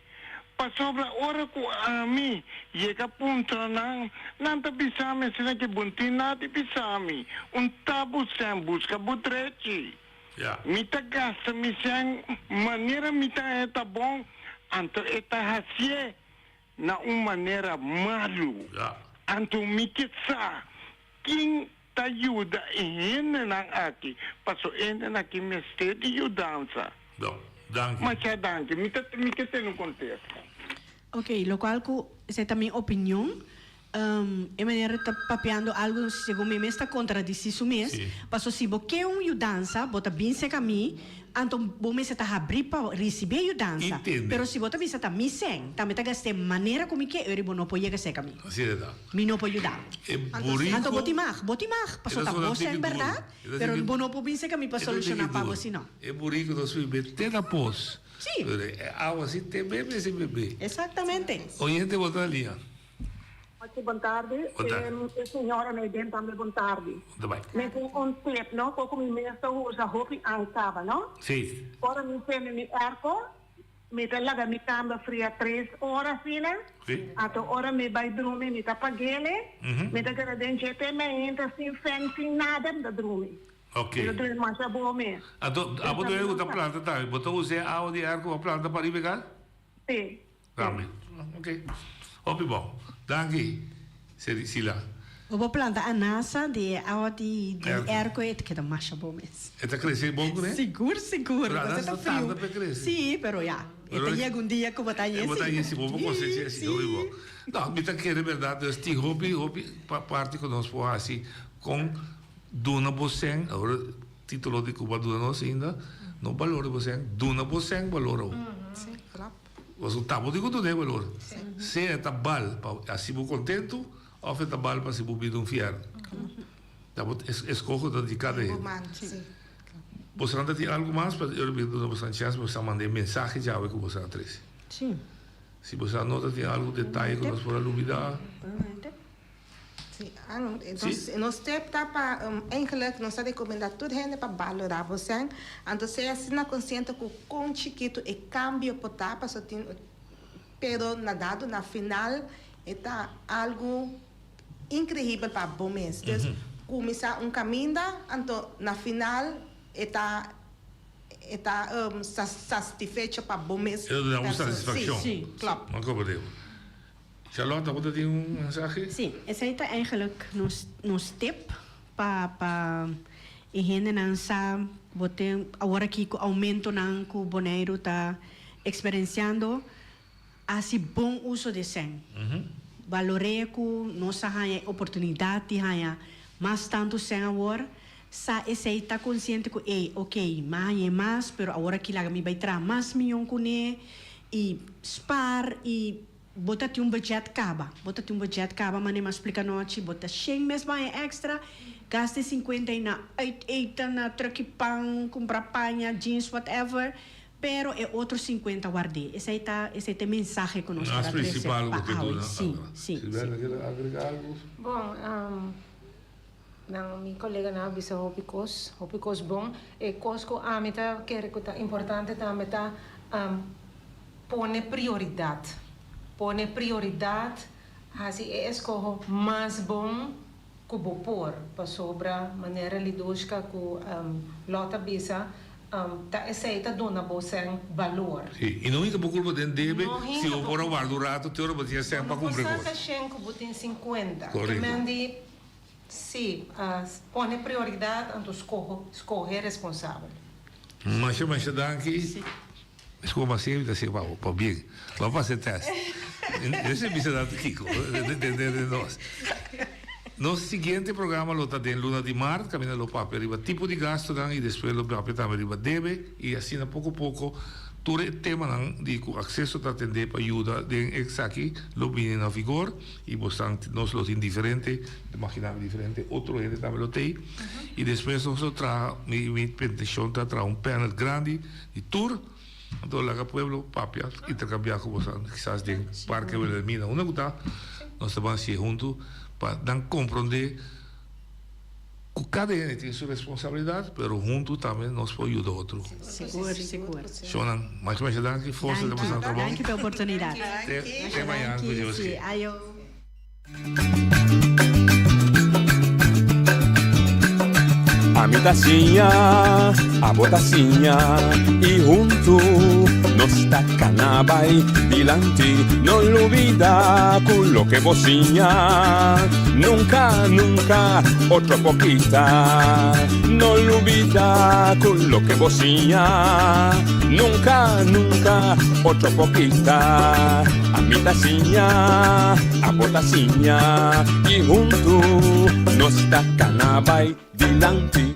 Pasobra ora ku ami yega puntra nan, nan ta bisa mi asina ke bo no tin nada di bisa mi, un tabu sèn buska bo drechi. Mi ta gasta mi sèn manera mi ta haña ta bon, anto e ta hasié na un manera malu. Anto mi ke sa kin ta yuda e hendenan aki, paso e hendenan aki mester di yudansa. Masha danki. Mi ta mi ke tene un kontesta. Ok, lokual ku esei ta mi opinion. E manera ta papiando algo segun mi mes ta contradeci su mes, paso si bo ke un yudansa bo ta bin cerca mi, anto bo mester ta habri pa ricibi e yudansa, pero si bo ta bisa ta mi sèn, ta mi ta gast'é manera cu mi ke, eri bo no por yega cerca mi, mi no por yuda bo. Anto bo tin mag, bo tin mag, paso ta bo sèn berdad, pero bo no por bin cerca mi pa soluciona pa bo si no. E burico ta subi te na pos, e awa si te bebe si bebe. Exactamente. Oyente bo ta lia. Ochi bon tardi. Bon tardi. E señora na den tambe bon tardi. Bon bai. Mi tin un tip no koku mi mes ta usa hopi aña kaba no. Si. Ora mi sende mi airco mi ta laga mi kamba fria tres ora asina. Si. Anto ora mi bai drumi mi ta pag'ele. Mi ta keda den dje mainta sin fan sin nada mi ta drumi. Ok. Mi ta drumi masha bon mes. Anto abo ta ku ta planta tambe bo ta usa e awa di airco pa planta pariba e kal? Si. Tambe. Ok. Hopi bon. Danki, Sila. Bo por planta anasa di e awa di di airco e ta keda masha bon mes. E ta crece bon cu ne? Sigur sigur. Pero anasa ta tarda pa e crece. Si, pero ya. E ta yega un dia cu bo ta haña E bo ta haña si, bo por cosecha si. Hopi bon. No, mi ta kere berdad dus tin hopi hopi parti cu nos por haci con duna bo cen. Awor titulo di cu bo a duna nos ainda no balora bo cen, duna bo cen balora bo. Si, klap. Pasobra ta bo tin ku duna e balor. Sea e ta bal pa hasi bo kontentu òf e ta bal pa hasi bo bida un fièrnu. Ta bo eskoho ta di kada hende. Boso ta tin algu mas pa ora mi duna boso chèns boso a manda e mensahe djawe ku boso a trese. Sí. Si boso no ta tin algu detaye ku nos por a lubida. Sí, nos, nos tip ta pa eigenlijk nos ta rekomendá tur hende pa balorá bo sèn. Anto sea asina konsiente ku kon chikitu e kambio por ta pasobra tin pero na dado na final e ta algu Increíbel pa bo mes. Dus cuminsa un caminda anto na final e ta e ta sastifecho pa bo mes E ta duna un persona. satisfaccion. Si, klopt. Ma como digo. Charlotte, abo ta tin un mensahe? Si, esey ta eigenlijk nos nos tip pa pa e hendenan sa bo tin awor aki cu aumentonan cu Boneiru ta experienciando. Hasi bon uso di esèn. Balor'é ku nos a haña e oportunidat di haña mas tantu sèn awor. Sa esei ta konsiente ku ey, okey, m'a hañ'é mas, pero awor aki laga mi bai traha mas mion kuné i spar i bo ta tin un budget kaba. Bo ta tin un budget kaba, manera m'a splika anochi, bo ta shen mes bo haña èkstra, gasta e sinkuenta i na uit eten, na tròki pan, kumpra paña, jeans, whatever. Pero e otro 50 ward'é. Esei ta, esei ta e mensahe ku nos Mas ker a trese principal pa ku ke awe. duna. Sí, sí, sí. Silvana kier agrega algo? Bon, nan mi koleganan a bisa hopi kos, hopi kos bon. E kos ku ami ta kere ku ta importante tambe ta pone prioridat. Pone prioridat, hasi e eskoho mas bon ku bo por, pasobra manera Lidushka ku Lot a bisa, ta esei ta duna bo sèn balor. Sí, i no hinka bo kulpa den debe, No si hinka bo bo por a kulpa. warda un rato te ora bo tin e sèn Bo pa no por kumpra e saka kos. shen ku bo tin 50. Ke Korekto. men di, sí, pone prioridat anto skoho, skohe responsabel. Masha masha danki. Esco mas siempre ta siempre pa pa bien. Lo pasa e test. Ese bisa dat Kiko, de nos. Nos siguiente programa lo ta den luna di maart, caminda lo papia riba tipo di gastonan y despues lo papia tambe riba debe y asina poco poco tur e temanan di cu acceso ta atende pa yuda den esaki lo bini na vigor y bosnan nos lo tin diferente, imagina mi diferente otro hende tambe lo tey y despues nos lo traha mi mi intencion ta traha un panel grandi Di tur, anto laga pueblo papia, intercambia cu boso, kisas den Parke Wilhelmina, unda cu ta, nos ta ban hacié hunto pa nan comprende cu cada hende tin su responsabilidad, pero hunto tambe nos por yuda otro. Sigur, sigur. Shownan, masha masha danki, forsa den boso trabou. Danki pa e oportunidad. Te mañana cu Dios Sí, kier. ayo. Ami ta siña, abo ta siña y huntu nos ta cana bay dilanti. No lubida cu loke bo siña nunca, nunca otro por kita. No lubida cu loke bo siña nunca, nunca otro por kita. Ami ta siña, abo ta siña y huntu nos ta cana bay dilanti.